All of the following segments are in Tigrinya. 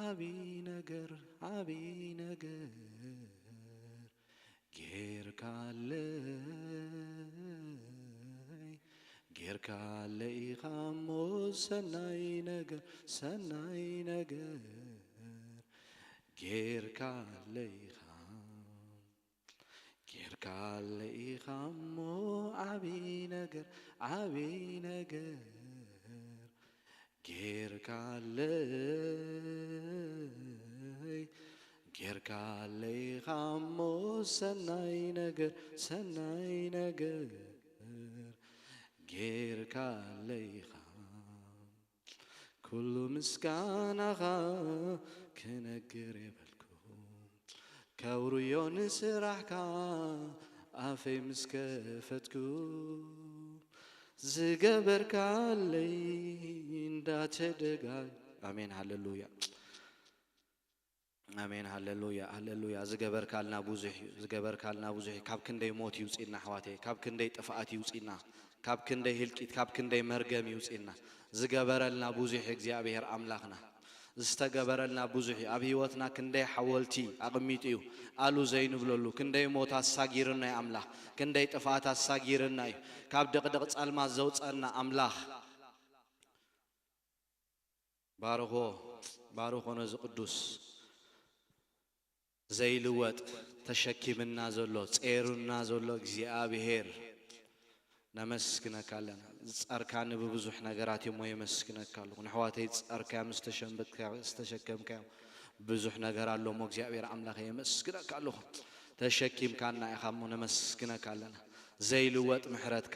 ዓቢ ነገር፣ ዓቢ ነገር ጌርካለይ፣ ጌርካለይ ኢኻ እሞ ሰናይ ነገር፣ ሰናይ ነገር ጌርካለይ ኢኻ። ጌርካለይ ኢኻ እሞ ዓቢ ነገር፣ ዓቢ ነገር ጌርካለይ፣ ጌርካለይ ኢኻ እሞ ሰናይ ነገር፣ ሰናይ ነገር ጌርካለይ ኢኻ። ኩሉ ምስጋናኻ ክነግር የበልኩ፣ ከውርዮ ንስራሕካ ኣፈይ ምስ ከፈትኩ፣ ዝገበርካለይ እንዳተደጋ-፣ ኣሜን፣ ሃሌሉያ። ኣሜን፣ ሃሌሉያ፣ ሃሌሉያ። ዝገበርካልና ብዙሕ እዩ፣ ዝገበርካልና ብዙሕ እዩ። ካብ ክንደይ ሞት ይውፅእና ኣሕዋተይ፣ ካብ ክንደይ ጥፍኣት ይውፅእና፣ ካብ ክንደይ ህልቂት፣ ካብ ክንደይ መርገም ይውፅእና። ዝገበረልና ብዙሕ እዩ እግዚኣብሔር ኣምላኽና። ዝተገበረልና ብዙሕ እዩ። ኣብ ህይወትና ክንደይ ሓወልቲ ኣቕሚጡ እዩ፣ ኣሉ ዘይንብለሉ። ክንደይ ሞት ኣሳጊርና እዩ ኣምላኽ፣ ክንደይ ጥፍኣት ኣሳጊርና እዩ። ካብ ድቕድቕ ጸልማት ዘውፀና ኣምላኽ። ባርኾ፣ ባርኾ ነዚ ቅዱስ ዘይልወጥ ተሸኪምና ዘሎ፣ ጼሩና ዘሎ እግዚኣብሔር ነመስግነካ ኣለና። ዝጸርካኒ ብብዙሕ ነገራት እሞ የመስግነካ ኣለኹ። ንሕዋተይ ዝጸርካዮም ዝተሸምበጥካዮ፣ ዝተሸከምካዮም ብዙሕ ነገር ኣሎ እሞ እግዚኣብሔር ኣምላኸ የመስግነካ ኣለኹ። ተሸኪምካና ኢኻ እሞ ነመስግነካ ኣለና። ዘይልወጥ ምሕረትካ፣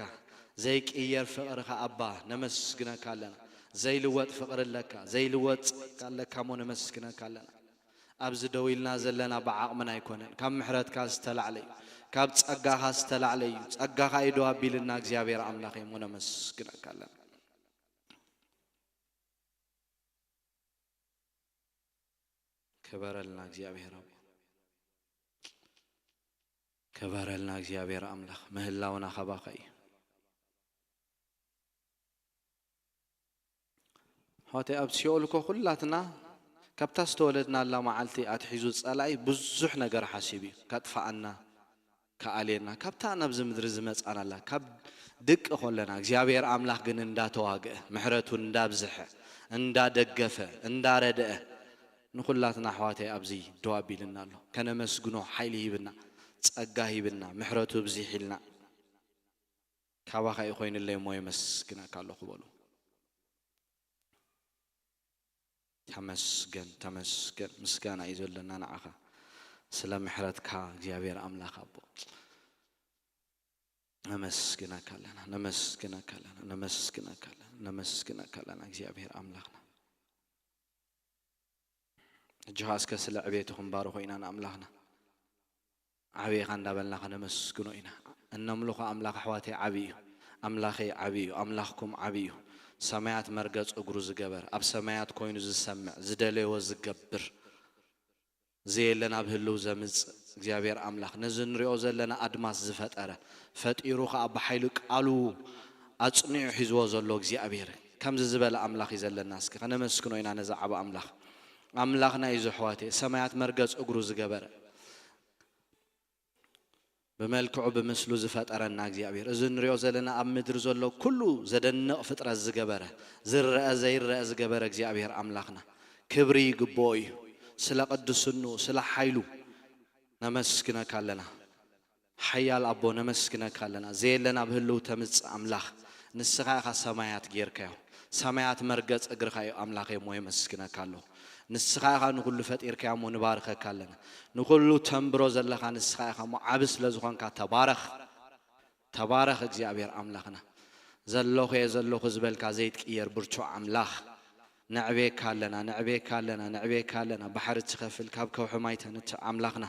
ዘይቅየር ፍቕርኻ ኣባ ነመስግነካ ኣለና። ዘይልወጥ ፍቕሪ ኣለካ፣ ዘይልወጥ ጸጋ ኣለካ እሞ ነመስግነካ ኣለና። ኣብዚ ደው ኢልና ዘለና ብዓቕምና ኣይኮነን፣ ካብ ምሕረትካ ዝተላዕለ እዩ፣ ካብ ጸጋኻ ዝተላዕለ እዩ። ጸጋኻ እዩ ደው ኣቢልና እግዚኣብሔር ኣምላኽ እሞ ነመስግነካ ኣለና። ክበረልና እግዚኣብሔር ኣቦ፣ ክበረልና እግዚኣብሔር ኣምላኽ። ምህላውና ካባኻ እዩ። ኣሕዋተይ፣ ኣብ ሲኦል እኮ ኩላትና ካብታ ዝተወለድናላ መዓልቲ ኣትሒዙ ጸላኢ ብዙሕ ነገር ሓሲቡ እዩ። ከጥፍኣና፣ ክኣልየና፣ ካብታ ናብዚ ምድሪ ዝመጻናላ፣ ካብ ድቂ ኮለና፣ እግዚኣብሔር ኣምላኽ ግን እንዳተዋግአ፣ ምሕረቱ እንዳብዝሐ፣ እንዳደገፈ፣ እንዳረድአ፣ ንኹላትና ኣሕዋተይ ኣብዚ ደው ኣቢልና ኣሎ። ከነመስግኖ ሓይሊ ሂብና፣ ጸጋ ሂብና፣ ምሕረቱ ብዚሒልና። ካባኻ እዩ ኮይኑለይ እሞ የመስግነካ ኣለኹ በሉ። ተመስገን፣ ተመስገን። ምስጋና እዩ ዘለና ንዓኻ ስለ ምሕረትካ እግዚኣብሔር ኣምላኽ ኣቦ። ነመስግነካ ኣለና፣ ነመስግነካ ኣለና፣ ነመስግነካ ኣለና፣ ነመስግነካ ኣለና እግዚኣብሔር ኣምላኽና። ሕጂ ኸኣ እስከ ስለ ዕቤቱ ክንባርኾ ኢና ንኣምላኽና። ዓብኻ እንዳበልና ከነመስግኖ ኢና። እነምልኾ ኣምላኽ ኣሕዋተይ ዓቢ እዩ። ኣምላኸይ ዓቢ እዩ። ኣምላኽኩም ዓቢ እዩ። ሰማያት መርገጽ እግሩ ዝገበር፣ ኣብ ሰማያት ኮይኑ ዝሰምዕ፣ ዝደለዮ ዝገብር፣ ዘየለ ናብ ህልው ዘምጽእ እግዚኣብሔር ኣምላኽ፣ ነዚ ንሪኦ ዘለና ኣድማስ ዝፈጠረ፣ ፈጢሩ ኸኣ ብሓይሊ ቃሉ ኣጽኒዑ ሒዝዎ ዘሎ እግዚኣብሔር፣ ከምዚ ዝበለ ኣምላኽ እዩ ዘለና። እስኪ ከነመስግኖ ኢና ነዚ ዓቢ ኣምላኽ። ኣምላኽና እዩ፣ ኣሕዋተይ፣ ሰማያት መርገጽ እግሩ ዝገበረ፣ ብመልክዑ ብምስሉ ዝፈጠረና እግዚኣብሔር፣ እዚ ንሪኦ ዘለና ኣብ ምድሪ ዘሎ ኩሉ ዘደንቕ ፍጥረት ዝገበረ፣ ዝረአ ዘይረአ ዝገበረ እግዚኣብሔር ኣምላኽና ክብሪ ይግብኦ እዩ። ስለ ቅድስኑ፣ ስለ ሓይሉ ነመስግነካ ኣለና። ሓያል ኣቦ ነመስግነካ ኣለና። ዘየለ ናብ ህልው ተምጽእ ኣምላኽ፣ ንስኻ ኢኻ ሰማያት ጌርካዮ። ሰማያት መርገጽ እግርኻ እዩ ኣምላኸይ እሞ የመስግነካ ኣለኹ። ንስኻ ኢኻ ንኹሉ ፈጢርካዮ እሞ ንባርኸካ ኣለና። ንኹሉ ተንብሮ ዘለኻ ንስኻ ኢኻ እሞ ዓቢ ስለ ዝኾንካ ተባረኽ። ተባረኽ እግዚኣብሔር ኣምላኽና። ዘለኹ እየ ዘለኹ ዝበልካ ዘይትቅየር ብርቱዕ ኣምላኽ፣ ነዕቤካ ኣለና፣ ነዕቤካ ኣለና፣ ነዕቤካ ኣለና። ባሕሪ ትኸፍል፣ ካብ ከውሒ ማይ ተንትዕ ኣምላኽና።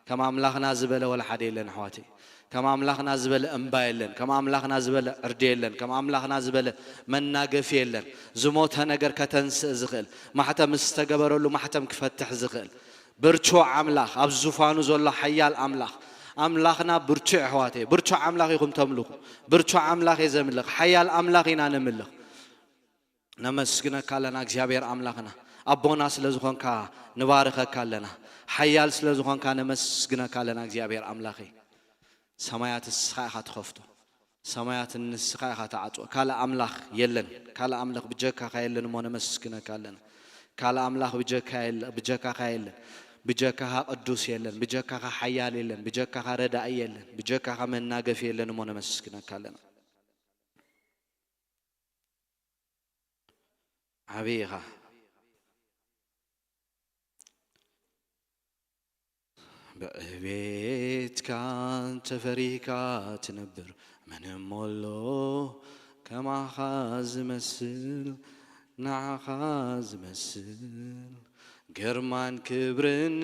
ከም ኣምላኽና ዝበለ ወላ ሓደ የለን ኣሕዋተይ። ከም ኣምላኽና ዝበለ እምባ የለን። ከም ኣምላኽና ዝበለ ዕርዲ የለን። ከም ኣምላኽና ዝበለ መናገፊ የለን። ዝሞተ ነገር ከተንስእ ዝኽእል፣ ማሕተም ዝተገበረሉ ማሕተም ክፈትሕ ዝኽእል ብርቱዕ ኣምላኽ፣ ኣብ ዙፋኑ ዘሎ ሓያል ኣምላኽ። ኣምላኽና ብርቱዕ፣ ኣሕዋተይ፣ ብርቱዕ ኣምላኽ ኢኹም ተምልኹ። ብርቱዕ ኣምላኽ እየ ዘምልኽ። ሓያል ኣምላኽ ኢና ነምልኽ። ነመስግነካ ኣለና እግዚኣብሔር ኣምላኽና። ኣቦና ስለ ዝኾንካ ንባርኸካ ኣለና። ሓያል ስለ ዝኾንካ ነመስግነካ ኣለና እግዚኣብሔር ኣምላኸይ። ሰማያት ንስኻ ኢኻ ትኸፍቶ። ሰማያት ንስኻ ኢኻ ትዓጽዎ። ካልእ ኣምላኽ የለን። ካልእ ኣምላኽ ብጀካኻ የለን እሞ ነመስግነካ ኣለና። ካልእ ኣምላኽ ብጀካ የለ-፣ ብጀካኻ የለን። ብጀካኻ ቅዱስ የለን። ብጀካኻ ሓያል የለን። ብጀካኻ ረዳኢ የለን። ብጀካኻ መናገፊ የለን እሞ ነመስግነካ ኣለና። ዓብዪ ኢኻ። ብዕቤትካ ተፈሪካ ትነብር፣ መን እሞ ኣሎ ከማኻ ዝመስል፣ ንዓኻ ዝመስል? ግርማን ክብርን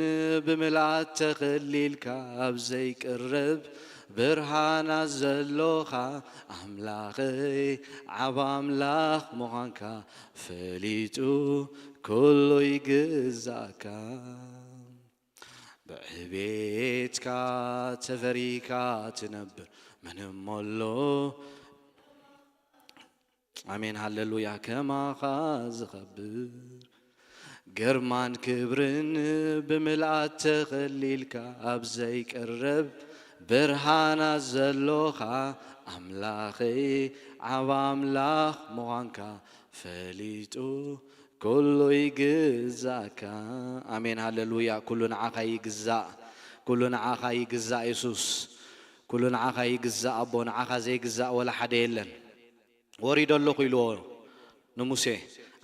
ብምልኣት ተኸሊልካ፣ ኣብ ዘይቅረብ ብርሃናት ዘሎኻ ኣምላኸይ፣ ዓብ ኣምላኽ ምዃንካ ፈሊጡ ኩሉ ይግዛእካ። ብዕቤትካ ተፈሪካ ትነብር፣ መን እሞ ኣሎ? ኣሜን ሃሌሉያ። ከማኻ ዝኸብር፣ ግርማን ክብርን ብምልኣት ተኸሊልካ፣ ኣብ ዘይቅረብ ብርሃናት ዘሎኻ ኣምላኸይ፣ ዓብ ኣምላኽ ምዃንካ ፈሊጡ ኩሉ ይግዛእካ። ኣሜን ሃሌሉያ። ኩሉ ንዓኻ ይግዛእ፣ ኩሉ ንዓኻ ይግዛእ የሱስ፣ ኩሉ ንዓኻ ይግዛእ ኣቦ። ንዓኻ ዘይግዛእ ወላ ሓደ የለን። ወሪዶ ኣለኹ ኢልዎ ንሙሴ።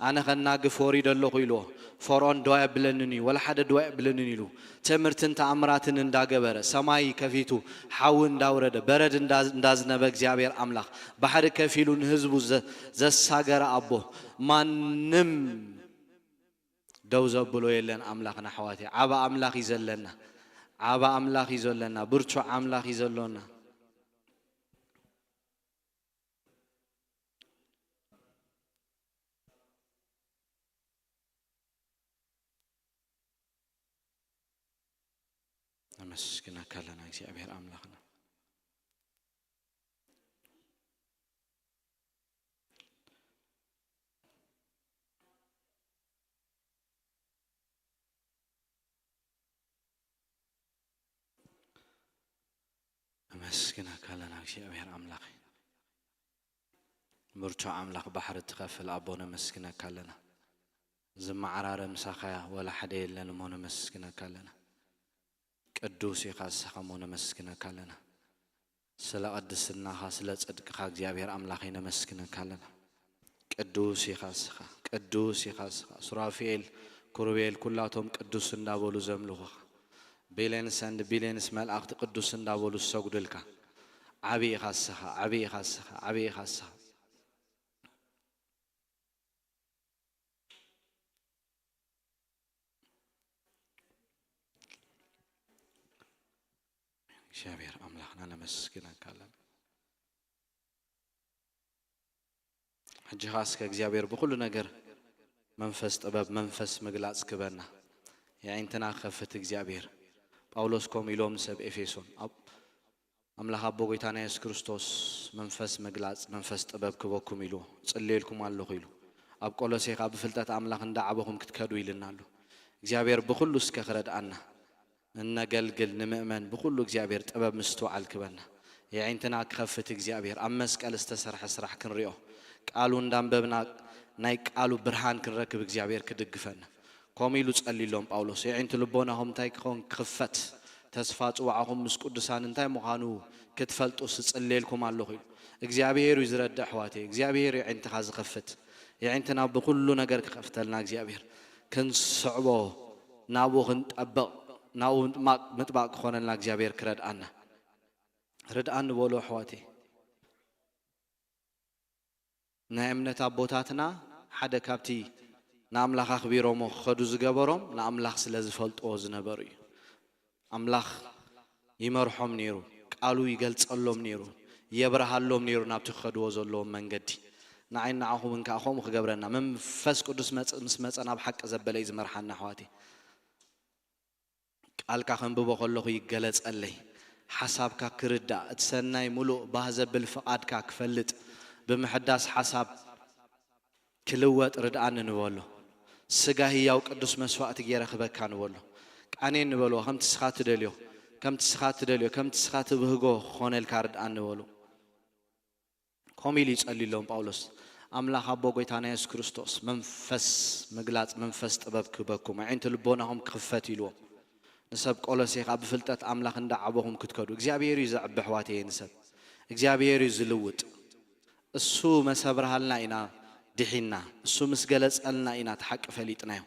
ኣነ ኸናግፍ ወሪዶ ኣለኹ ኢልዎ። ፈርዖን ደዋ የብለንን እዩ፣ ወላ ሓደ ደዋ የብለንን ኢሉ፣ ትእምርትን ተኣምራትን እንዳገበረ፣ ሰማይ ከፊቱ፣ ሓዊ እንዳውረደ፣ በረድ እንዳ-፣ እንዳዝነበ እግዚኣብሔር ኣምላኽ፣ ባሕሪ ከፊሉ ንህዝቡ ዘ-፣ ዘሳገረ ኣቦ፣ ማንም ደው ዘብሎ የለን ኣምላኽና ኣሕዋተይ። ዓቢ ኣምላኽ እዩ ዘለና። ዓቢ ኣምላኽ እዩ ዘለና። ብርቱዕ ኣምላኽ እዩ ዘሎና። ነመስግነካ ኣለና እግዚኣብሔር ኣምላኽና። ነመስግነካ ኣለና እግዚኣብሔር ኣምላኸይ። ብርቱዕ ኣምላኽ ባሕሪ ትኸፍል ኣቦ ነመስግነካ ኣለና። ዝመዓራረ ምሳኻ ወላ ሓደ የለን እሞ ነመስግነካ ኣለና። ቅዱስ ኢኻ ንስኻ እሞ ነመስግነካ ኣለና። ስለ ቅድስናኻ ስለ ጽድቅኻ እግዚኣብሔር ኣምላኸይ ነመስግነካ ኣለና። ቅዱስ ኢኻ ንስኻ፣ ቅዱስ ኢኻ ንስኻ። ሱራፌል፣ ኩሩቤል ኩላቶም ቅዱስ እንዳበሉ ዘምልኹኻ። ቢልየንስ and ቢልየንስ መላእኽቲ ቅዱስ እንዳበሉ ዝሰግዱልካ። ዓቢ ኢኻ ንስኻ፣ ዓቢ ኢኻ ንስኻ፣ ዓቢ ኢኻ ንስኻ። እግዚኣብሔር ኣምላኽና ነመስግነካ ኣለና። ሕጂ ኸኣ እስከ እግዚኣብሔር ብኹሉ ነገር መንፈስ ጥበብ፣ መንፈስ ምግላጽ ክበና የዒንትና ክኸፍት እግዚኣብሔር። ጳውሎስ ከምኡ ኢሎም ሰብ ኤፌሶን፣ ኣብ ኣምላኽ ኣቦ ጐይታና የሱስ ክርስቶስ መንፈስ ምግላጽ፣ መንፈስ ጥበብ ክበኩም ኢሉ ጽልየልኩም ኣለኹ ኢሉ። ኣብ ቆሎሴ ኸኣ ብፍልጠት ኣምላኽ እንዳዓበኹም ክትከዱ ኢልና ኣሎ። እግዚኣብሔር ብኹሉ እስከ ክረድኣና፣ እነገልግል ንምእመን ብኹሉ እግዚኣብሔር ጥበብ ምስትውዓል ክበና። የዒንትና ክኸፍት እግዚኣብሔር ኣብ መስቀል ዝተሰርሐ ስራሕ ክንሪኦ፣ ቃሉ እንዳንበብና ናይ ቃሉ ብርሃን ክንረክብ እግዚኣብሔር ክድግፈና። ከምኡ ኢሉ ጸልዩሎም ጳውሎስ፣ የዒንቲ ልቦናኹም እንታይ ክኸውን ክኽፈት፣ ተስፋ ጽዋዕኹም ምስ ቅዱሳን እንታይ ምዃኑ ክትፈልጡ ስጽልየልኩም ኣለኹ ኢሉ። እግዚኣብሔር እዩ ዝረድእ ኣሕዋተይ፣ እግዚኣብሔር እዩ የዒንትኻ ዝኸፍት። የዒንትና ብኹሉ ነገር ክኸፍተልና እግዚኣብሔር፣ ክንስዕቦ፣ ናብኡ ክንጠብቕ፣ ናብኡ ምጥማቕ፣ ምጥባቕ ክኾነልና እግዚኣብሔር ክረድኣና። ርድኣኒ በሉ ኣሕዋተይ። ናይ እምነት ኣቦታትና ሓደ ካብቲ ንኣምላኽ ኣኽቢሮሞ ክኸዱ ዝገበሮም ንኣምላኽ ስለ ዝፈልጥዎ ዝነበሩ እዩ። ኣምላኽ ይመርሖም ነይሩ፣ ቃሉ ይገልጸሎም ነይሩ፣ የብርሃሎም ነይሩ ናብቲ ክኸድዎ ዘለዎም መንገዲ። ንዓይን ንዓኹምን ከኣ ከምኡ ክገብረና፣ መንፈስ ቅዱስ መጽ-፣ ምስ መጸ ናብ ሓቂ ዘበለ እዩ ዝመርሓና ኣሕዋተይ። ቃልካ ከንብቦ ከለኹ ይገለጸለይ። ሓሳብካ ክርዳእ፣ እቲ ሰናይ ምሉእ ባህ ዘብል ፍቓድካ ክፈልጥ፣ ብምሕዳስ ሓሳብ ክልወጥ ርድኣኒ ንበሎ። ስጋ ህያው ቅዱስ መስዋእቲ ገይረ ክበካ ንበሎ። ቃኔን ንበልዎ፣ ከምቲ ስኻ ትደልዮ፣ ከምቲ ስኻ ትደልዮ፣ ከምቲ ስኻ ትብህጎ ክኾነልካ ርድኣኒ ንበሎ። ከምኡ ኢሉ ይጸልዩሎም ጳውሎስ። ኣምላኽ ኣቦ ጎይታና የሱስ ክርስቶስ መንፈስ ምግላጽ፣ መንፈስ ጥበብ ክህበኩም፣ ኣዒንቲ ልቦናኹም ክኽፈት ኢልዎም። ንሰብ ቆሎሴ ከኣ ብፍልጠት ኣምላኽ እንዳዓበኹም ክትከዱ። እግዚኣብሔር እዩ ዘዕቢ ኣሕዋተየ ንሰብ። እግዚኣብሔር እዩ ዝልውጥ። እሱ መሰብርሃልና ኢና ድሒና። እሱ ምስ ገለጸልና ኢና እቲ ሓቂ ፈሊጥናዮ።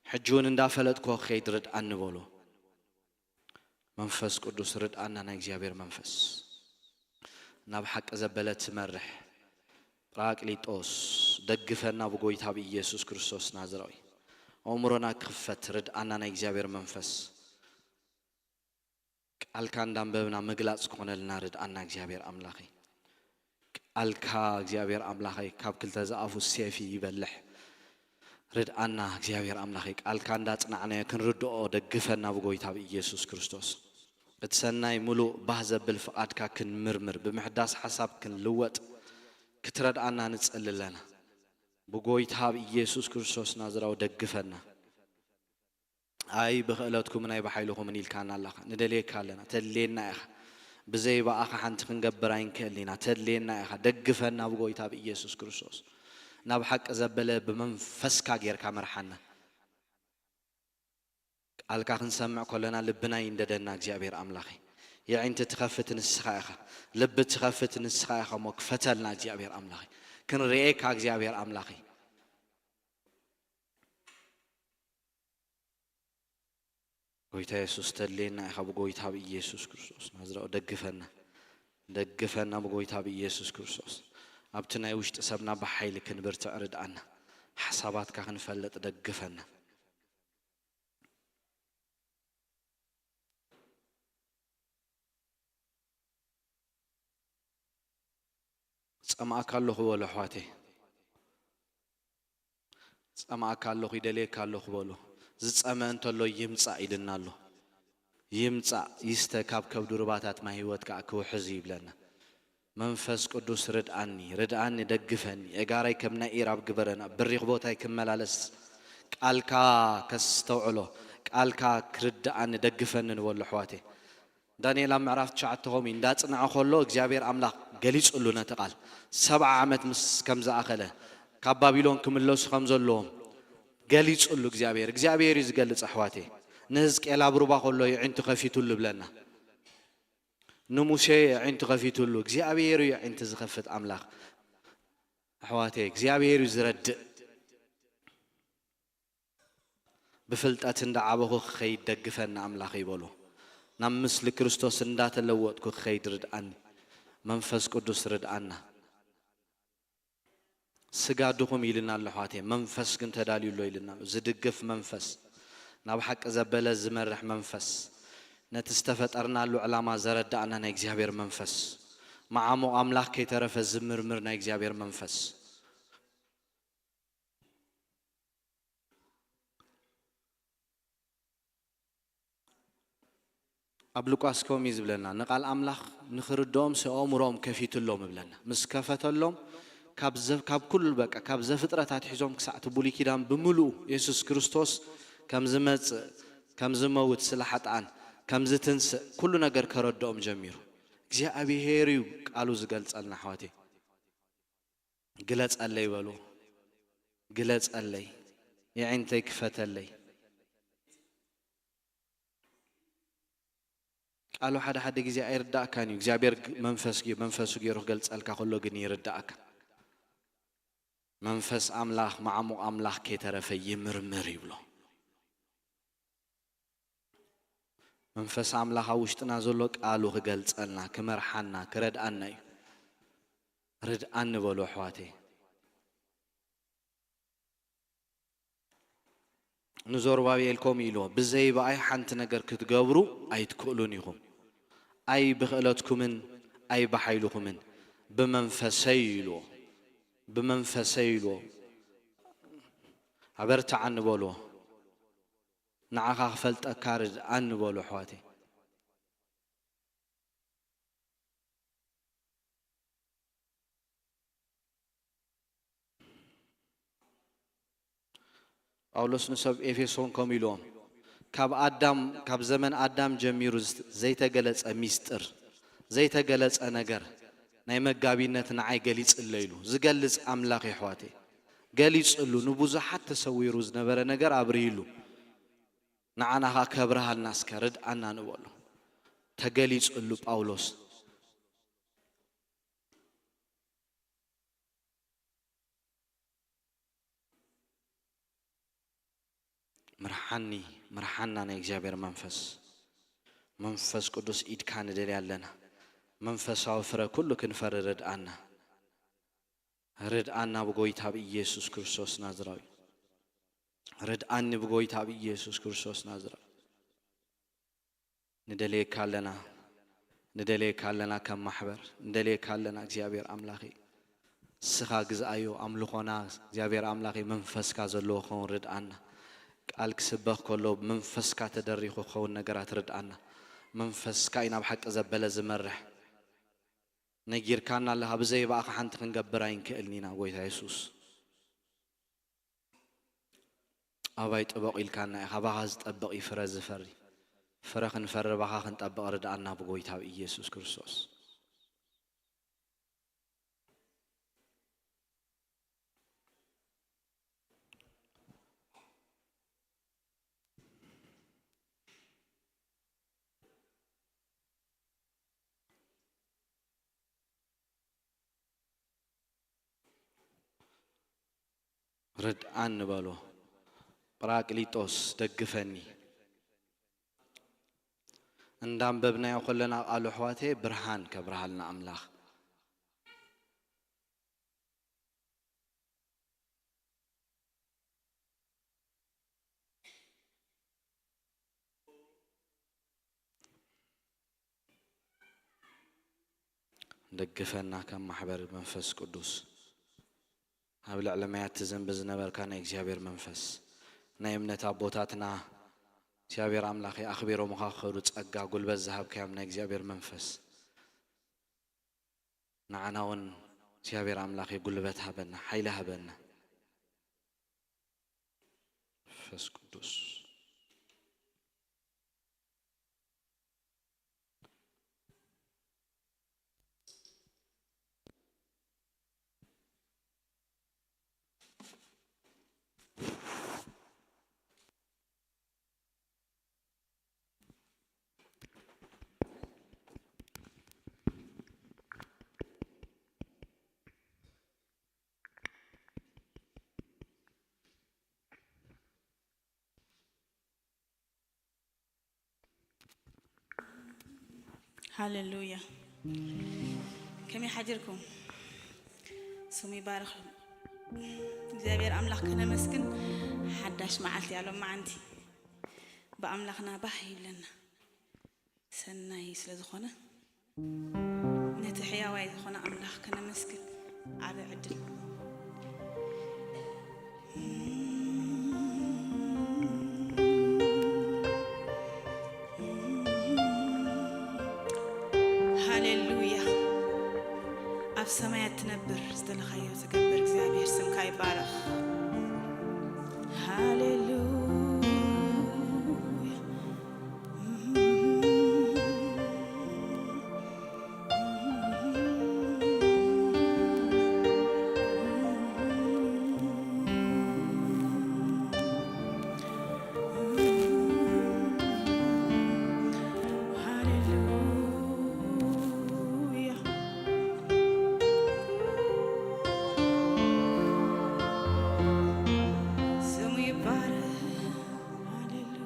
ሕጂ እውን እንዳፈለጥክዎ ክኸይድ ርድኣኒ በሎ። መንፈስ ቅዱስ ርድኣና ናይ እግዚኣብሔር መንፈስ። ናብ ሓቂ ዘበለ ትመርሕ ጳራቅሊጦስ ደግፈና ብጎይታ ብኢየሱስ ክርስቶስ ናዝራዊ። ኣእምሮና ክኽፈት ርድኣና ናይ እግዚኣብሔር መንፈስ። ቃልካ እንዳንበብና ምግላጽ ክኾነልና ርድኣና እግዚኣብሔር ኣምላኸይ። ቃልካ እግዚኣብሔር ኣምላኸይ ካብ ክልተ ዝኣፉ ሴፍ ይበልሕ። ርድኣና እግዚኣብሔር ኣምላኸይ ቃልካ እንዳጽናዕናዮ ክንርድኦ ደግፈና ብጎይታ ብኢየሱስ ክርስቶስ። እቲ ሰናይ ምሉእ ባህ ዘብል ፍቓድካ ክንምርምር ብምሕዳስ ሓሳብ ክንልወጥ ክትረድኣና ንጸሊ ኣለና። ብጎይታ ብኢየሱስ ክርስቶስ ናዝራዊ ደግፈና። ኣይ ብኽእለትኩምን ኣይ ብሓይልኹምን ኢልካና ኣለኻ። ንደልየካ ኣለና። ተድልየና ኢኻ። ብዘይ ብኣኻ ሓንቲ ክንገብር ኣይንክእልን ኢና። ተድልየና ኢኻ። ደግፈና ብጎይታ ብኢየሱስ ክርስቶስ። ናብ ሓቂ ዘበለ ብመንፈስካ ጌርካ መርሓና። ቃልካ ክንሰምዕ ከለና ልብና ይንደደና እግዚኣብሔር ኣምላኸይ። የዒንቲ ትኸፍት ንስኻ ኢኻ። ልቢ ትኸፍት ንስኻ ኢኻ እሞ ክፈተልና እግዚኣብሔር ኣምላኸይ። ክንርእየካ እግዚኣብሔር ኣምላኸይ። ጎይታ የሱስ ተድልየና ኢኻ ብጎይታ ብኢየሱስ ክርስቶስ ናዝራዊ ደግፈና። ደግፈና ብጎይታ ብኢየሱስ ክርስቶስ። ኣብቲ ናይ ውሽጢ ሰብና ብሓይሊ ክንብርትዕ ርድኣና። ሓሳባትካ ክንፈልጥ ደግፈና። ጸማእካ ኣለኹ በሉ ኣሕዋተይ። ጸማእካ ኣለኹ፣ ይደልየካ ኣለኹ በሉ። ዝጸመ እንተሎ ይምጻእ ኢልና ኣሎ። ይምጻእ ይስተ፣ ካብ ከብዱ ርባታት ማይ ህይወት ከኣ ክውሕዝ ይብለና። መንፈስ ቅዱስ ርድኣኒ፣ ርድኣኒ፣ ደግፈኒ፣ የጋራይ ከም ናይ ኢራብ ግበረና፣ ብሪኽ ቦታይ ክመላለስ ቃልካ ከስተውዕሎ፣ ቃልካ ክርድኣኒ፣ ደግፈኒ ንበሎ ኣሕዋተይ። ዳንኤል ኣብ ምዕራፍ ትሽዓተ ከምኡ እዩ። እንዳጽንዐ ከሎ እግዚኣብሔር ኣምላኽ ገሊጹሉ ነቲ ቃል። ሰብዓ ዓመት ምስ ከም ዝኣኸለ፣ ካብ ባቢሎን ክምለሱ ከም ዘለዎም ገሊጹሉ እግዚኣብሔር። እግዚኣብሔር እዩ ዝገልጽ ኣሕዋተይ። ንህዝቅኤል ኣብ ሩባ ከሎ የዒንቱ ከፊቱሉ ብለና። ንሙሴ የዒንቱ ከፊቱሉ። እግዚኣብሔር እዩ የዒንቱ ዝኸፍት ኣምላኽ። ኣሕዋተይ፣ እግዚኣብሔር እዩ ዝረድእ። ብፍልጠት እንዳዓበኹ ክኸይድ ደግፈና ኣምላኸይ በሉ። ናብ ምስሊ ክርስቶስ እንዳተለወጥኩ ክኸይድ ርድኣኒ። መንፈስ ቅዱስ ርድኣና። ስጋ ድኹም ኢልና ኣሎ ኣሕዋተይ፣ መንፈስ ግን ተዳልዩ ኣሎ ኢልና ኣሎ። ዝድግፍ መንፈስ፣ ናብ ሓቂ ዘበለ ዝመርሕ መንፈስ፣ ነቲ ዝተፈጠርናሉ ዕላማ ዘረዳእና ናይ እግዚኣብሔር መንፈስ፣ መዓሙቕ ኣምላኽ ከይተረፈ ዝምርምር ናይ እግዚኣብሔር መንፈስ። ኣብ ሉቃስ ከምኡ እዩ ዝብለና፣ ንቃል ኣምላኽ ንኽርድኦም ኣእምሮኦም ከፊትሎም እብለና። ምስ ከፈተሎም፣ ካብ ዘ-፣ ካብ ኩሉ በቃ፣ ካብ ዘፍጥረት ኣትሒዞም ክሳዕ እቲ ብሉይ ኪዳን ብምሉኡ የሱስ ክርስቶስ ከም ዝመጽእ፣ ከም ዝመውት ስለ ሓጥኣን፣ ከም ዝትንስእ፣ ኩሉ ነገር ከረድኦም ጀሚሩ። እግዚኣብሔር እዩ ቃሉ ዝገልጸልና ኣሕዋተይ። ግለጸለይ በሉ። ግለጸለይ። የዒንተይ ክፈተለይ። ቃሉ ሓደ ሓደ ግዜ ኣይርዳእካን እዩ። እግዚኣብሔር ግ-፣ መንፈስ ግ-፣ መንፈሱ ገይሩ ክገልጸልካ ከሎ ግን ይርዳእካ። መንፈስ ኣምላኽ፣ መዓሙቕ ኣምላኽ ከይተረፈ ይምርምር ይብሎ። መንፈስ ኣምላኽ ኣብ ውሽጥና ዘሎ ቃሉ ክገልጸልና፣ ክመርሓና፣ ክረድኣና እዩ። ርድኣኒ በሉ ኣሕዋተይ። ንዘሩባቤል ከምኡ ኢልዎ፣ ብዘይ ብኣይ ሓንቲ ነገር ክትገብሩ ኣይትክእሉን ኢኹም። ኣይ ብኽእለትኩምን ኣይ ብሓይልኩምን፣ ብመንፈሰይ ኢልዎ። ብመንፈሰይ ኢልዎ። ኣበርትዓኒ በልዎ። ንዓኻ ክፈልጠካ ርድኣኒ በሉ ኣሕዋተይ። ጳውሎስ ንሰብ ኤፌሶን ከምኡ ኢልዎም፣ ካብ ኣዳም፣ ካብ ዘመን ኣዳም ጀሚሩ ዝት-፣ ዘይተገለጸ ሚስጥር፣ ዘይተገለጸ ነገር ናይ መጋቢነት ንዓይ ገሊጽለይ ኢሉ። ዝገልጽ ኣምላኽ የሕዋተይ፣ ገሊጽሉ፣ ንብዙሓት ተሰዊሩ ዝነበረ ነገር ኣብርሂሉ። ንዓና ኸኣ ከብርሃልና እስከ ርድኣና ንበሎ። ተገሊጽሉ ጳውሎስ። ምርሓኒ፣ ምርሓና ናይ እግዚኣብሔር መንፈስ። መንፈስ ቅዱስ ኢድካ ንደልያ ኣለና። መንፈሳዊ ፍረ ኩሉ ክንፈሪ ርድኣና። ርድኣና ብጎይታ ብኢየሱስ ክርስቶስ ናዝራዊ። ርድኣኒ ብጎይታ ብኢየሱስ ክርስቶስ ናዝራዊ። ንደልየካ ኣለና፣ ንደልየካ ኣለና ከም ማሕበር፣ ንደልየካ ኣለና እግዚኣብሔር ኣምላኸይ። ንስኻ ግዝኣዮ ኣምልኾና እግዚኣብሔር ኣምላኸይ መንፈስካ ዘለዎ ክኸውን ርድኣና። ቃል ክስበኽ ከሎ መንፈስካ ተደሪኹ ክኸውን ነገራት ርድኣና። መንፈስካ እዩ ናብ ሓቂ ዘበለ ዝመርሕ። ነጊርካና ኣለኻ፣ ብዘይ ብኣኻ ሓንቲ ክንገብር ኣይንክእልን ኢና ጎይታ የሱስ። ኣባይ ጥበቕ ኢልካና ኢኻ፣ ባኻ ዝጠብቕ እዩ ፍረ ዝፈሪ። ፍረ ክንፈሪ ባኻ ክንጠብቕ ርድኣና ብጎይታ ብኢየሱስ ክርስቶስ። ርድኣኒ በሎ። ጳራቅሊጦስ ደግፈኒ። እንዳንበብናዮ ከለና ቃሉ ኣሕዋተይ ብርሃን ከብርሃልና ኣምላኽ። ደግፈና ከም ማሕበር መንፈስ ቅዱስ። ኣብ ልዕሊ ማያት ትዘንቢ ዝነበርካ ናይ እግዚኣብሔር መንፈስ፣ ናይ እምነት ኣቦታትና እግዚኣብሔር ኣምላኸ ኣኽቢሮምኻ ክኸዱ ጸጋ ጉልበት ዝሃብካዮም ናይ እግዚኣብሔር መንፈስ፣ ንዓና እውን እግዚኣብሔር ኣምላኸ ጉልበት ሃበና፣ ሓይሊ ሃበና። መንፈስ ቅዱስ። ሃሌሉያ። ከመይ ሓዲርኩም? ስሙ ይባረኽ። እግዚኣብሔር ኣምላኽ ከነመስግን ሓዳሽ መዓልቲ እያ ሎማዓንቲ። ብኣምላኽና ባህ ይብለና። ሰናይ ስለ ዝኾነ ነቲ ሕያዋይ ዝኾነ ኣምላኽ ከነመስግን ዓቢ ዕድል። ሃሌሉያ። ኣብ ሰማያት ትነብር፣ ዝደለኻዮ ትገብር እግዚኣብሔር ስምካ ይባረኽ። ሃሌሉያ። ሃሌሉያ። ስሙ ይባረክ። ሃሌሉያ።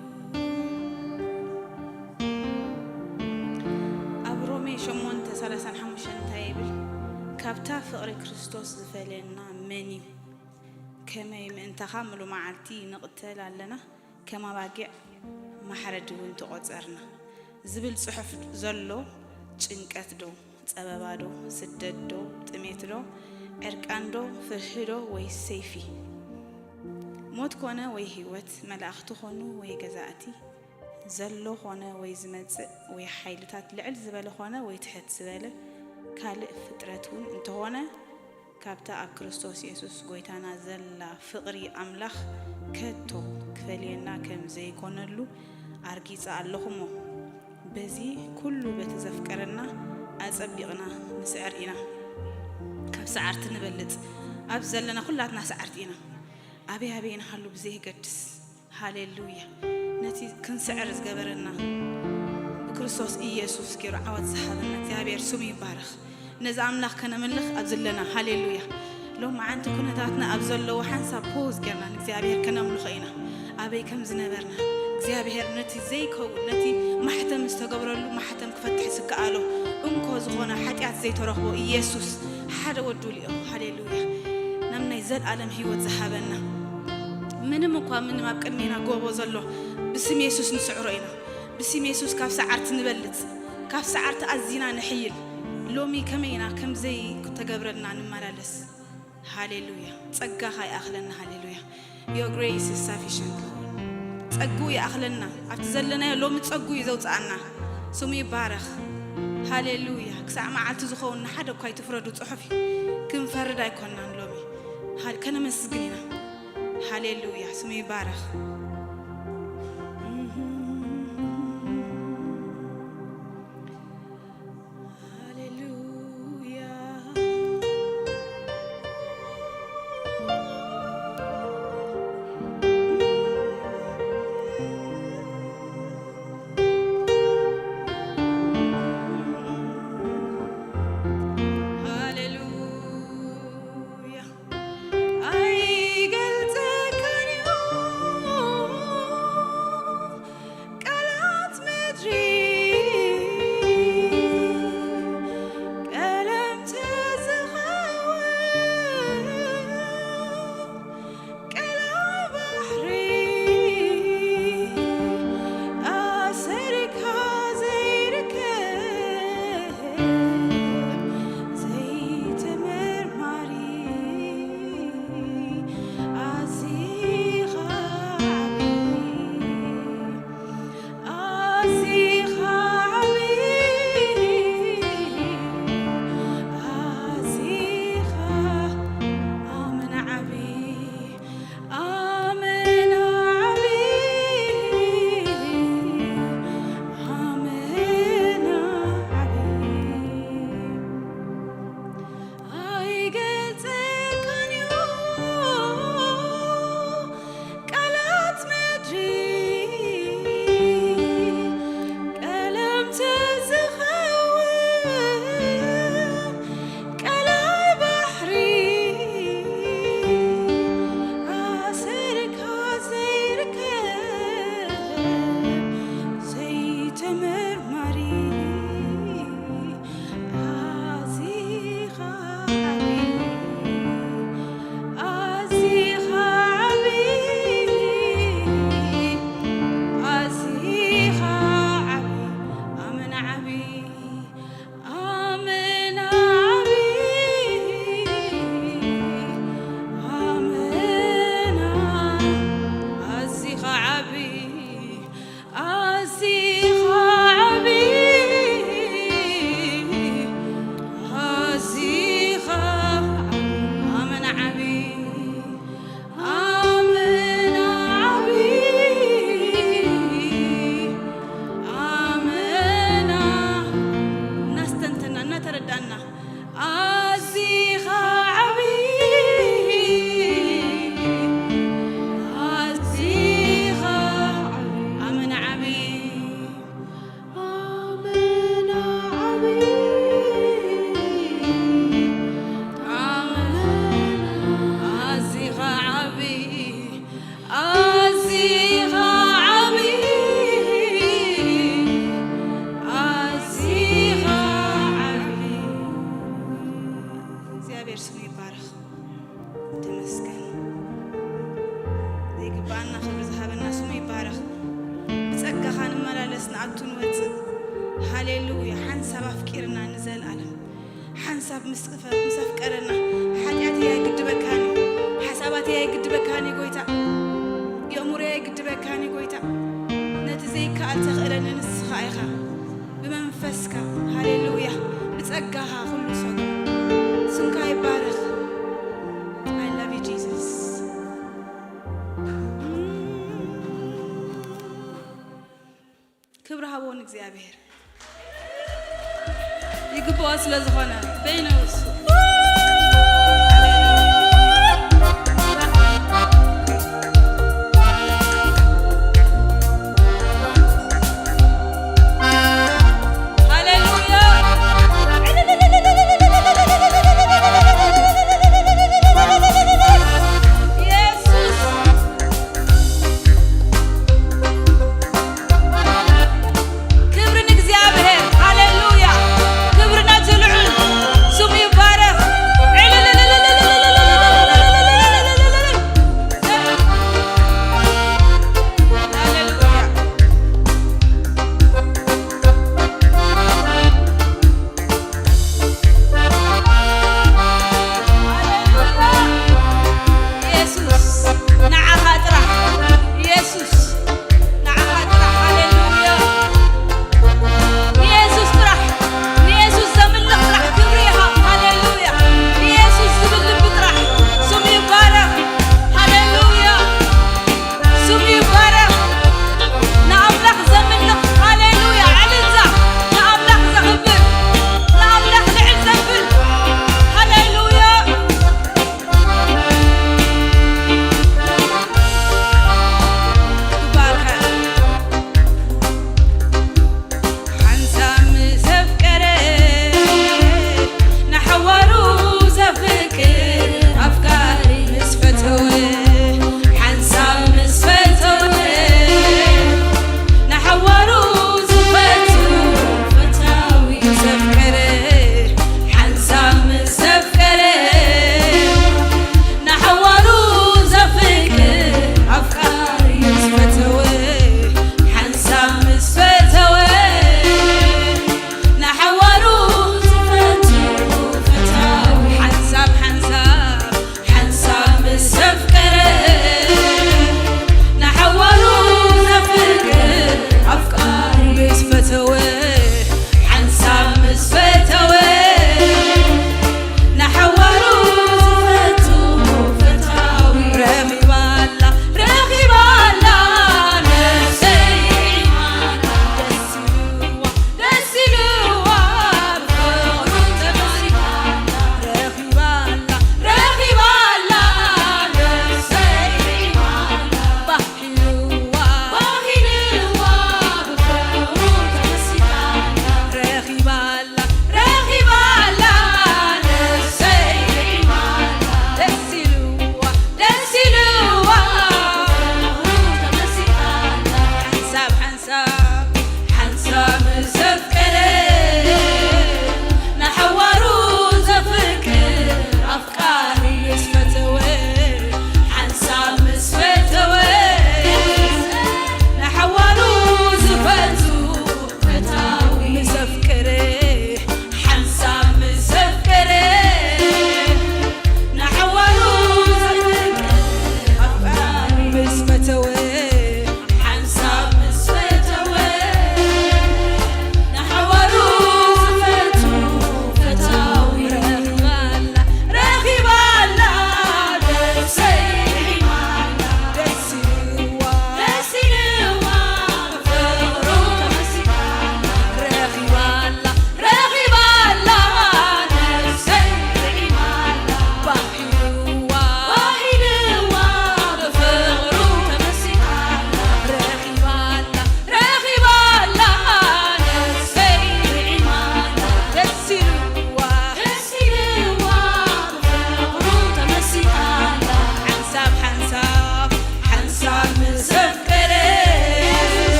ኣብ ሮሜ ሸሞንተ ሰላሳን ሓሙሽተን እንታይ ይብል? ካብታ ፍቕሪ ክርስቶስ ዝፈልየና መን እዩ? ከመይ ምእንታኻ ምሉ መዓልቲ ንቕተል ኣለና፣ ከም ኣባጊዕ ማሕረዲ እውን ተቖጸርና ዝብል ጽሑፍ ዘሎ ጭንቀት ዶ? ጸበባ ዶ? ስደት ዶ? ጥሜት ዶ? ዕርቃን ዶ? ፍርሂ ዶ? ወይስ ሰይፊ? ሞት ኮነ ወይ ህይወት፣ መላእኽቲ ኮኑ ወይ ገዛእቲ፣ ዘሎ ኾነ ወይ ዝመጽእ፣ ወይ ሓይልታት ልዕል ዝበለ ኾነ ወይ ትሕት ዝበለ ካልእ ፍጥረት እውን እንተኾነ፣ ካብታ ኣብ ክርስቶስ የሱስ ጐይታና ዘላ ፍቕሪ ኣምላኽ ከቶ ክፈልየና ከም ዘይኮነሉ ኣርጊጸ ኣለኹ እሞ፣ በዚ ኩሉ በቲ ዘፍቀረና ኣጸቢቕና ንስዕር ኢና። ካብ ሰዓርቲ ንበልጽ፣ ኣብዚ ዘለና ኩላትና ሰዓርቲ ኢና። ኣበይ ኣበይ ንሃሉ ብዘየገድስ፣ ሃሌሉያ። ነቲ ክንስዕር ዝገበረና፣ ብክርስቶስ ኢየሱስ ገይሩ ዓወት ዝሃበና እግዚኣብሔር ስሙ ይባረኽ። ነዚ ኣምላኽ ከነምልኽ ኣብዚ ኣለና። ሃሌሉያ። ሎማዓንቲ ኩነታትና ኣብ ዘለዎ ሓንሳብ ፖዝ ጌርና ንእግዚኣብሔር ከነምልኾ ኢና። ኣበይ ከም ዝነበርና እግዚኣብሔር ነቲ ዘይከውን፣ ነቲ ማሕተም ዝተገብረሉ ማሕተም ክፈትሕ ዝከኣሎ እንኮ ዝኾነ ሓጢኣት ዘይተረኽቦ ኢየሱስ ሓደ ወዱ ልኢኹ። ሃሌሉያ። ናብ ናይ ዘልኣለም ህይወት ዝሃበና፣ ምንም እኳ ምንም ኣብ ቅድሜና ጎቦ ዘሎ፣ ብስም የሱስ ንስዕሮ ኢና። ብስም የሱስ ካብ ሰዓርቲ ንበልጽ፣ ካብ ሰዓርቲ ኣዚና ንሕይል። ሎሚ ከመይ ኢና ከም ዘይተገብረልና ንመላለስ? ሃሌሉያ። ጸጋኻ ይኣኽለና። ሃሌሉያ። Your grace is sufficient, Lord። ጸጉ ይኣኽለና። ኣብቲ ዘለናዮ ሎሚ ጸጉ እዩ ዘውጽኣና። ስሙ ይባረኽ። ሃሌሉያ። ክሳዕ መዓልቲ ዝኸውን ንሓደ እኳ ኣይትፍረዱ ጽሑፍ እዩ። ክንፈርድ ኣይኮንናን ሎሚ። ሃ-፣ ከነመስግን ኢና። ሃሌሉያ። ስሙ ይባረኽ። ሃሌሉያ። ሃሌሉያ። ኣይገልጸካን እዩ ቃላት ምድሪ፣ ቀለም ተዝኸውን ቀላይ ባሕሪ፣ ኣሰርካ ዘይርከብ ዘይተመርማሪ፣ ኣዚኻ ዓቢ፣ ኣዚኻ ዓቢ፣ ኣዚኻ ኣመና ዓቢ፣ ኣመና ዓቢ፣ ኣመና ዓቢ። ኣይገልጸካን እዩ ቃላት ምድሪ፣ ቀለም ተዝኸውን ቀላይ ባሕሪ፣ ኣሰርካ ዘይርከብ ዘይተመርማሪ፣ ኣዚኻ ዓቢ፣ ኣዚኻ ዓቢ፣ ኣዚኻ ዓቢ፣ ኣመና ዓቢ፣ ኣመና ዓቢ፣ ኣመና ኣዚኻ ዓቢ፣ ኣዚኻ ዓቢ፣ ኣዚኻ ዓቢ፣ ኣመና ዓቢ፣ ኣመና ዓቢ፣ ኣመና እናስተንተና እናተረዳእና ኣዚኻ ዓቢ፣ ኣዚኻ ዓቢ፣ ኣመና ዓቢ፣ ኣመና ዓቢ፣ ኣመና ኣዚኻ ዓቢ፣ ኣዚኻ ዓቢ፣ ኣዚኻ ዓቢ። እግዚኣብሔር ስሙ ይባረኽ። ተመስገን። ዘይግብኣና ክብሪ ዝሃበና ስሙ ይባረኽ። ብጸጋኻ ንመላለስ፣ ንኣቱ ንወጽእ። ሃሌሉያ። ሓንሳብ ኣፍቂርና ንዘልኣለም። ሓንሳብ ምስ ክፈ-፣ ምስ ኣፍቀረና፣ ሓጢኣተይ ኣይግድበካን እዩ። ሓሳባተይ ኣይግድበካን እዩ ጎይታ። የእሙረይ ኣይግድበካን እዩ ጎይታ። ነቲ ዘይከኣል ተኽእለኒ ንስኻ ኢኻ። ብመንፈስካ፣ ሃሌሉያ፣ ብጸጋኻ ኩሉ ሰጉ። ስምካ ይባረኽ። እግዚኣብሔር ይግባኦ ስለ ዝኾነ በይኑ እሱ። ሃሌሉያ። ኢየሱስ። ክብሪ ንእግዚኣብሔር። ሃሌሉያ። ክብሪ ነቲ ልዑል ስሙ ይባረክ።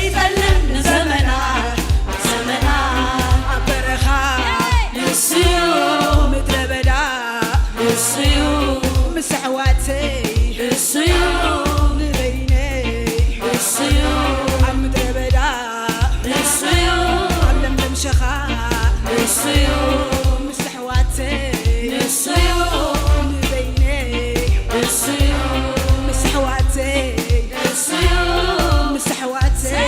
ይጠልም ንዘመና ዘመና ኣብ በረኻ ንስዩ ምድረ በዳ ንስዩ ምስ ኣሕዋተይ ንስዩ ንበይነይ ንስዩ ኣብ ምድረ በዳ ንስዩ ኣብ ለምለም ሸኻ ንስዩ ምስ ኣሕዋተይ ንስዩ ንበይነይ ንስዩ ምስ ኣሕዋተይ ንስዩ ምስ ኣሕዋተይ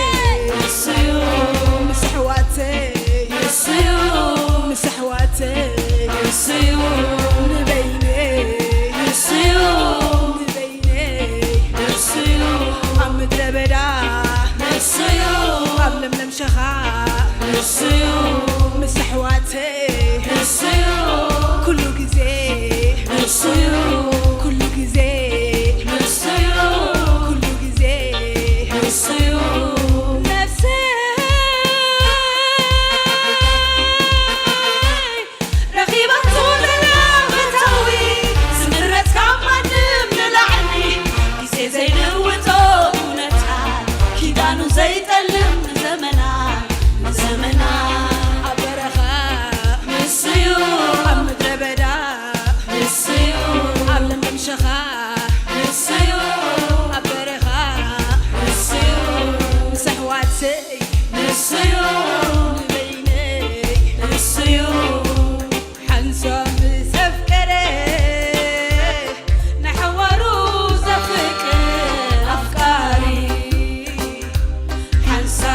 ንስዩ ምስ ኣሕዋተይ ንስዩ ምስ ኣሕዋተይ ንስዩ ንበይነይ ንስዩ ንበይነይ ንስዩ ኣብ ምድረ በዳ ንስዩ ኣብ ለምለም ሸኻ ንስዩ ምስ ኣሕዋተይ ንስዩ ኩሉ ግዜ ንስዩ ኩሉ ግዜ ንስዩ ኩሉ ግዜ ንስዩ ነፍሰይ ረኺባቶ ዘላ ፈታዊ ዝምረጽ ካብ ማንም ንላዕሊ ግዜ ዘይልውጦ እውነታ ኪዳኑ ዘይጠልም ንዘመና ንዘመና ኣብ በረኻ ንስዩ ኣብ ምድረ በዳ ንስዩ ኣብ ለምለም ሸኻ ንስዩ ኣብ በረኻ ንስዩ ምስ ኣሕዋተይ ንስዩ ንበይነይ ንስዩ ሓንሳብ ምስ ኣፍቀረ ንሓዋሩ ዘፍቅር ኣፍቃሪ ሓንሳብ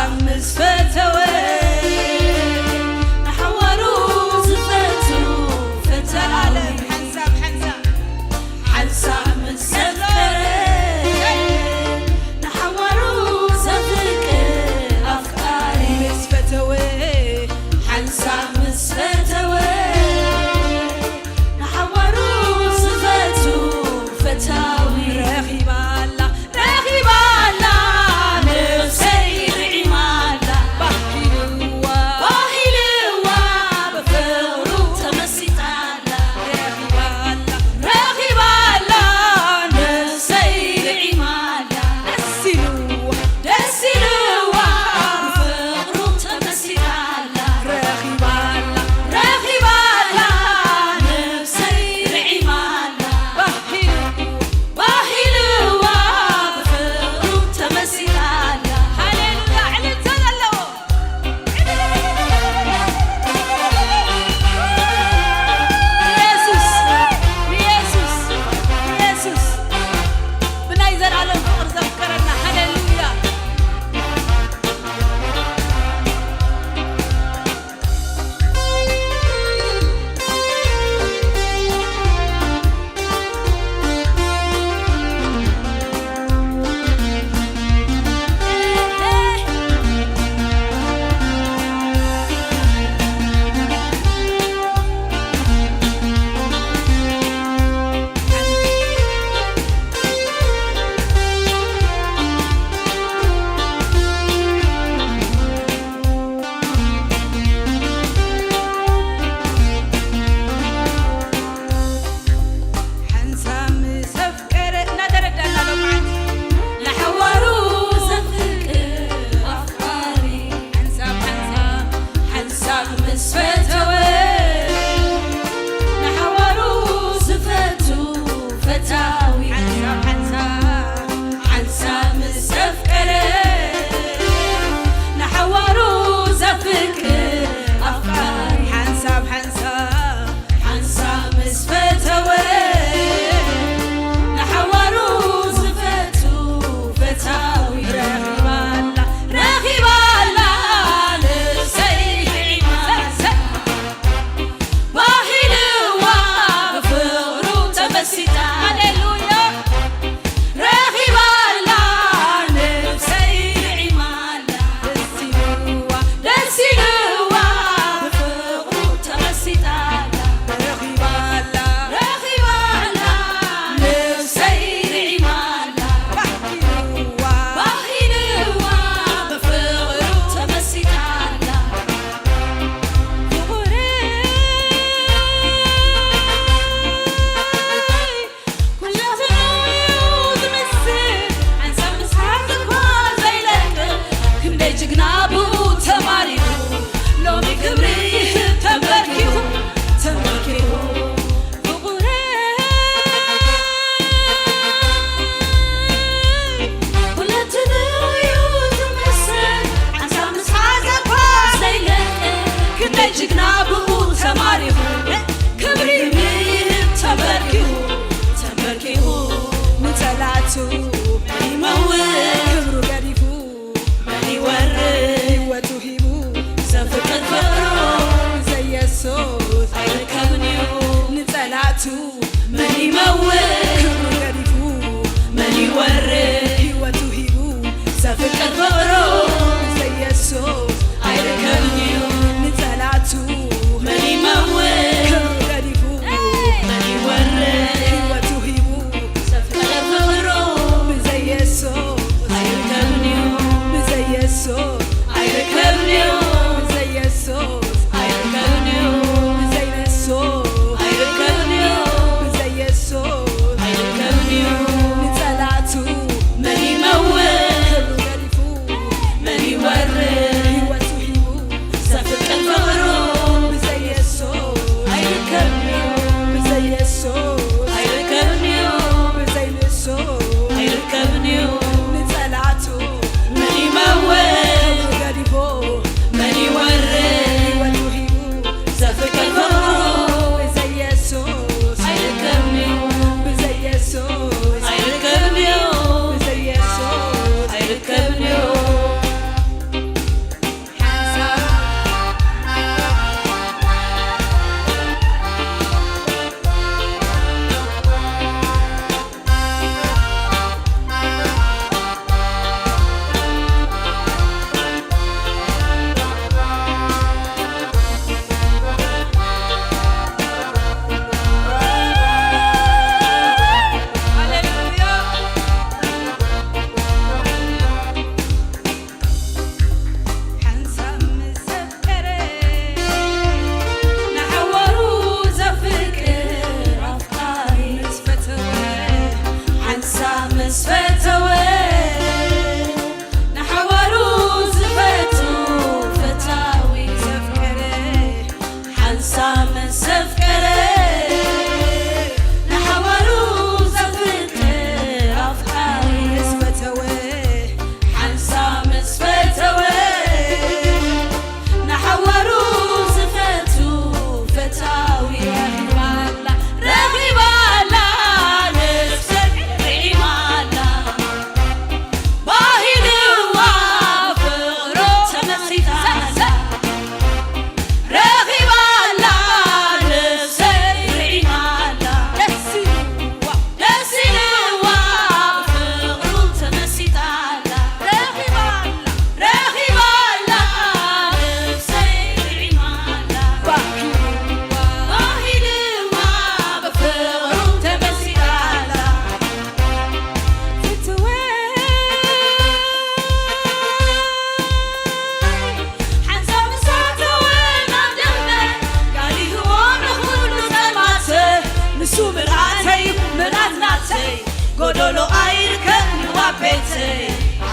ዶሎ ኣይርከብን እዩ ኣብ ቤተይ፣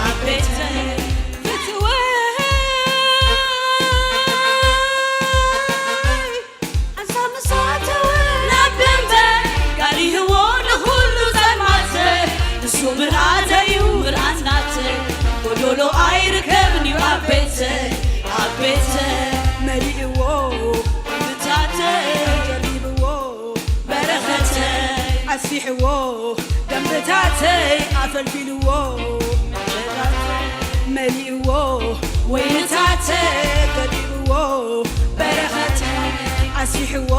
ኣብ ቤተይ። ፍትወይ ኣንሳ ምሳተወ ናብ ደንበ ጋሊህዎ ንኹሉ ጸልማተ። ንሱ ብርሃተይ እዩ ብርሃን ናተይ። ጎዶሎ ኣይርከብን እዩ ኣብ ቤተይ፣ ኣብ ቤተይ። መሊእዎ ብታተይ ጀሪብዎ በረኸተይ ኣስፊሕዎ ደንብታተይ ኣፈልፊልዎ መሊእዎ ወይንታተይ ገዲብዎ በረኸተይ ኣስፊሕዎ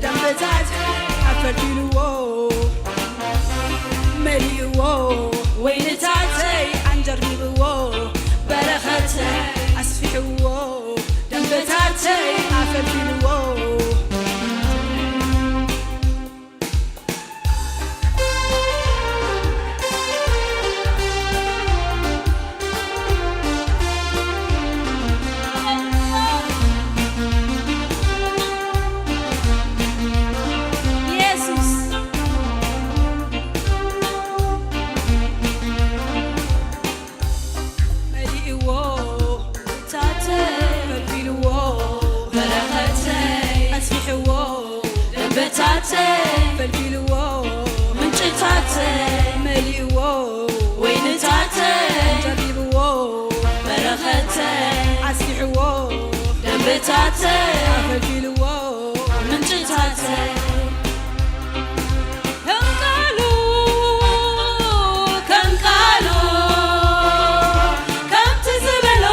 ደንብታተይ ኣፈልፊልዎ መሊእዎ ወይንታተይ ኣንጀርቢብዎ በረኸተይ ኣስፊሕዎ ደንበታተይ ኣፈልፊልዎ። ኢየሱስ መሊእዎ ታተይ ፈልፊልዎ በረኸተይ ኣስፊሕዎ ደንበታተይ ፈልፊልዎ ምንጭታተይ መሊእዎ ወይንታተይ ጀሪብዎ በረኸተይ ኣስፊሕዎ ደንበታተይ ኣፈልፊልዎ ምንጭታተይ ከም ቃሉ ከም ቃሉ ከምቲ ዝበሎ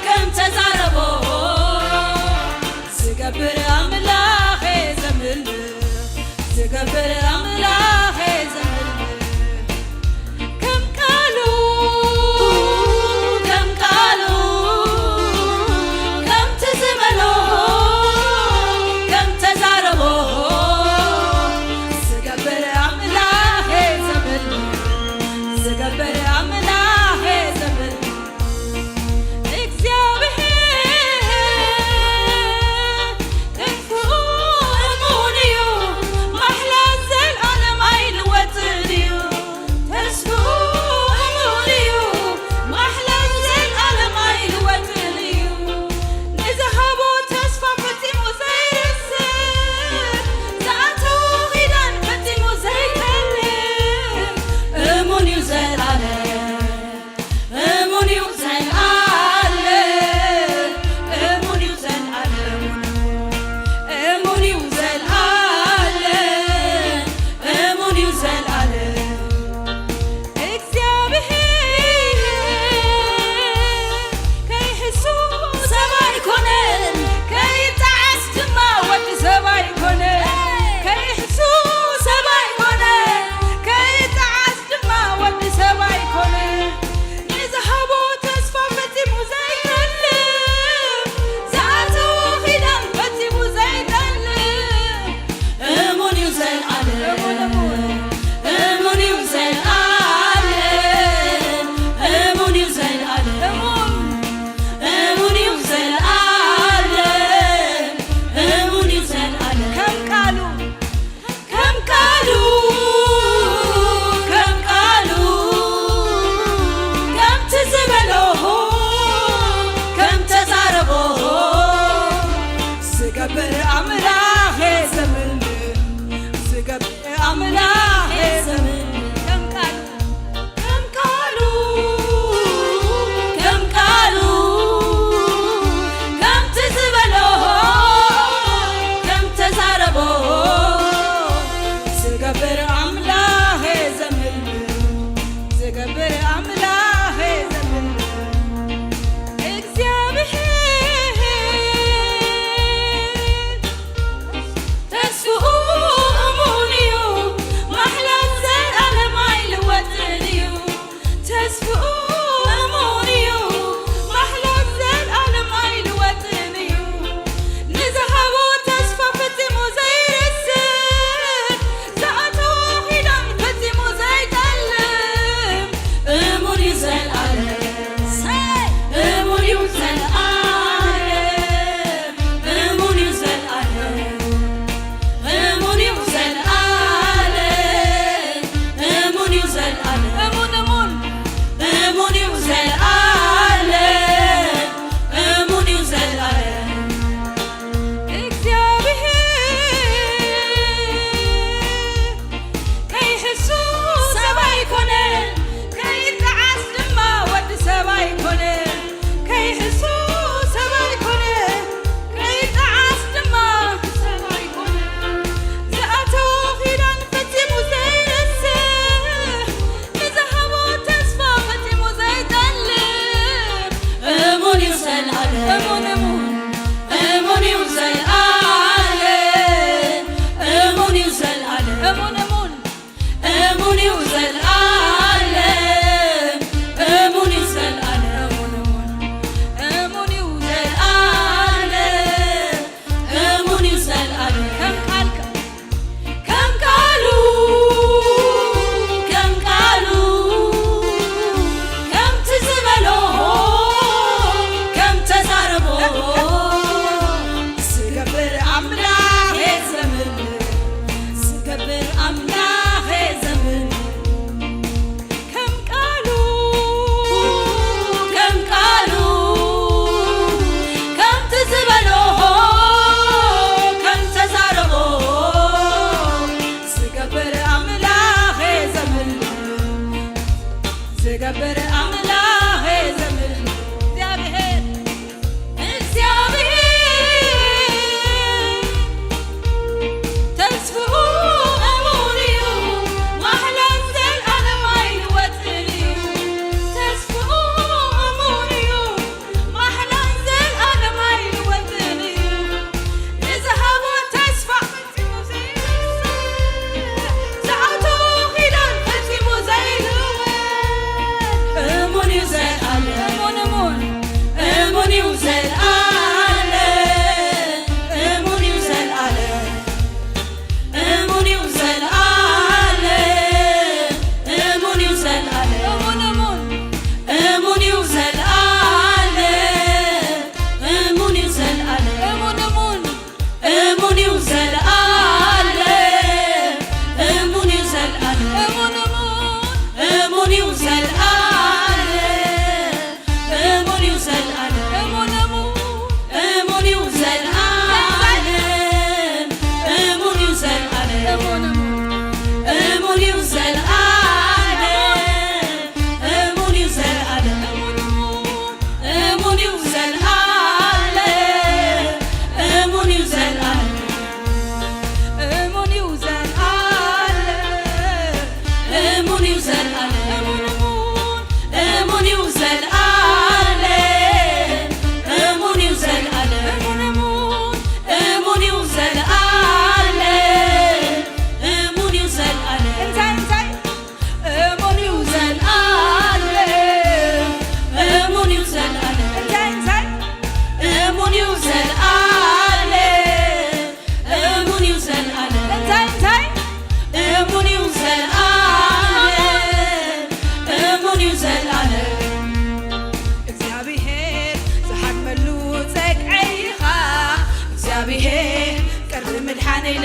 ከም ተዛረቦ ዝገብር ኣምላኸ ዘምልኽ ዝገብር ኣምላኸ ዘምልኽ ከም ቃሉ ከም ቃሉ ከምቲ ዝበሎ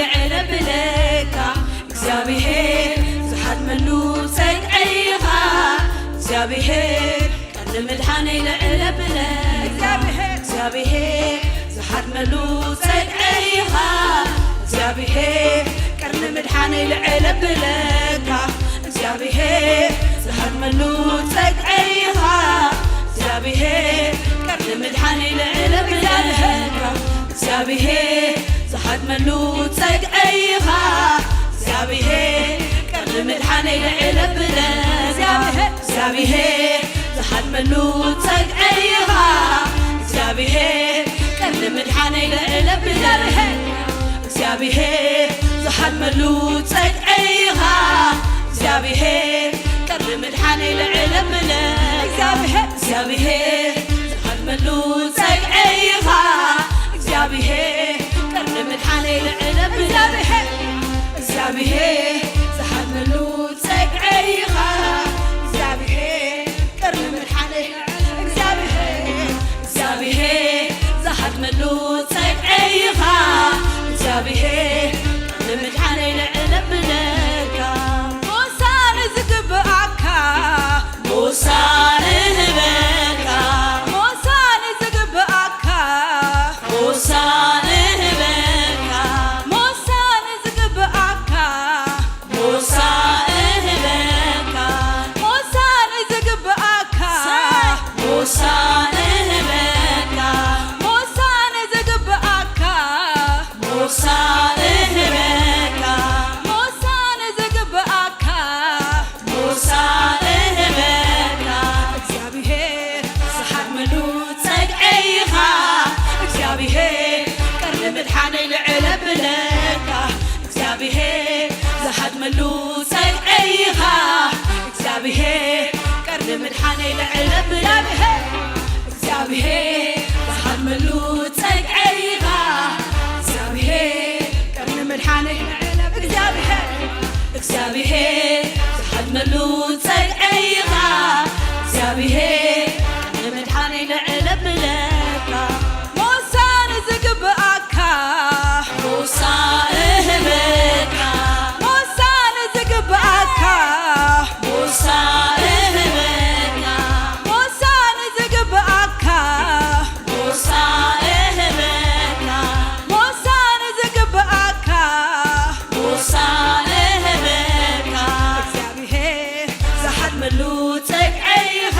ልዕል ብለካ እግዚኣብሔር ዝሓድመሉ ጸግዒኻ እግዚኣብሔር ቀርኒ ምድሓነይ ልዕል ብለካ እግዚኣብሔር ዝሓድመሉ ጸግዒኻ እግዚኣብሔር ቀርኒ ምድሓነይ ልዕል ብለካ እግዚኣብሔር ዝሓድመሉ ጸግዒኻ እግዚኣብሔር ቀርኒ ምድሓነይ ልዕል ብለካ እግዚኣብሔር ዝሓድመሉ ጸግዒኻ እግዚኣብሔር ቀርኒ ምድሓነይ ልዕል ብለካ እግዚኣብሔር ዝሓድመሉ ጸግዒኻ እግዚኣብሔር ቀርኒ ምድሓነይ ልዕል ብለካ እግዚኣብሔር ዝሓድመሉ ጸግዒኻ እግዚኣብሔር ቀርኒ ምድሓነይ ልዕል ብለካ እግዚኣብሔር እግዚኣብሔር ዝሓድመሉ ጸግዒኻ እግዚኣብሔር ቀርኒ ምድሓነይ ልዕል ብለካ እግዚኣብሔር ዝሓድመሉ ጸግዒኻ እግዚኣብሔር ቀርኒ ምድሓነይ እግዚኣብሔር እግዚኣብሔር ዝሓድመሉ ጸግዒኻ እግዚኣብሔር ቀርኒ ምድሓነይ ልዕል ብለካ ሞሳ ንዝግብኣካ ሞሳ ንህበካ ሞሳ ንዝግብኣካ ሞሳ ንህበካ ሞሳ ንዝግብኣካ ሞሳ እህበካ ሞሳ ንዝግብኣካ ሞሳ እህበካ ሞሳ ንዝግብኣካ ሞሳ እህበካ ሞሳ ንዝግብኣካ ሞሳ እህበካ እግዚኣብሔር ዝሓድመሉ ጸግዒኻ እግዚኣብሔር ቀርኒ ምድሓነይ ልዕል ብለካ እግዚኣብሔር ዝሓድመሉ ጸግዒኻ እግዚኣብሔር ቀርኒ ምድሓነይ ልዕል ብለካ እግዚኣብሔር ዝሓድመሉ ጸግዒኻ እግዚኣብሔር ቀርኒ ምድሓነይ ልዕል ብለካ እግዚኣብሔር ዝሓድመሉ ጸግዒኻ እግዚኣብሔር ቀርኒ ምድሓነይ ልዕል ብለካ ሞሳ ንዝግብኣካ ሞሳ እህበካ ሞሳ ንዝግብኣካ ሞሳ እህበካ ሞሳ ንዝግብኣካ ሞሳ እህበካ ሞሳ ንዝግብኣካ ሞሳ እህበካ እግዚኣብሔር ዝሓድመሉ ጸግዒኻ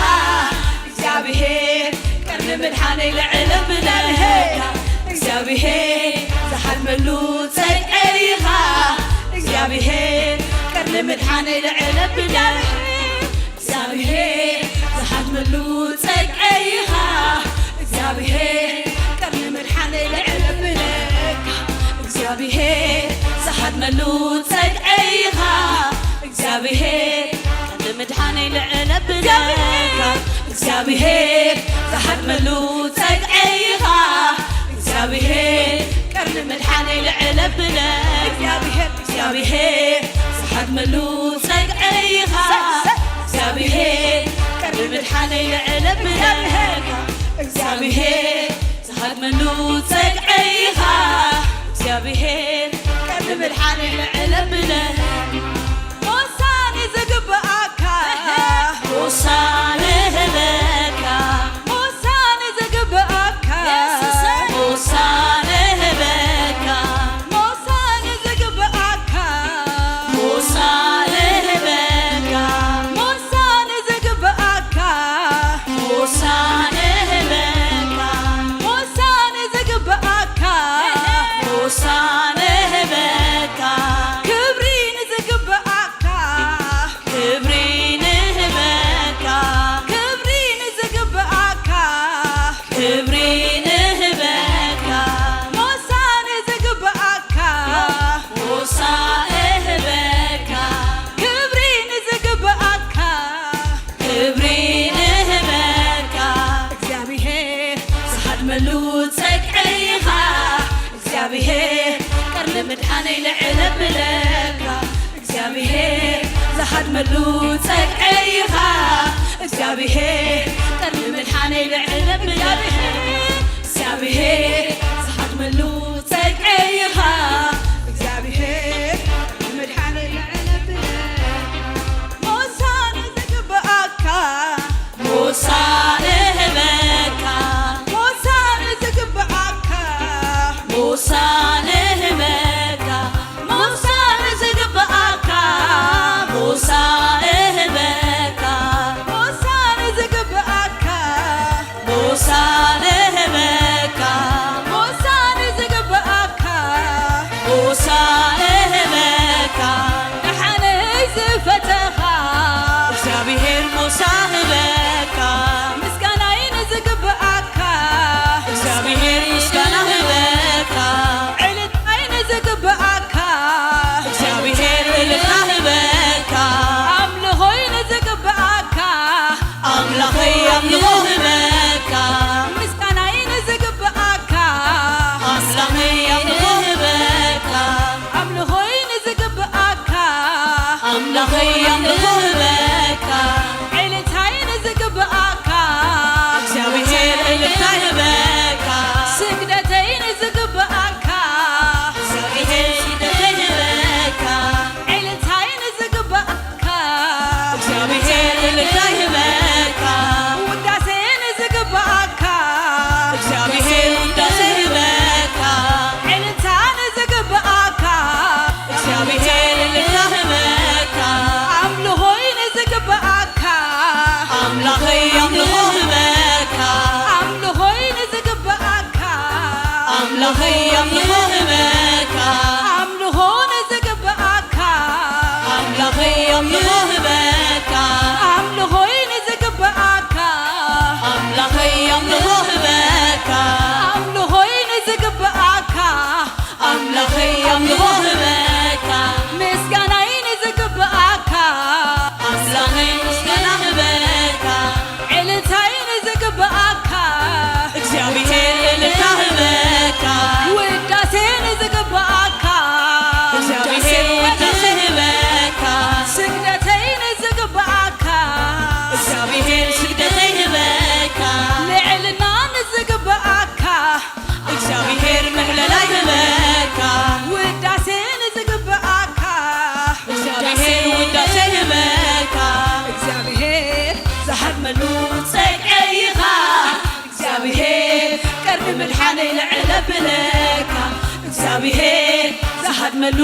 እግዚኣብሔር ቀርኒ ምድሓነይ ልዕል ብለካ እግዚኣብሔር ዝሓድመሉ ጸግዒኻ እግዚኣብሔር ቀርኒ ምድሓነይ ልዕል ብለካ እግዚኣብሔር ዝሓድመሉ ጸግዒኻ እግዚኣብሔር ቀርኒ ምድሓነይ ልዕል ብለካ እግዚኣብሔር ዝሓድመሉ ጸግዒኻ እግዚኣብሔር ቀርኒ ምድሓነይ ልዕል ብለካ እግዚኣብሔር ዝሓድመሉ ጸግዒኻ እግዚኣብሔር ቀርኒ ምድሓነይ ልዕል ብለካ እግዚኣብሔር እግዚኣብሔር ዝሓድመሉ ጸግዒኻ እግዚኣብሔር ቀርኒ ምድሓነይ ልዕል ብለካ እግዚኣብሔር ዝሃድመሉ ጸግዒኻ እግዚኣብሔር ቀርኒ ምድሓነይ ልዕል ብለካ ሞሳ ንዝግብኣካ ሞሳ ንህበካ ሞሳ ንዝግብኣካ ሞሳ ንህበካ ሞሳ ንዝግብኣካ ሞሳ ንህበካ ሞሳ ንዝግብኣካ ሞሳ ንህበካ ሞሳ ንዝግብኣካ ሞሳ ንህበካ ክብሪ ንዝግብኣካ ክብሪ ንህበካ ክብሪ ንዝግብኣካ ክብሪ ንህበካ ሞሳ ንዝግብኣካ ሞሳ እህበካ ክብሪ ንዝግብኣካ ክብሪ ንህበካ እግዚኣብሔር ዝሃድመሉ ጸግዒኻ እግዚኣብሔር ቀርኒ ምድሓነይ ልዕል ብለካ እግዚኣብሔር ዝሃድመሉ ጸግዒኻ እግዚኣብሔር ቀርኒ ምድሓነይ ልዕል ብለካ እግዚኣብሔር ዝሃድመሉ ጸግዒኻ ኣምልኾ ህበካ። ዕልልታይ ንዝግብኣካ። እግዚኣብሔር እልልታ ህበካ። ስግደተይ ንዝግብኣካ። እግዚኣብሔር ስግደተይ ህበካ። ዕልልታይ ንዝግብኣካ። እግዚኣብሔር እልልታ ህበካ። ውዳሴ ንዝግብኣካ። እግዚኣብሔር ውዳሴ ህበካ። ዕልልታ ንዝግብኣካ። እግዚኣብሔር እልልታ ህበካ። ኣምልኾይ ንዝግብኣካ። ኣምላኸይ ኣምልኾ ህበካ። ኣምልኾይ ንዝግብኣካ። ኣምላኸይ ኣምልኾ ህበካ። ኣምልኾ ንዝግብኣካ። ኣምላኸይ ኣምልኾ ህበካ። ኣምልኾይ ንዝግብኣካ። ኣምላኸይ ኣምልኾ ህበካ። ኣምልኾይ ንዝግብኣካ። ኣምላኸይ ኣምልኾ ህበካ። ምስጋናይ ንዝግብኣካ። ኣምላኸይ ምስጋና ህበካ። ዕልልታይ ንዝግብኣካ። እግዚኣብሔር እልልታ ህበካ። ውዳሴ ንዝግብኣካ። እግዚኣብሔር ውዳሴ ህበካ። ስግደተይ ንዝግብኣካ። እግዚኣብሔር ስግደተይ ህበካ። ልዕልና ንዝግብኣካ። እግዚኣብሔር ምሕለላ ይህበካ። ውዳሴ ንዝግብኣካ። እግዚኣብሔር ውዳሴ ይህበካ። እግዚኣብሔር ዝሃድመሉ ጸግዒ ኢኻ። እግዚኣብሔር ቀርኒ ምድሓነይ ልዕል ኣብለካ። እግዚኣብሔር ዝሃድመሉ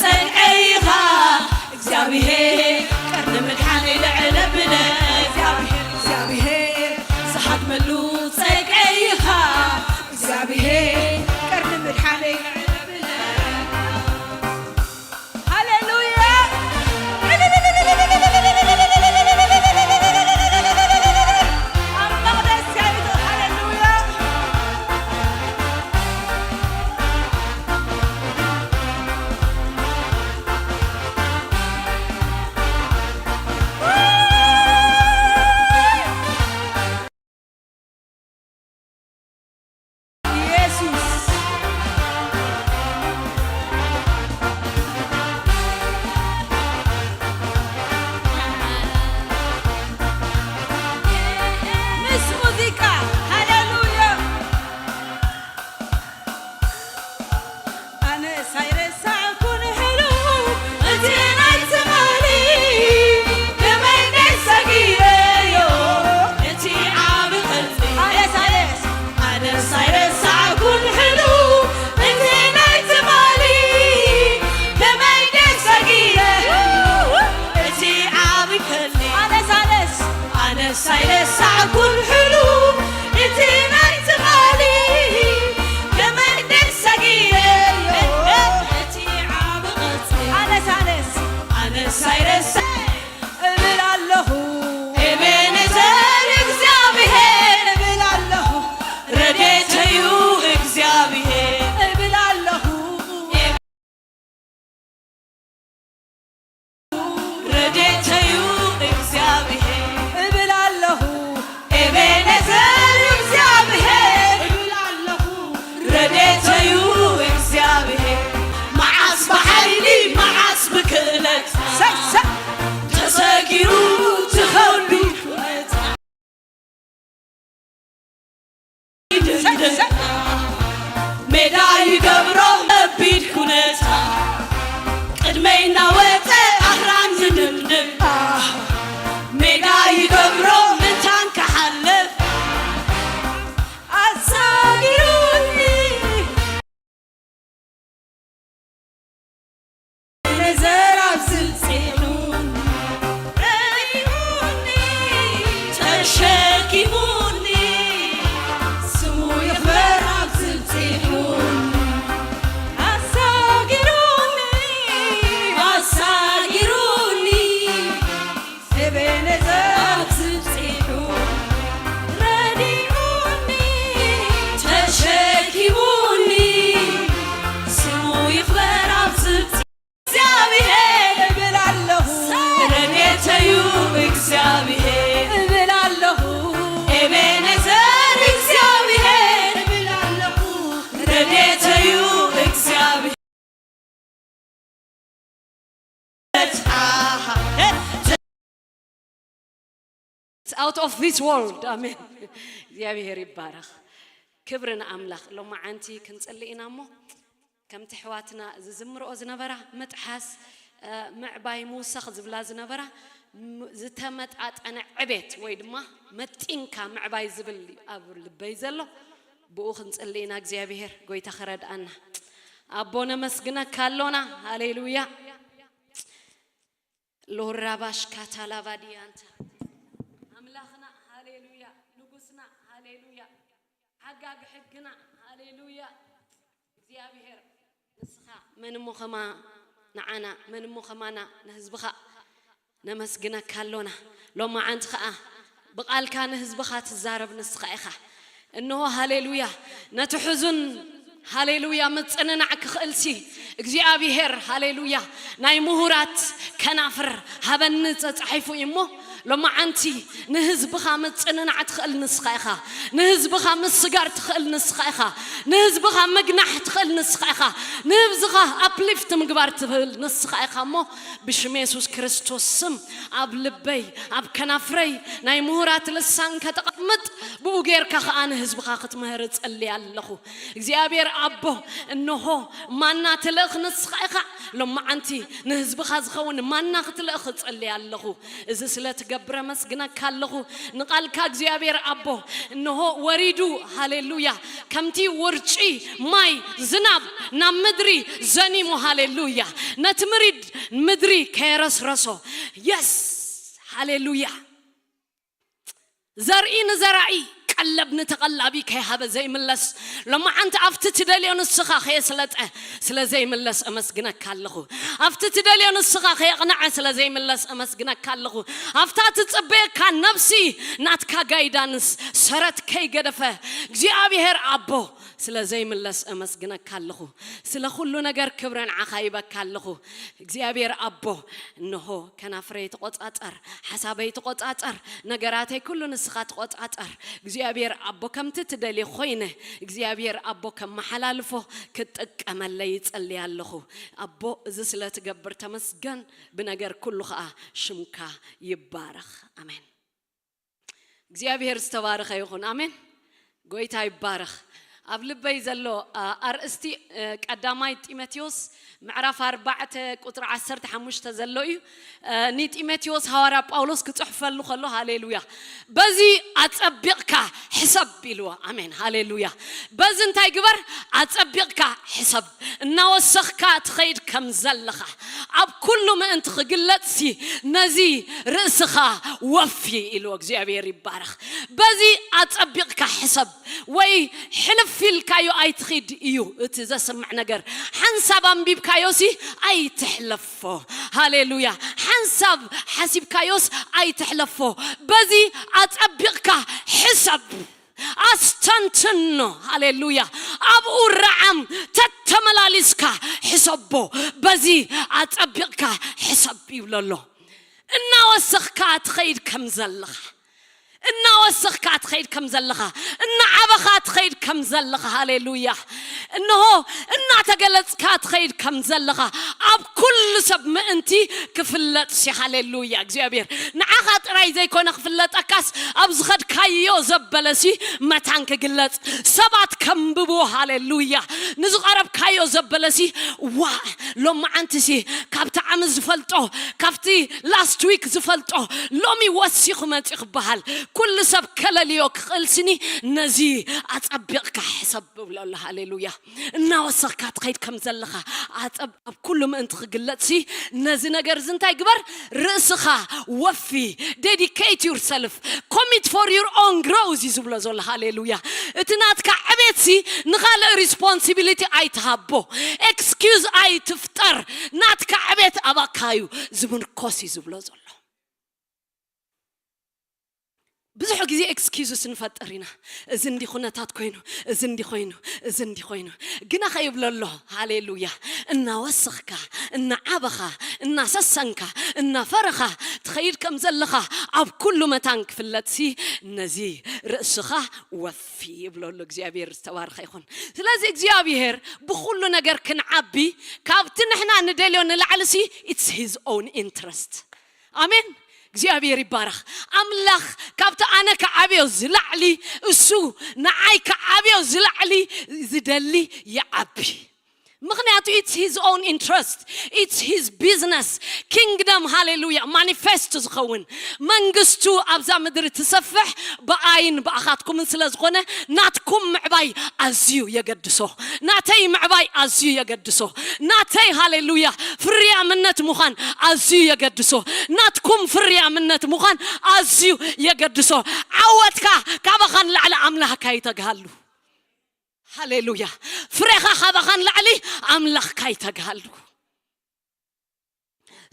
ጸግዒ ኢኻ። እግዚኣብሔር ቀርኒ ምድሓነይ ልዕል ኣብለካ። እግዚኣብሔር፣ እግዚኣብሔር ዝሃድመሉ ጸግዒ ኢኻ። እግዚኣብሔር ቀርኒ ምድሓነይ ልዕል ኣብለካ። ሃሌሉያ። ኣምላኽ ደስ ያይቶ። ሃሌሉያ። ኢየሱስ፣ out of this world. ኣሜን። እግዚኣብሔር ይባረኽ። ክብሪ ንኣምላኽ። ሎማዓንቲ ክንጽሊ ኢና እሞ ከምቲ ኣሕዋትና ዝዝምርኦ ዝነበራ ምጥሓስ፣ እ፣ ምዕባይ ምውሳኽ ዝብላ ዝነበራ ም-፣ ዝተመጣጠነ ዕቤት ወይ ድማ መጢንካ ምዕባይ ዝብል ኣብ ልበይ ዘሎ። ብኡ ክንጽሊ ኢና እግዚኣብሔር ጎይታ ክረድኣና። ኣቦ ነመስግነካ ኣሎና። ሃሌሉያ። ሎራባሽ ካታላቫዲያንታ ኣምላኽና ሃሌሉያ፣ ንጉስና ሃሌሉያ፣ ሓጋጊ ሕግና ሃሌሉያ። እግዚኣብሔር ንስኻ መን እሞ ከማ ንዓና፣ መን እሞ ከማና ንህዝብኻ። ነመስግነካ ኣሎና። ሎማዓንቲ ኸኣ ብቓልካ ንህዝብኻ ትዛረብ ንስኻ ኢኻ። እንሆ ሃሌሉያ፣ ነቲ ሕዙን ሃሌሉያ ምጽንናዕ ክኽእልሲ እግዚኣብሔር ሃሌሉያ ናይ ምሁራት ከናፍር ሃበኒ ተጻሒፉ እዩ እሞ፣ ሎማዓንቲ ንህዝብኻ ምጽንናዕ ትኽእል ንስኻ ኢኻ። ንህዝብኻ ምስጋር ትኽእል ንስኻ ኢኻ። ንህዝብኻ ምግናሕ ትኽእል ንስኻ ኢኻ። ንህዝብኻ ኣፕሊፍት ምግባር ትኽእል ንስኻ ኢኻ እሞ፣ ብሽም የሱስ ክርስቶስ ስም ኣብ ልበይ ኣብ ከናፍረይ ናይ ምሁራት ልሳን ከተቐምጥ፣ ብኡ ጌርካ ኸኣ ንህዝብኻ ክትምህር እጸሊ ኣለኹ። እግዚኣብሔር ኣቦ፣ እንሆ ማና ትልእኽ ንስኻ ኢኻ። ሎማዓንቲ ንህዝብኻ ዝኸውን ማና ክትልእኽ እጸሊ ኣለኹ። እዚ ስለ ትገብር ኣመስግነካ ኣለኹ። ንቓልካ እግዚኣብሔር ኣቦ፣ እንሆ ወሪዱ፣ ሃሌሉያ፣ ከምቲ ውርጪ ማይ ዝናብ ናብ ምድሪ ዘኒሙ፣ ሃሌሉያ፣ ነቲ ምሪድ ምድሪ ከየረስረሶ። የስ፣ ሃሌሉያ። ዘርኢ ንዘራኢ፣ ቀለብ ንተቐላቢ ከይሃበ ዘይምለስ፣ ሎማዓንቲ ኣብቲ ትደልዮ ንስኻ ከየስለጠ ስለ ዘይምለስ እመስግነካ ኣለኹ። ኣብቲ ትደልዮ ንስኻ ከየቕንዐ ስለ ዘይምለስ እመስግነካ ኣለኹ። ኣብታ ትጽበየካ ነፍሲ ናትካ ጋይዳንስ ሰረት ከይገደፈ እግዚኣብሔር ኣቦ ስለ ዘይምለስ እመስግነካ ኣለኹ። ስለ ኩሉ ነገር ክብረ ንዓኻ ይበካ ኣለኹ። እግዚኣብሔር ኣቦ፣ እንሆ ከናፍረይ ተቖጻጸር፣ ሓሳበይ ተቖጻጸር፣ ነገራተይ ኩሉ ንስኻ ተቖጻጸር። እግዚኣብሔር ኣቦ፣ ከምቲ ትደልዮ ኮይነ፣ እግዚኣብሔር ኣቦ፣ ከመሓላልፎ ክጥቀመለይ ይጸሊ ኣለኹ። ኣቦ፣ እዚ ስለ ትገብር ተመስገን፣ ብነገር ኩሉ ኸኣ ሽምካ ይባረኽ። ኣሜን። እግዚኣብሔር ዝተባረኸ ይኹን። ኣሜን። ጎይታ ይባረኽ። ኣብ ልበይ ዘሎ፣ ኣ፣ ኣርእስቲ፣ እ፣ ቀዳማይ ጢሞቴዎስ ምዕራፍ ኣርባዕተ ቁጽሪ ዓሰርተ ሓሙሽተ ዘሎ እዩ። እ፣ ንጢሞቴዎስ ሃዋርያ ጳውሎስ ክጽሕፈሉ ከሎ፣ ሃሌሉያ፣ በዚ ኣጸቢቕካ ሕሰብ ኢልዎ። ኣሜን። ሃሌሉያ። በዚ እንታይ ግበር? ኣጸቢቕካ ሕሰብ። እናወሰኽካ ትኸይድ ከም ዘለኻ፣ ኣብ ኩሉ ምእንቲ ክግለጽሲ፣ ነዚ ርእስኻ ወፊ ኢልዎ። እግዚኣብሔር ይባረኽ። በዚ ኣጸቢቕካ ሕሰብ፣ ወይ ሕልፍ ኢልካዮ ኣይትኺድ እዩ እቲ ዘስምዕ ነገር። ሓንሳብ ኣንቢብካዮሲ ኣይትሕለፎ። ሃሌሉያ። ሓንሳብ ሓሲብካዮስ ኣይትሕለፎ። በዚ ኣጸቢቕካ ሕሰብ። ኣስተንትኖ። ሃሌሉያ። ኣብኡ ረዓም ተተመላሊስካ ሕሰቦ። በዚ ኣጸቢቕካ ሕሰብ ይብሎ ኣሎ። እናወሰኽካ ትኸይድ ከም ዘለኻ፣ እናወሰኽካ ትኸይድ ከም ዘለኻ፣ እናዓበኻ ትኸይድ ከም ዘለኻ፣ ሃሌሉያ፣ እንሆ እናተገለጽካ ትኸይድ ከም ዘለኻ፣ ኣብ ኩሉ ሰብ ምእንቲ ክፍለጥሲ፣ ሃሌሉያ፣ እግዚኣብሔር ንዓኻ ጥራይ ዘይኮነ ክፍለጠካስ፣ ኣብ ዝኸድካዮ ዘበለሲ መታን ክግለጽ፣ ሰባት ከንብብዎ፣ ሃሌሉያ፣ ንዝቐረብካዮ ዘበለሲ፣ ዋ፣ ሎማዓንትሲ ካብቲ ዓሚ ዝፈልጦ፣ ካብቲ ላስት ዊክ ዝፈልጦ፣ ሎሚ ወሲኹ መጺኡ ክበሃል፣ ኩሉ ሰብ ከለልዮ ክኽእል ስኒ፣ ነዚ ኣጸቢቕካ ሕሰብ እብሎ ኣሎ። ሃሌሉያ። እናወሰኽካ ትኸይድ ከም ዘለኻ፣ ኣጸብ-፣ ኣብ ኩሉ ምእንቲ ክግለጽሲ፣ ነዚ ነገር እዚ እንታይ ግበር? ርእስኻ ወፊ፣ dedicate yourself፣ commit for your own growth እዩ ዝብሎ ዘሎ። ሃሌሉያ። እቲ ናትካ ዕቤትሲ ንኻልእ ሪስፖንሲቢሊቲ ኣይትሃቦ፣ ኤክስኪውዝ ኣይትፍጠር። ናትካ ዕቤት ኣባካ እዩ ዝምርኮስ እዩ ዝብሎ ዘሎ። ብዙሕ ግዜ ኤክስኪውዝስ ንፈጥር ኢና። እዚ እንዲ ኩነታት ኮይኑ፣ እዚ እንዲ ኮይኑ፣ እዚ እንዲ ኮይኑ። ግና ከይብሎ ኣሎ፣ ሃሌሉያ። እናወሰኽካ፣ እናዓበኻ፣ እናሰሰንካ፣ እናፈረኻ ትኸይድ ከም ዘለኻ ኣብ ኩሉ መታን ክፍለጥሲ፣ ነዚ ርእስኻ ወፊ ይብሎ ኣሎ። እግዚኣብሔር ዝተባረኸ ይኹን። ስለዚ እግዚኣብሔር ብኹሉ ነገር ክንዓቢ፣ ካብቲ ንሕና ንደልዮ ንላዕልሲ፣ it's his own interest። ኣሜን። እግዚኣብሔር ይባረኽ። ኣምላኽ ካብቲ ኣነ ክዓብዮ ዝላዕሊ፣ እሱ ንዓይ ክዓብዮ ዝላዕሊ ዝደሊ ይዓቢ። ምኽንያቱ it's his own interest, it's his business. Kingdom, ሃሌሉያ፣ ማኒፌስት ዝኸውን መንግስቱ ኣብዛ ምድሪ ትሰፍሕ ብኣይን ብኣኻትኩምን ስለ ዝኾነ ናትኩም ምዕባይ ኣዝዩ የገድሶ። ናተይ ምዕባይ ኣዝዩ የገድሶ። ናተይ ሃሌሉያ ፍርያምነት ምዃን ኣዝዩ የገድሶ። ናትኩም ፍርያምነት ምዃን ኣዝዩ የገድሶ። ዓወትካ ካባኻ ንላዕሊ ኣምላኽካ ይተግሃሉ። ሃሌሉያ። ፍሬኻ ካባኻ ንላዕሊ ኣምላኽካ ይተግሃሉ።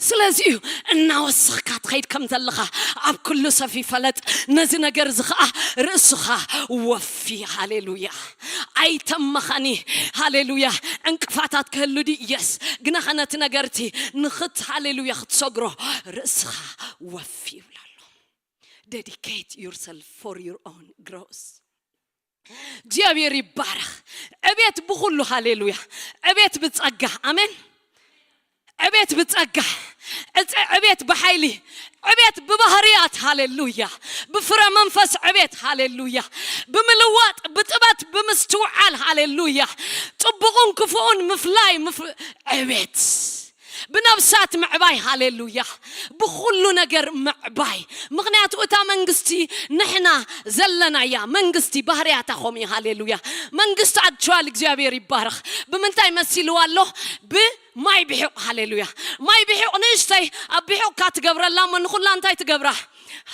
ስለዚ እዩ እናወሰኽካ ትኸይድ ከም ዘለኻ ኣብ ኩሉ ሰብ ይፈለጥ። ነዚ ነገር እዚ ኸዓ ርእስኻ ወፊ። ሃሌሉያ። ኣይተመኸኒ። ሃሌሉያ። ዕንቅፋታት ክህሉ ድዩ? የስ። ግናኸ ነቲ ነገር እቲ ንኽት ሃሌሉያ ክትሰግሮ ርእስኻ ወፊ ይብሎ ኣሎ። Dedicate yourself for your own growth. እግዚኣብሔር ይባረኽ። ዕቤት ብኹሉ፣ ሃሌሉያ። ዕቤት ብጸጋ፣ ኣሜን። ዕቤት ብጸጋ፣ ዕጸ-፣ ዕቤት ብሓይሊ፣ ዕቤት ብባህርያት፣ ሃሌሉያ። ብፍረ መንፈስ ዕቤት፣ ሃሌሉያ። ብምልዋጥ፣ ብጥበት፣ ብምስትውዓል፣ ሃሌሉያ። ጽቡቕን ክፉኡን ምፍላይ፣ ምፍ-፣ ዕቤት። ብነብሳት ምዕባይ፣ ሃሌሉያ። ብኹሉ ነገር ምዕባይ። ምኽንያቱ እታ መንግስቲ ንሕና ዘለናያ መንግስቲ ባህርያታ ኸም እዩ፣ ሃሌሉያ። መንግስቲ ኣክቹዋል እግዚኣብሔር ይባረኽ። ብምንታይ መሲልዋ ኣሎ? ብማይ ብሒቕ፣ ሃሌሉያ። ማይ ብሒቕ ንእሽተይ ኣብ ብሒቕካ ትገብረላ እሞ ንኹላ እንታይ ትገብራ?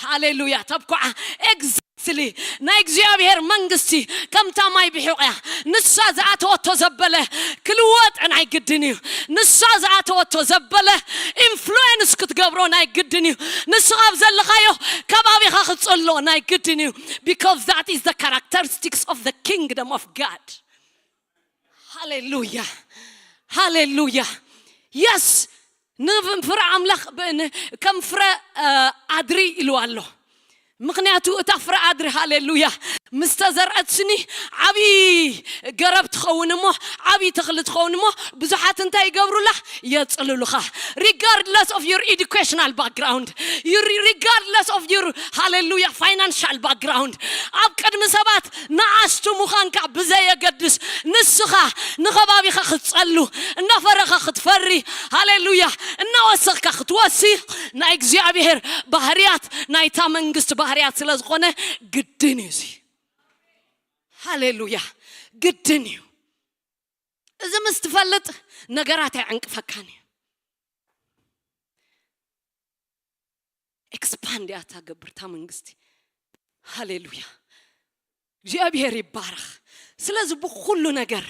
ሃሌሉያ። ተብኩዓ። ኤግዛክትሊ። ናይ እግዚኣብሔር መንግስቲ ከምታ ማይ ብሒቕ እያ። ንሳ ዝኣተወቶ ዘበለ ክልወጥ ናይ ግድን እዩ። ንሳ ዝኣተወቶ ዘበለ ኢንፍሉዌንስ ክትገብሮ ናይ ግድን እዩ። ንስኻ ኣብ ዘለኻዮ ከባቢኻ ክትጽሎ ናይ ግድን እዩ። Because that is the characteristics of the kingdom of God. ሃሌሉያ። ሃሌሉያ። የስ። ንፍረ ኣምላኽ ብ-፣ ን-፣ ከም ፍረ፣ እ፣ ኣድሪ ኢሉ ኣሎ። ምኽንያቱ እታ ፍረ ኣድሪ፣ ሃሌሉያ፣ ምስ ተዘርዐት ስኒ ዓብዪ ገረብ ትኸውን እሞ፣ ዓብዪ ተኽሊ ትኸውን እሞ፣ ብዙሓት እንታይ ይገብሩላ? የጽልሉኻ። Regardless of your educational background, you re-, regardless of your, ሃሌሉያ፣ financial background፣ ኣብ ቅድሚ ሰባት ንኣሽቱ ምዃንካ ብዘየገድስ፣ ንስኻ ንኸባቢኻ ክትጸሉ፣ እናፈረኻ ክትፈሪ፣ ሃሌሉያ፣ እናወሰኽካ ክትወሲ፣ ናይ እግዚኣብሔር ባህርያት፣ ናይታ መንግስቲ ባህርያት ስለ ዝኾነ ግድን እዩ እዚ። ሃሌሉያ፣ ግድን እዩ። እዚ ምስ ትፈልጥ ነገራት ኣይዕንቅፈካን እዩ። ኤክስፓንድ እያ እታ ገብር እታ መንግስቲ። ሃሌሉያ፣ እግዚኣብሔር ይባረኽ። ስለዚ ብኩሉ ነገር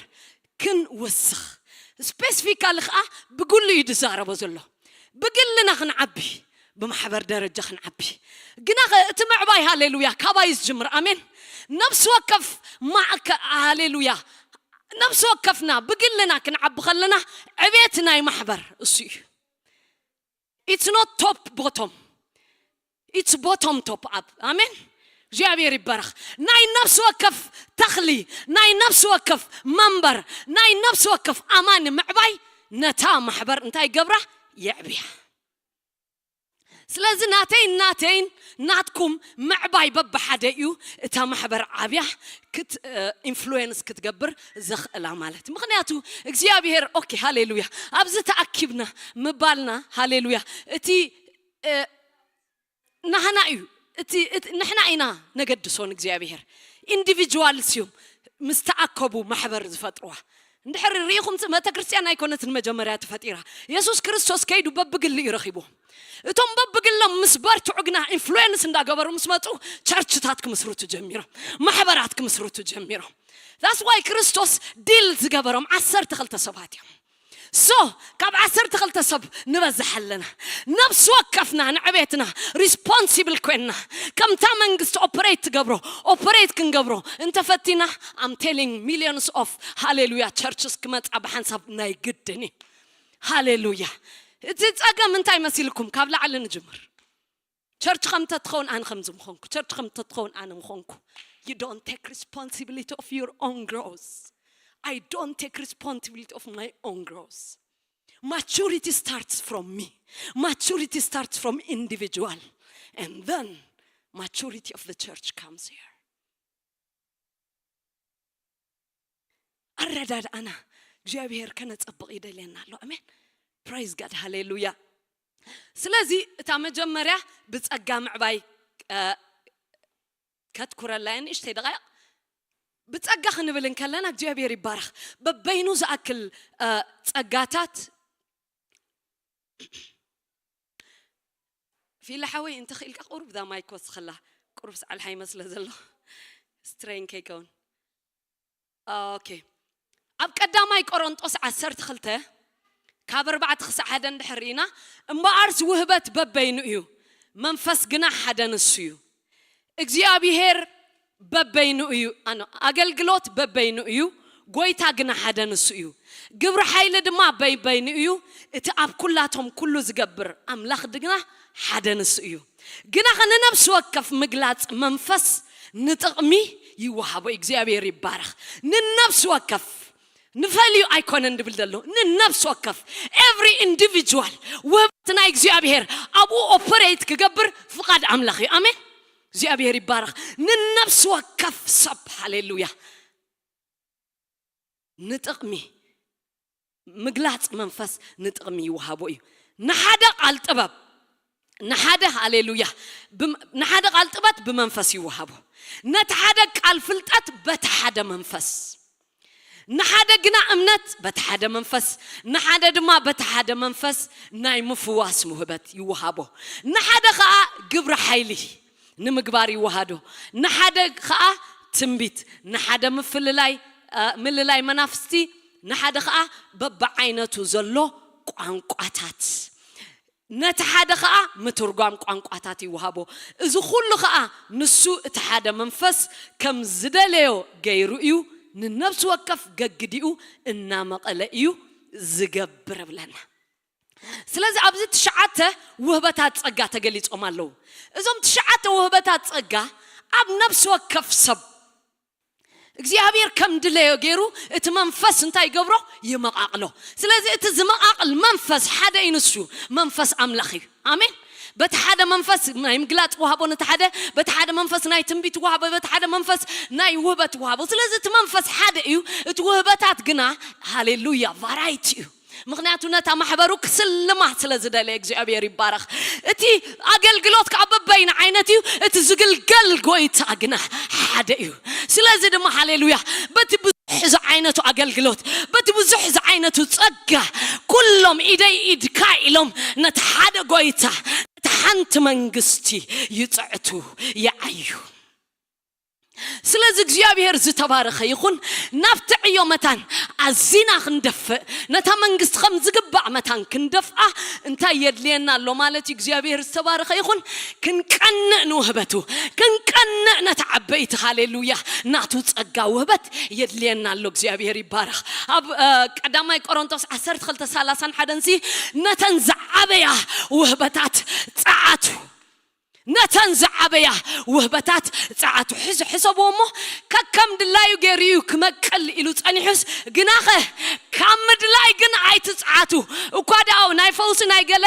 ክንወስኽ፣ ስፔሲፊካሊ ከዓ ብግሉ እዩ ዝዛረቦ ዘሎ። ብግልና ክንዓቢ፣ ብማሕበር ደረጃ ክንዓቢ። ግና ኸ እቲ ምዕባይ፣ ሃሌሉያ፣ ካባይ ዝጅምር። ኣሜን። ነፍሲ ወከፍ ማእከ-፣ ሃሌሉያ፣ ነፍሲ ወከፍና ብግልና ክንዓቢ ከለና ዕቤት ናይ ማሕበር እሱ እዩ። It's not top bottom. It's bottom top up. ኣሜን። እግዚኣብሔር ይባረኽ። ናይ ነፍሲ ወከፍ ተኽሊ፣ ናይ ነፍሲ ወከፍ መንበር፣ ናይ ነፍሲ ወከፍ ኣማኒ ምዕባይ ነታ ማሕበር እንታይ ይገብራ? የዕብያ። ስለዚ ናተይን ናተይን ናትኩም ምዕባይ በብሓደ እዩ እታ ማሕበር ዓብያ ክት-፣ እ፣ ኢንፍሉዌንስ ክትገብር ዘኽእላ ማለት። ምኽንያቱ እግዚኣብሔር፣ ኦኬ፣ ሃሌሉያ፣ ኣብዚ ተኣኪብና ምባልና፣ ሃሌሉያ፣ እቲ፣ እ፣ ናህና እዩ፣ እቲ፣ እቲ ንሕና ኢና ነገድሶ ንእግዚኣብሔር። ኢንዲቪጁዋልስ እዮም ምስ ተኣከቡ ማሕበር ዝፈጥሩዋ። እንድሕር ርኢኹም፣ ቤተ ክርስቲያን ኣይኮነትን መጀመርያ ተፈጢራ። የሱስ ክርስቶስ ከይዱ በብግሊ እዩ ረኺብዎም። እቶም በብግሎም ምስ በርትዑ ግና ኢንፍሉዌንስ እንዳገበሩ ምስ መጹ ቸርችታት ክምስርቱ ጀሚሮም፣ ማሕበራት ክምስርቱ ጀሚሮም። That's why ክርስቶስ ዲል ዝገበሮም ዓሰርተ ክልተ ሰባት እዮም። ሶ ካብ ዓሰርተ ክልተ ሰብ ንበዝሕ ኣለና። ነፍሲ ወከፍና ንዕቤትና ሪስፖንሲብል ኮይንና ከምታ መንግስቲ ኦፐሬት ትገብሮ ኦፐሬት ክንገብሮ እንተፈቲና፣ I'm telling millions of ሃሌሉያ ቸርችስ ክመጻ ብሓንሳብ ናይ ግድን እዩ። ሃሌሉያ። እቲ ጸገም እንታይ መሲልኩም? ካብ ላዕሊ ንጅምር። ቸርች ከም ተትኸውን ኣነ ከምዚ ምኾንኩ፣ ቸርች ከም ተትኸውን ኣነ ምኾንኩ። You don't take responsibility of your own growth. I don't take responsibility of my own growth. Maturity starts from me. Maturity starts from individual. And then maturity of the church comes here. ኣረዳድኣና እግዚኣብሔር ከነጸብቕ ይደልየና ኣሎ። ኣሜን። Praise God. ሃሌሉያ። ስለዚ እታ መጀመርያ ብጸጋ ምዕባይ፣ እ፣ ከትኩረላ እየ ንእሽተይ ደቃይቕ። ብጸጋ ክንብል እንከለና እግዚኣብሔር ይባረኽ። በበይኑ ዝኣክል፣ እ፣ ጸጋታት ፊላ ሓወይ እንተ ክኢልካ ቁሩብ እዛ ማይክ ወስኸላ። ቁሩብ ሰዓል ሓይ መስለ ዘሎ ስትሬን ከይከውን። ኦኬ። ኣብ ቀዳማይ ቆሮንጦስ ዓሰርተ ክልተ ካብ ኣርባዕተ ክሳዕ ሓደ እንድሕር ርኢና፣ እምበኣርስ ውህበት በበይኑ እዩ፣ መንፈስ ግና ሓደ ንሱ እዩ። እግዚኣብሔር በበይኑ እዩ፣ ኣነ፣ ኣገልግሎት በበይኑ እዩ፣ ጎይታ ግና ሓደ ንሱ እዩ። ግብሪ ሓይሊ ድማ በበይኑ እዩ፣ እቲ ኣብ ኩላቶም ኩሉ ዝገብር ኣምላኽ ግና ሓደ ንሱ እዩ። ግናኸ ንነፍሲ ወከፍ ምግላጽ መንፈስ ንጥቕሚ ይወሃቦ። እግዚኣብሔር ይባረኽ። ንነፍሲ ወከፍ ንፈልዩ ኣይኮነን ድብል ዘሎ፣ ንነፍሲ ወከፍ every individual ውህበት ናይ እግዚኣብሔር ኣብኡ ኦፐሬት ክገብር ፍቓድ ኣምላኽ እዩ። ኣሜን። እግዚኣብሔር ይባረኽ። ንነፍሲ ወከፍ ሰብ፣ ሃሌሉያ፣ ንጥቕሚ ምግላጽ መንፈስ ንጥቕሚ ይወሃቦ እዩ። ንሓደ ቃል ጥበብ፣ ንሓደ፣ ሃሌሉያ፣ ብም-፣ ንሓደ ቃል ጥበብ ብመንፈስ ይወሃቦ። ነቲ ሓደ ቃል ፍልጠት በቲ ሓደ መንፈስ፣ ንሓደ ግና እምነት በቲ ሓደ መንፈስ፣ ንሓደ ድማ በቲ ሓደ መንፈስ ናይ ምፍዋስ ውህበት ይወሃቦ። ንሓደ ኸኣ ግብሪ ሓይሊ ንምግባር ይወሃዶ። ንሓደ ኸኣ ትንቢት፣ ንሓደ ምፍልላይ፣ እ፣ ምልላይ መናፍስቲ፣ ንሓደ ኸኣ በብዓይነቱ ዘሎ ቋንቋታት፣ ነቲ ሓደ ኸኣ ምትርጓም ቋንቋታት ይወሃቦ። እዚ ኩሉ ኸኣ ንሱ እቲ ሓደ መንፈስ ከም ዝደለዮ ገይሩ እዩ ንነብሲ ወከፍ ገግዲኡ እናመቐለ እዩ ዝገብር ብለና። ስለዚ ኣብዚ ትሽዓተ ውህበታት ጸጋ ተገሊጾም ኣለዉ። እዞም ትሽዓተ ውህበታት ጸጋ ኣብ ነፍሲ ወከፍ ሰብ እግዚኣብሔር ከም ድለዮ ገይሩ እቲ መንፈስ እንታይ ይገብሮ? ይመቓቕሎ። ስለዚ እቲ ዝመቓቕል መንፈስ ሓደ እዩ፣ ንሱ መንፈስ ኣምላኽ እዩ። ኣሜን። በቲ ሓደ መንፈስ ናይ ምግላጽ ወሃቦ ነቲ ሓደ፣ በቲ ሓደ መንፈስ ናይ ትንቢት ወሃቦ፣ በቲ ሓደ መንፈስ ናይ ውህበት ወሃቦ። ስለዚ እቲ መንፈስ ሓደ እዩ፣ እቲ ውህበታት ግና፣ ሃሌሉያ፣ ቫራይቲ እዩ። ምኽንያቱ ነታ ማሕበሩ ክስልማ ስለ ዝደለየ እግዚኣብሔር ይባረኽ። እቲ ኣገልግሎት ከዓ በበይነ ዓይነት እዩ፣ እቲ ዝግልገል ጎይታ ግና ሓደ እዩ። ስለዚ ድማ ሃሌሉያ፣ በቲ ብዙሕ ዝዓይነቱ ኣገልግሎት፣ በቲ ብዙሕ ዝዓይነቱ ጸጋ፣ ኩሎም ኢደይ ኢድካ ኢሎም ነቲ ሓደ ጎይታ፣ ነቲ ሓንቲ መንግስቲ ይጽዕቱ፣ ይዓዩ። ስለዚ እግዚኣብሔር ዝተባረኸ ይኹን። ናብቲ ዕዮ መታን ኣዚና ክንደፍእ፣ ነታ መንግስቲ ከም ዝግባእ መታን ክንደፍኣ እንታይ የድልየና ኣሎ ማለት እዩ? እግዚኣብሔር ዝተባረኸ ይኹን። ክንቀንእ ንውህበቱ፣ ክንቀንእ ነቲ ዓበይቲ፣ ሃሌሉያ፣ ናቱ ጸጋ ውህበት የድልየና ኣሎ። እግዚኣብሔር ይባረኽ። ኣብ፣ እ፣ ቀዳማይ ቆሮንቶስ ዓሰርተ ክልተ ሰላሳን ሓደን ሲ፣ ነተን ዝዓበያ ውህበታት ጸዓቱ። ነተን ዝዓበያ ውህበታት ጸዓቱ። ሕዝ-፣ ሕሰብዎ እሞ፣ ከከም ድላዩ ገይሩ እዩ ክመቅል ኢሉ ጸኒሑስ፣ ግናኸ ካብ ምድላይ ግን ኣይትጽዓቱ። እኳ ደኣ ናይ ፈውሲ ናይ ገለ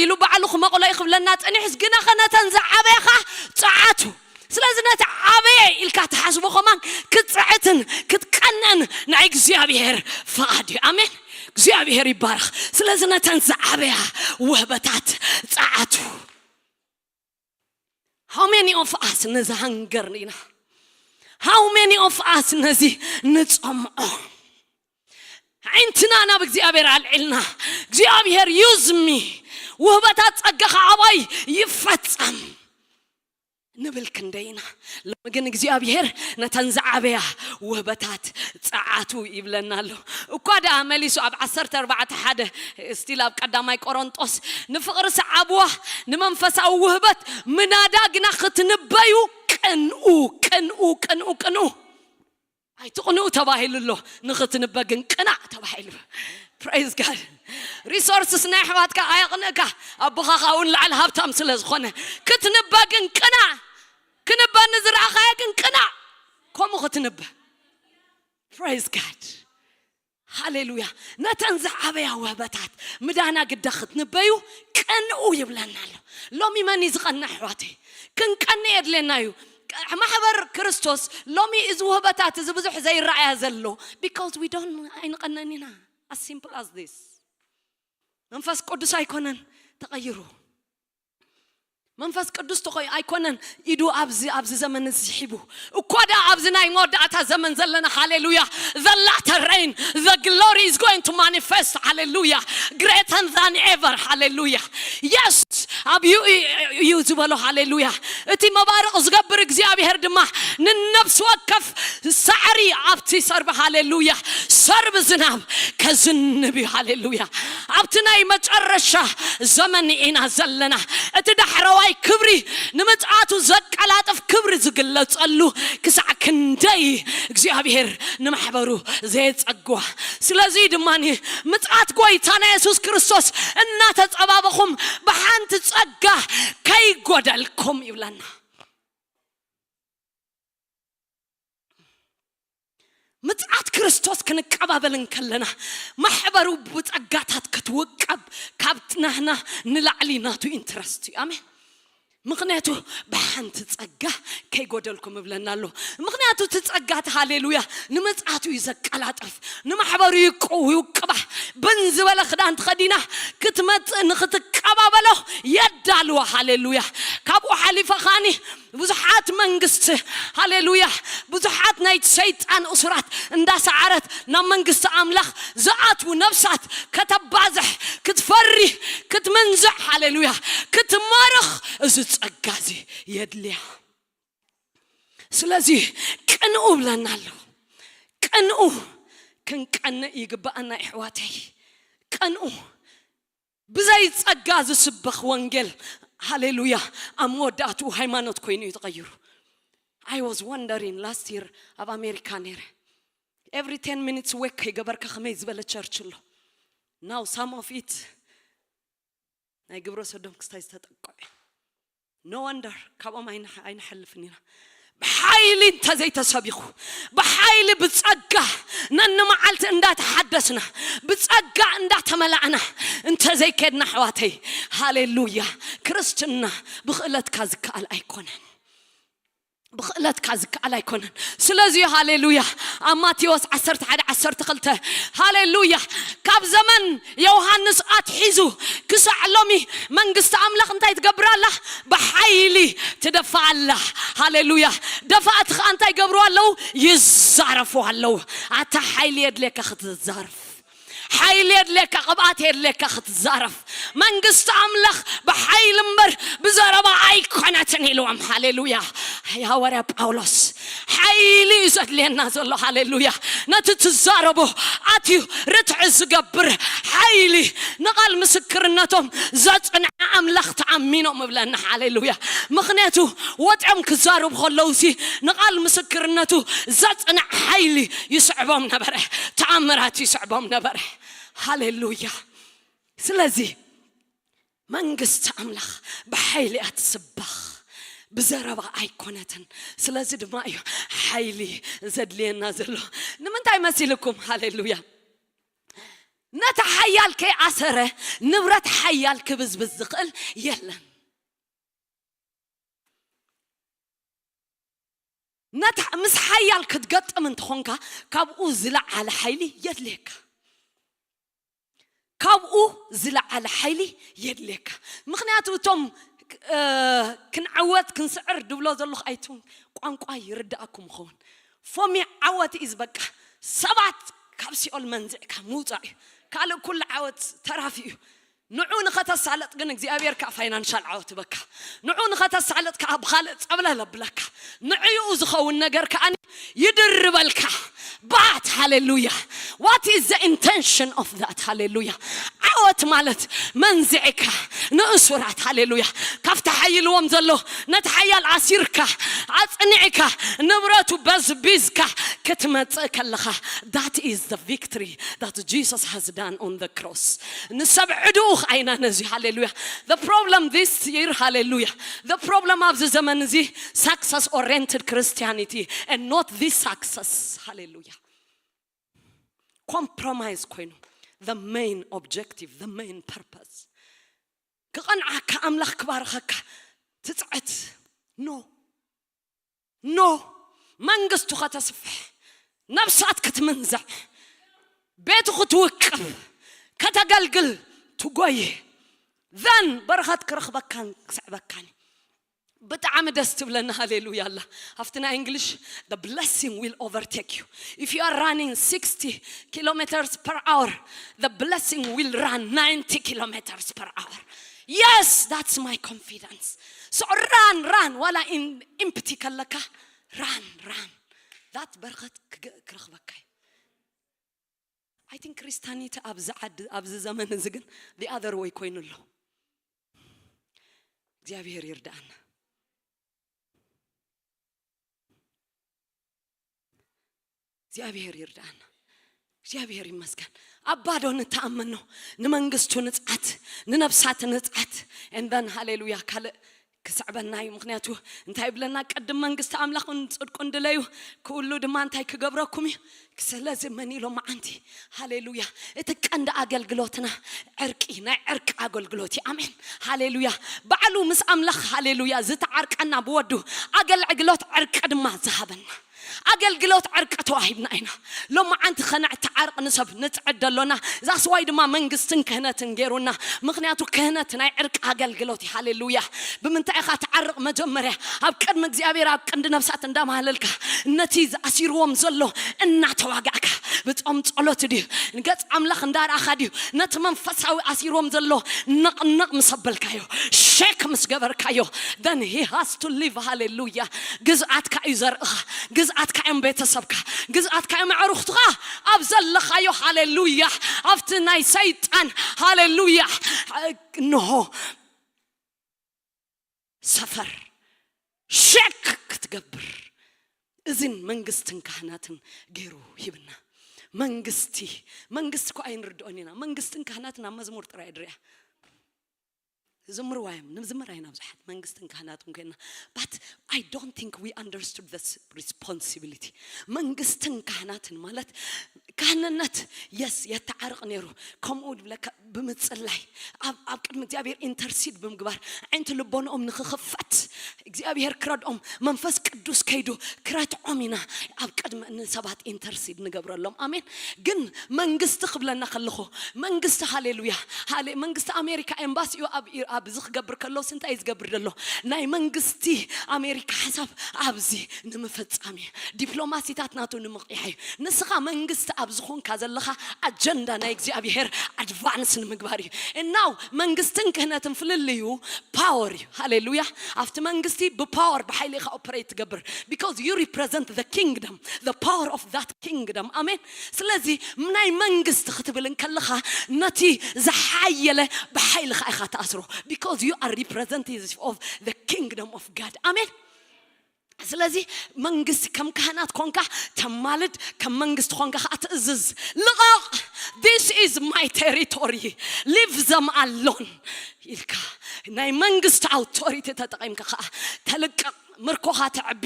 ኢሉ ባዕሉ ክመቕሎ እዩ ክብለና ጸኒሑስ፣ ግናኸ ነተን ዝዓበያ ኸኣ ጸዓቱ። ስለዚ ነቲ ዓበየ ኢልካ ትሓስቦ ኸማን ክትጽዕትን ክትቀንእን ናይ እግዚኣብሔር ፍቓድ እዩ። ኣሜን። እግዚኣብሔር ይባረኽ። ስለዚ ነተን ዝዓበያ ውህበታት ጸዓቱ። How many of us ነዚ ሃንገር ኢና? How many of us ነዚ ንጸምዖ? ዓይንትና ናብ እግዚኣብሔር ኣልዒልና፣ እግዚኣብሔር use me፣ ውህበታት ጸጋኻ ኣባይ ይፈጸም ንብል ክንደይ ኢና? ሎሚ ግን እግዚኣብሔር ነተን ዝዓበያ ውህበታት ጸዓቱ ይብለና ኣሎ። እኳ ደኣ መሊሱ ኣብ ዓሰርተ ኣርባዕተ ሓደ፣ ስቲል ኣብ ቀዳማይ ቆሮንጦስ፣ "ንፍቕሪ ሰዓብዋ፣ ንመንፈሳዊ ውህበት ምናዳ ግና ክትንበዩ ቅንኡ፣ ቅንኡ፣ ቅንኡ፣ ቅንኡ። ኣይትቕንኡ ተባሂሉ ኣሎ፣ ንኽትንበ ግን ቅናዕ ተባሂሉ." Praise God። ሪሶርስስ ናይ ኣሕዋትካ ኣየቕንእካ፣ ኣቦኻ ኻውን ላዕሊ ሃብታም ስለ ዝኾነ። ክትንበ ግን ቅናዕ፣ ክንበ ንዝረኣኻዮ ግን ቅናዕ፣ ከምኡ ክትንበ። Praise God። ሃሌሉያ። ነተን ዝዓበያ ውህበታት ምዳና ግዳ ክትንበዩ ቀንኡ ይብለና ኣሎ። ሎሚ መን እዩ ዝቐንእ ኣሕዋተይ? ክንቀንእ የድልየና እዩ። ማሕበር ክርስቶስ ሎሚ እዚ ውህበታት እዚ ብዙሕ ዘይረኣያ ዘሎ because we don't ኣይንቐነን ኢና። As simple as this። መንፈስ ቅዱስ ኣይኮነን ተቐይሩ። መንፈስ ቅዱስ ተኾይ ኣይኮነን ኢዱ ኣብዚ ኣብዚ ዘመን እዚ ሒቡ እኳ ዳ ኣብዚ ናይ መወዳእታ ዘመን ዘለና ሃሌሉያ። The latter rain, the glory is going to manifest ሃሌሉያ። Greater than ever ሃሌሉያ። Yes ኣብ እዩ እዩ ዝበሎ ሃሌሉያ። እቲ መባረቕ ዝገብር እግዚኣብሔር ድማ ንነፍሲ ወከፍ ሳዕሪ ኣብቲ ሰርቢ ሃሌሉያ ሰርቢ ዝናብ ከዝንብ እዩ ሃሌሉያ። ኣብቲ ናይ መጨረሻ ዘመን ኢና ዘለና። እቲ ዳሕረዋይ ክብሪ ንምጽኣቱ ዘቀላጥፍ ክብሪ ዝግለጸሉ ክሳዕ ክንደይ እግዚኣብሔር ንማሕበሩ ዘየጸግዋ። ስለዚ ድማ ምጽኣት ጎይታና የሱስ ክርስቶስ እናተጸባበኹም ብሓንቲ ጸጋ ከይጎደልኩም ይብለና። ምጽኣት ክርስቶስ ክንቀባበል እንከለና ማሕበሩ ብጸጋታት ክትውቀብ ካብ ናህና ንላዕሊ ናቱ ኢንትረስት እዩ። ኣሜን። ምክንያቱ ብሓንቲ ጸጋ ከይጎደልኩም እብለና ኣሎ። ምክንያቱ እቲ ጸጋ እቲ ሃሌሉያ ንምጽኣቱ እዩ ዘቀላጠፍ፣ ንማሕበሩ ይውቅባ። ብን ዝበለ ክዳን ተኸዲና ክትመጽእ ንክትቀባበሎ የዳልዋ። ሃሌሉያ። ካብኡ ሓሊፋ ኻኒ ብዙሓት መንግስቲ ሃሌሉያ ብዙሓት ናይ ሰይጣን እሱራት እንዳሰዓረት ናብ መንግስቲ ኣምላኽ ዝኣትዉ ነፍሳት ከተባዝሕ ክትፈሪ ክትምንዝዕ ሃሌሉያ ክትማርኽ እዚ ጸጋ እዚ የድልያ። ስለዚ ቅንኡ ብለና ኣሎ። ቅንኡ ክንቀንእ ይግባኣና ይሕዋተይ። ቅንኡ ብዘይ ጸጋ ዝስበኽ ወንጌል ሃሌሉያ ኣብ መወዳእትኡ ሃይማኖት ኮይኑ እዩ ተቐይሩ። I was wondering last year ኣብ ኣሜሪካ ነይረ። Every ten minutes ወክ ከይገበርካ ከመይ ዝበለ ቸርች ኣሎ። Now some of it ናይ ግብረ ሰዶም ክስታይ ዝተጠቀዑ። No wonder ካብኦም ኣይንሓልፍን ኢና። ብሓይሊ እንተዘይተሰቢኹ ብሓይሊ ብጸጋ ነንመዓልቲ እንዳተሓደስና ብጸጋ እንዳተመላእና እንተዘይከድና ኣሕዋተይ ሃሌሉያ ክርስትና ብኽእለትካ ዝከኣል ኣይኮነን። ብኽእለትካ ዝከኣል ኣይኮነን። ስለዚ ሃሌሉያ ኣብ ማቴዎስ ዓሰርተ ሓደ ዓሰርተ ክልተ ሃሌሉያ ካብ ዘመን ዮሃንስ ኣትሒዙ ክሳዕ ሎሚ መንግስቲ ኣምላኽ እንታይ ትገብር ኣላ? ብሓይሊ ትደፋ ኣላ። ሃሌሉያ። ደፋእቲ ኸዓ እንታይ ይገብሩ ኣለዉ? ይዛረፉ ኣለዉ። ኣታ ሓይሊ የድልየካ ክትዛረፍ ሓይሊ የድልየካ፣ ቅብኣት የድልየካ ክትዛረፍ። መንግስቲ ኣምላኽ ብሓይሊ እምበር ብዘረባ ኣይኮነትን ኢልዎም። ሃሌሉያ። ሃዋርያ ጳውሎስ ሓይሊ እዩ ዘድልየና ዘሎ። ሃሌሉያ። ነቲ ትዛረቦ ኣትዩ ርትዒ ዝገብር ሓይሊ ንቓል ምስክርነቶም ዘጽንዐ ኣምላኽ ተኣሚኖም እብለና። ሃሌሉያ። ምኽንያቱ ወጢኦም ክዛረቡ ከለዉ ሲ ንቓል ምስክርነቱ ዘጽንዕ ሓይሊ ይስዕቦም ነበረ። ተኣምራት ይስዕቦም ነበረ። ሃሌሉያ። ስለዚ መንግስቲ ኣምላኽ ብሓይሊ እያ ትስበኽ፣ ብዘረባ ኣይኮነትን። ስለዚ ድማ እዩ ሓይሊ ዘድልየና ዘሎ። ንምንታይ መሲልኩም? ሃሌሉያ። ነቲ ሓያል ከይኣሰረ ንብረት ሓያል ክብዝብዝ ዝኽእል የለን። ነታ ምስ ሓያል ክትገጥም እንተኾንካ ካብኡ ዝለዓለ ሓይሊ የድልየካ። ካብኡ ዝለዓለ ሓይሊ የድልየካ። ምኽንያቱ እቶም ክንዓወት ክንስዕር ድብሎ ዘለኹ ኣይትውን ቋንቋ ይርዳእኩም ይኸውን። ፎሚ ዓወት ኢዝ በቃ ሰባት ካብ ሲኦል መንዚዕካ ምውፃእ እዩ። ካልእ ኩሉ ዓወት ተራፊ እዩ። ንዑ ንኸተሳለጥ ግን እግዚኣብሔር ከዓ ፋይናንሻል ዓወት በካ። ንዑ ንኸተሳለጥ ከዓ ብኻልእ ጸብለል ኣብለካ። ንዕኡ ዝኸውን ነገር ከዓ ይድርበልካ። ባት ሃሌሉያ። What is the intention of that? ሃሌሉያ። ዓወት ማለት መንዚዕካ ንእሱራት ሃሌሉያ ካብቲ ሓይልዎም ዘሎ ነቲ ሓያል ኣሲርካ ኣጽኒዕካ ንብረቱ በዝቢዝካ ክትመጽእ ከለኻ that is the victory that Jesus has done on the cross። ንሰብ ዕድኡ ኸዓ ኢና ነዚ ሃሌሉያ። The problem this year ሃሌሉያ። The problem ኣብዚ ዘመን እዚ success oriented Christianity and not this success ሃሌሉያ። ኮምፕሮማይዝ ኮይኑ፣ the main objective, the main purpose፣ ክቐንዓካ፣ ኣምላኽ ክባርኸካ ትጽዕት። ኖ፣ ኖ። መንግስቱ ከተስፍሕ፣ ነብሳት ክትምንዘዕ፣ ቤቱ ክትውቅብ፣ ከተገልግል ትጎይ፣ then በረኸት ክረኽበካን ክስዕበካን። ብጣዕሚ ደስ ትብለኒ። ሃሌሉያ ኣላ። ኣብቲ ናይ እንግሊሽ፣ the blessing will overtake you. If you are running sixty kilometers per hour, the blessing will run ninety kilometers per hour. Yes, that's my confidence. So run, run. ዋላ ኢምፕቲ ከለካ፣ run, run. That በረኸት ክረኽበካ እዩ። I think ክርስቲያኒቲ ኣብዚ ዓዲ፣ ኣብዚ ዘመን እዚ ግን the other way ኮይኑ ኣሎ። እግዚኣብሔር ይርዳኣና። እግዚኣብሔር ይርዳኣና። እግዚኣብሔር ይመስገን። ኣብ ባዶ ንተኣመኖ፣ ንመንግስቱ ንጽዓት፣ ንነብሳት ንጽዓት። And then ሃሌሉያ፣ ካልእ ክስዕበና እዩ። ምኽንያቱ እንታይ ይብለና? ቅድም መንግስቲ ኣምላኽን ጽድቁን ድለዩ፣ ክእሉ ድማ እንታይ ክገብረኩም እዩ? ስለዚ መን ኢሎም መዓንቲ? ሃሌሉያ። እቲ ቀንዲ ኣገልግሎትና ዕርቂ፣ ናይ ዕርቂ ኣገልግሎት እዩ። ኣሜን። ሃሌሉያ። ባዕሉ ምስ ኣምላኽ፣ ሃሌሉያ፣ ዝተዓርቀና ብወዱ፣ ኣገልግሎት ዕርቂ ድማ ዝሃበና። ኣገልግሎት ዕርቂ ተዋሂብና ኢና። ሎማዓንቲ ከነዕትዓርቕ ንሰብ ንጽዕድ ኣሎና። ዛስዋይ ድማ መንግስትን ክህነትን ገይሩና። ምኽንያቱ ክህነት ናይ ዕርቂ ኣገልግሎት እዩ። ሃሌሉያ። ብምንታይ ኢኻ ትዓርቕ? መጀመርያ ኣብ ቅድሚ እግዚኣብሔር፣ ኣብ ቅንዲ ነብሳት እንዳማህለልካ፣ ነቲ ዝኣሲርዎም ዘሎ እናተዋጋእካ፣ ብጾም ጸሎት ድዩ፣ ንገጽ ኣምላኽ እንዳረኣኻ ድዩ፣ ነቲ መንፈሳዊ ኣሲርዎም ዘሎ ነቕነቕ ምስ ኣበልካዮ፣ ሼክ ምስ ገበርካዮ፣ then he has to leave። ሃሌሉያ። ግዝኣትካ እዩ ዘርእኻ፣ ግዝኣትካ እዮም ቤተሰብካ፣ ግዝኣትካ እዮም ኣዕሩኽትኻ። ኣብ ዘለኻዮ፣ ሃሌሉያ፣ ኣብቲ ናይ ሰይጣን፣ ሃሌሉያ፣ እንሆ ሰፈር ሼክ ክትገብር እዝን መንግስትን ካህናትን ገይሩ ሂብና። መንግስቲ፣ መንግስቲ እኮ ኣይንርድኦን ኢና። መንግስትን ካህናትን ኣብ መዝሙር ጥራይ ድርያ ዝምርዋ እዮም። ንምዝምር ኣይና ብዙሓት መንግስትን ካህናትን ኮይና። But I don't think we understood this responsibility. መንግስትን ካህናትን ማለት ካህንነት፣ የስ፣ የተዓርቕ ነይሩ። ከምኡ ድብለካ ብምጽላይ፣ ኣብ፣ ኣብ ቅድሚ እግዚኣብሔር ኢንተርሲድ ብምግባር፣ ዓይንቲ ልቦንኦም ንኽኽፈት፣ እግዚኣብሔር ክረድኦም፣ መንፈስ ቅዱስ ከይዱ ክረትዖም ኢና ኣብ ቅድሚ ንሰባት ኢንተርሲድ ንገብረሎም። ኣሜን። ግን መንግስቲ ክብለና ከለኹ፣ መንግስቲ፣ ሃሌሉያ፣ ሃሌ-፣ መንግስቲ ኣሜሪካ ኤምባሲኡ ኣብ፣ ኣብ እዚ ክገብር ከሎስ እንታይ እዩ ዝገብር ዘሎ? ናይ መንግስቲ ኣሜሪካ ሓሳብ ኣብዚ ንምፍጻም እዩ። ዲፕሎማሲታት ናቱ ንምቕያሕ እዩ። ንስኻ መንግስቲ ኣብ ዝኾንካ ዘለኻ ኣጀንዳ ናይ እግዚኣብሔር ኣድቫንስ ንምግባር እዩ። እናው መንግስትን ክህነትን ፍልልዩ ፓወር እዩ። ሃሌሉያ። ኣብቲ መንግስቲ ብፓወር፣ ብሓይሊ ኢኻ ኦፐሬት ትገብር። Because you represent the kingdom, the power of that kingdom. ኣሜን። ስለዚ ናይ መንግስቲ ክትብል እንከለኻ ነቲ ዝሓየለ ብሓይልኻ ኢኻ ትኣስሮ። Because you are representative of the kingdom of God. ኣሜን። ስለዚ መንግስቲ ከም ካህናት ኮንካ ተማልድ፣ ከም መንግስቲ ኮንካ ከዓ ትእዝዝ። ልቐቕ፣ this is my territory, leave them alone ኢልካ ናይ መንግስቲ ኣውቶሪቲ ተጠቒምካ ከዓ ተልቅቕ፣ ምርኮኻ ተዕቢ፣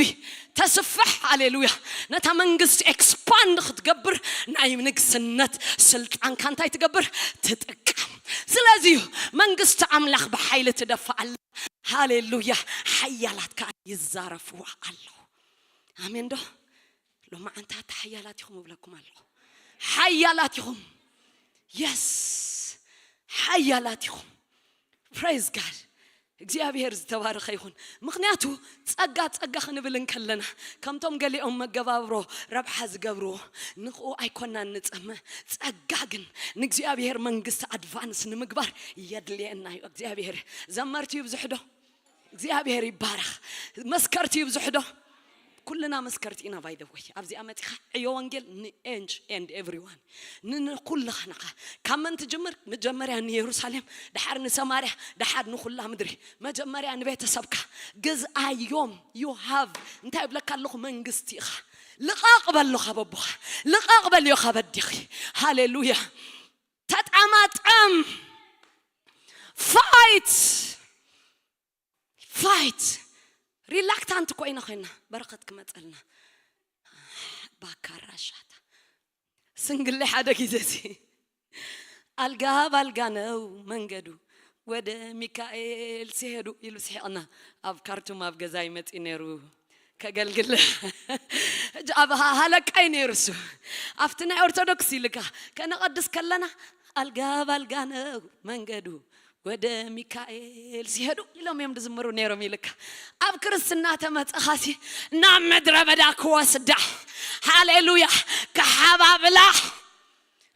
ተስፍሕ። ሃሌሉያ። ነታ መንግስቲ ኤክስፓንድ ክትገብር ናይ ንግስነት ስልጣንካ እንታይ ትገብር? ትጥቀም። ስለዚ እዩ መንግስቲ ኣምላኽ ብሓይሊ ትደፍእ ኣላ። ሃሌሉያ። ሓያላት ከዓ ይዛረፍዋ ኣለዉ። ኣሜን ዶ? ሎማዓንቲ ኣታ ሓያላት ኢኹም እብለኩም ኣለኹ። ሓያላት ኢኹም። የስ፣ ሓያላት ኢኹም። ፕሬዝ ጋድ። እግዚኣብሔር ዝተባረኸ ይኹን። ምኽንያቱ ጸጋ ጸጋ ክንብል እንከለና፣ ከምቶም ገሊኦም መገባብሮ ረብሓ ዝገብርዎ ንኽኡ ኣይኮናን ንጸምእ። ጸጋ ግን ንእግዚኣብሔር መንግስቲ ኣድቫንስ ንምግባር የድልየና እዩ። እግዚኣብሔር ዘመርቲ ይብዝሑ ዶ? እግዚኣብሔር ይባረኽ። መስከርቲ ይብዝሑ ዶ? ኩልና መስከርቲ ኢና። ባይ ዘ ወይ ኣብዚኣ መጺኻ ዕዮ ወንጌል ንኤንጅ ኤንድ ኤቭሪዋን፣ ንንኩልኻ ንኻ። ካብ መን ትጅምር? መጀመርያ ንየሩሳሌም፣ ድሓር ንሰማርያ፣ ድሓር ንኩላ ምድሪ። መጀመርያ ንቤተሰብካ ግዝኣዮም። You have፣ እንታይ እብለካ ኣለኹ? መንግስቲ ኢኻ። ልቐቕ በሎ ካብ ኣቦኻ፣ ልቐቕ በልዮ ካብ ኣዴኺ። ሃሌሉያ። ተጠማጠም። ፋይት፣ ፋይት። ሪላክታንት ኮይና ኮይና በረኸት ክመጸልና። ባካራሻታ እንግሊ ሓደ ግዜ ሲ ኣልጋ ባልጋ ነው መንገዱ ወደ ሚካኤል ሲሄዱ ኢሉ ስሒቕና። ኣብ ካርቱም ኣብ ገዛይ መጺ ነይሩ ከገልግል። ሕጂ ኣብ ሃ- ሃለቃይ ነይሩ እሱ። ኣብቲ ናይ ኦርቶዶክስ ኢልካ ከነቐድስ ከለና ኣልጋ ባልጋ ነው መንገዱ ወደ ሚካኤል ሲሄዱ ኢሎም እዮም ዝዝምሩ ነይሮም ኢልካ። ኣብ ክርስትና ተመጸኻሲ ናብ ምድረ በዳ ክወስዳ፣ ሃሌሉያ፣ ክሓባብላ፣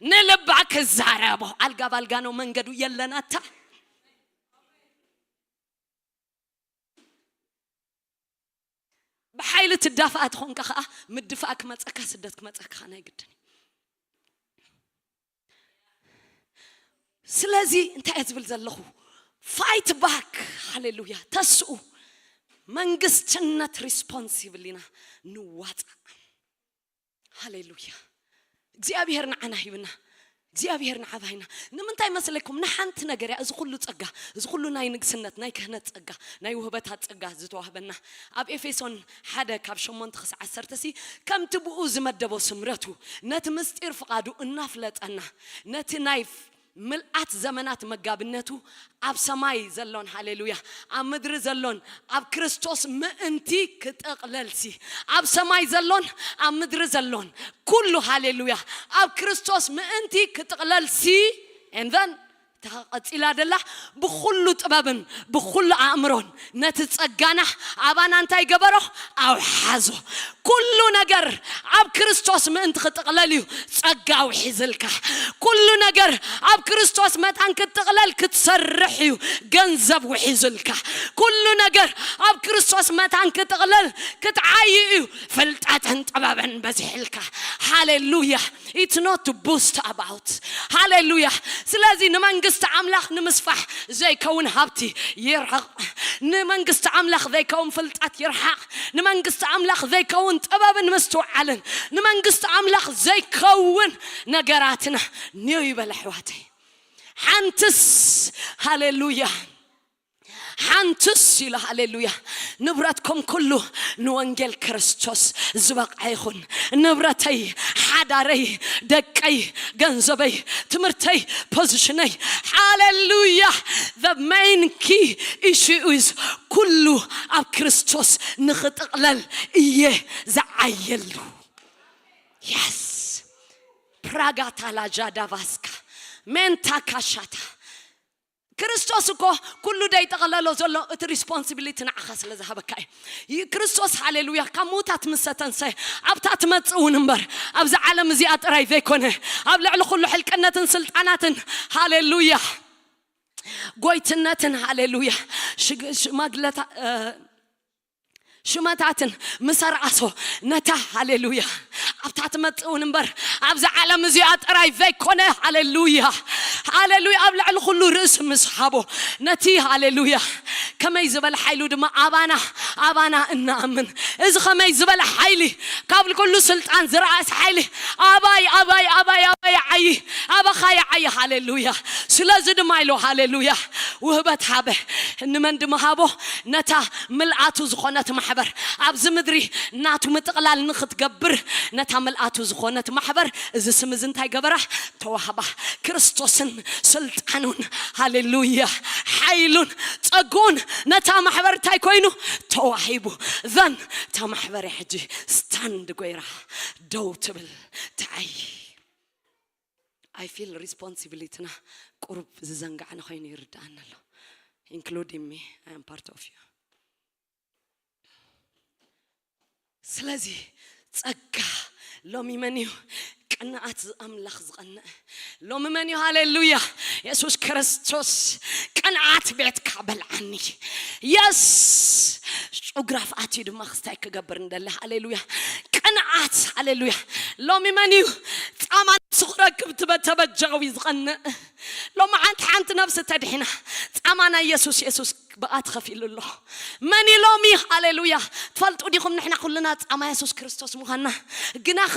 ንልባ ክዛረቦ። ኣልጋ ባልጋ ነው መንገዱ የለናታ። ብሓይሊ ትዳፋኣ ትኾንካ ከዓ ምድፋእ ክመፀካ፣ ስደት ክመፀካ ከዓ ናይ ግድን እዩ። ስለዚ እንታይ እየ ዝብል ዘለኹ? ፋይት ባክ። ሃሌሉያ። ተስኡ መንግስትነት ሪስፖንሲብል ኢና ንዋፃእ። ሃሌሉያ። እግዚኣብሔር ንዓና ሂብና። እግዚኣብሔር ንዓባይና ንምንታይ መስለኩም? ንሓንቲ ነገር እያ። እዚ ኩሉ ጸጋ፣ እዚ ኩሉ ናይ ንግስነት፣ ናይ ክህነት ጸጋ፣ ናይ ውህበታት ጸጋ ዝተዋህበና፣ ኣብ ኤፌሶን ሓደ ካብ ሸሞንተ ክሳዕ ዓሰርተ ሲ ከምቲ ብኡ ዝመደቦ ስምረቱ ነቲ ምስጢር ፍቓዱ እናፍለጠና፣ ነቲ ናይ ምልኣት ዘመናት መጋብነቱ ኣብ ሰማይ ዘሎን፣ ሃሌሉያ፣ ኣብ ምድሪ ዘሎን ኣብ ክርስቶስ ምእንቲ ክጥቕለልሲ፣ ኣብ ሰማይ ዘሎን ኣብ ምድሪ ዘሎን ኩሉ፣ ሃሌሉያ፣ ኣብ ክርስቶስ ምእንቲ ክጥቕለልሲ። And then እታ ቀጺላ ደላ፣ ብኹሉ ጥበብን ብኹሉ ኣእምሮን ነቲ ጸጋና ኣባና እንታይ ገበሮ? ኣውሓዞ። ኩሉ ነገር ኣብ ክርስቶስ ምእንቲ ክጥቕለል እዩ ጸጋ ውሒዝልካ። ኩሉ ነገር ኣብ ክርስቶስ መታን ክትጥቕለል ክትሰርሕ እዩ ገንዘብ ውሒዝልካ። ኩሉ ነገር ኣብ ክርስቶስ መታን ክጥቕለል ክትዓይ እዩ ፍልጠትን ጥበብን በዚሕልካ። ሃሌሉያ። It's not to boast about. ሃሌሉያ። ስለዚ ንመንግስቲ ኣምላኽ ንምስፋሕ ዘይከውን ሃብቲ ይርሕቕ። ንመንግስቲ ኣምላኽ ዘይከውን ፍልጠት ይርሓቕ። ንመንግስቲ ኣምላኽ ዘይከውን ጥበብን ምስትውዓልን፣ ንመንግስቲ ኣምላኽ ዘይከውን ነገራትና ኒዮ ይበል ኣሕዋተይ። ሓንትስ፣ ሃሌሉያ፣ ሓንትስ ኢሉ፣ ሃሌሉያ፣ ንብረትኩም ኩሉ ንወንጌል ክርስቶስ ዝበቕዐ ይኹን። ንብረተይ፣ ሓዳረይ፣ ደቀይ፣ ገንዘበይ፣ ትምህርተይ፣ ፖዚሽነይ፣ ሃሌሉያ። The main key issue is ኩሉ ኣብ ክርስቶስ ንኽጥቕለል እየ ዝዓየሉ። የስ። ፕራጋታ ላጃዳቫስካ ሜንታ ካሻታ። ክርስቶስ እኮ ኩሉ ደይጠቕለሎ ዘሎ እቲ ሪስፖንሲቢሊቲ ንዓኻ ስለ ዝሃበካ እዩ። ይ- ክርስቶስ፣ ሃሌሉያ፣ ካብ ምዉታት ምስ ተንሰ ኣብታ ትመጽእ እውን እምበር፣ ኣብዚ ዓለም እዚኣ ጥራይ ዘይኮነ፣ ኣብ ልዕሊ ኩሉ ሕልቅነትን ስልጣናትን፣ ሃሌሉያ፣ ጎይትነትን፣ ሃሌሉያ፣ ሽግ- ሽማግለታ እ፣ ሽመታትን ምስ ኣርኣሶ፣ ነታ፣ ሃሌሉያ፣ ኣብታ ትመጽእ እውን እምበር፣ ኣብዚ ዓለም እዚኣ ጥራይ ዘይኮነ፣ ሃሌሉያ፣ ሃሌሉያ፣ ኣብ ልዕሊ ኩሉ ርእሲ ምስ ሃቦ፣ ነቲ፣ ሃሌሉያ፣ ከመይ ዝበለ ሓይሉ ድማ ኣባና፣ ኣባና እናኣምን። እዚ ከመይ ዝበለ ሓይሊ፣ ካብ ኩሉ ስልጣን ዝረኣስ ሓይሊ፣ ኣባይ፣ ኣባይ፣ ኣባይ፣ ኣባይ ይዓዪ፣ ኣባኻ ይዓዪ፣ ሃሌሉያ። ስለዚ ድማ ኢሉ፣ ሃሌሉያ፣ ውህበት ሃበ። ንመን ድማ ሃቦ? ነታ ምልኣቱ ዝኾነት ማሕበር፣ ኣብዚ ምድሪ ናቱ ምጥቕላል ንኽትገብር፣ ነታ ምልኣቱ ዝኾነት ማሕበር፣ እዚ ስም እዚ እንታይ ገበራ? ተዋህባ። ክርስቶስን ስልጣኑን፣ ሃሌሉያ፣ ሓይሉን ጸግኡን ነታ ማሕበር እንታይ ኮይኑ? ተዋሂቡ። ዘን እታ ማሕበር ሕጂ ስታንድ ጎይራ ደው ትብል፣ ትዓይ። I feel ሪስፖንሲቢሊቲና ቁሩብ ዝዘንጋዕና ኮይኑ ይርድኣኒ ኣሎ። Including me, I am part of you. ስለዚ ጸጋ ሎሚ መን እዩ? ቅንኣት ኣምላኽ ዝቐንእ ሎሚ መን እዩ? ሃሌሉያ። የሱስ ክርስቶስ ቅንኣት ቤትካ በልዓኒ። የስ። ጭጉራፍ ኣትዩ ድማ ክስታይ ክገብር እንደለ። ሃሌሉያ። ቅንኣት፣ ሃሌሉያ። ሎሚ መን እዩ ጻማ ነብሱ ክረክብ ትበ- ተበጃዊ ዝቐንእ? ሎሚ ሓንቲ ሓንቲ ነብሲ ተድሒና ጻማ ናይ የሱስ፣ የሱስ ብኣ ተኸፊሉ ኣሎ። መን እዩ ሎሚ? ሃሌሉያ። ትፈልጡ ዲኹም ንሕና ኩልና ጻማ የሱስ ክርስቶስ ምዃንና? ግናኸ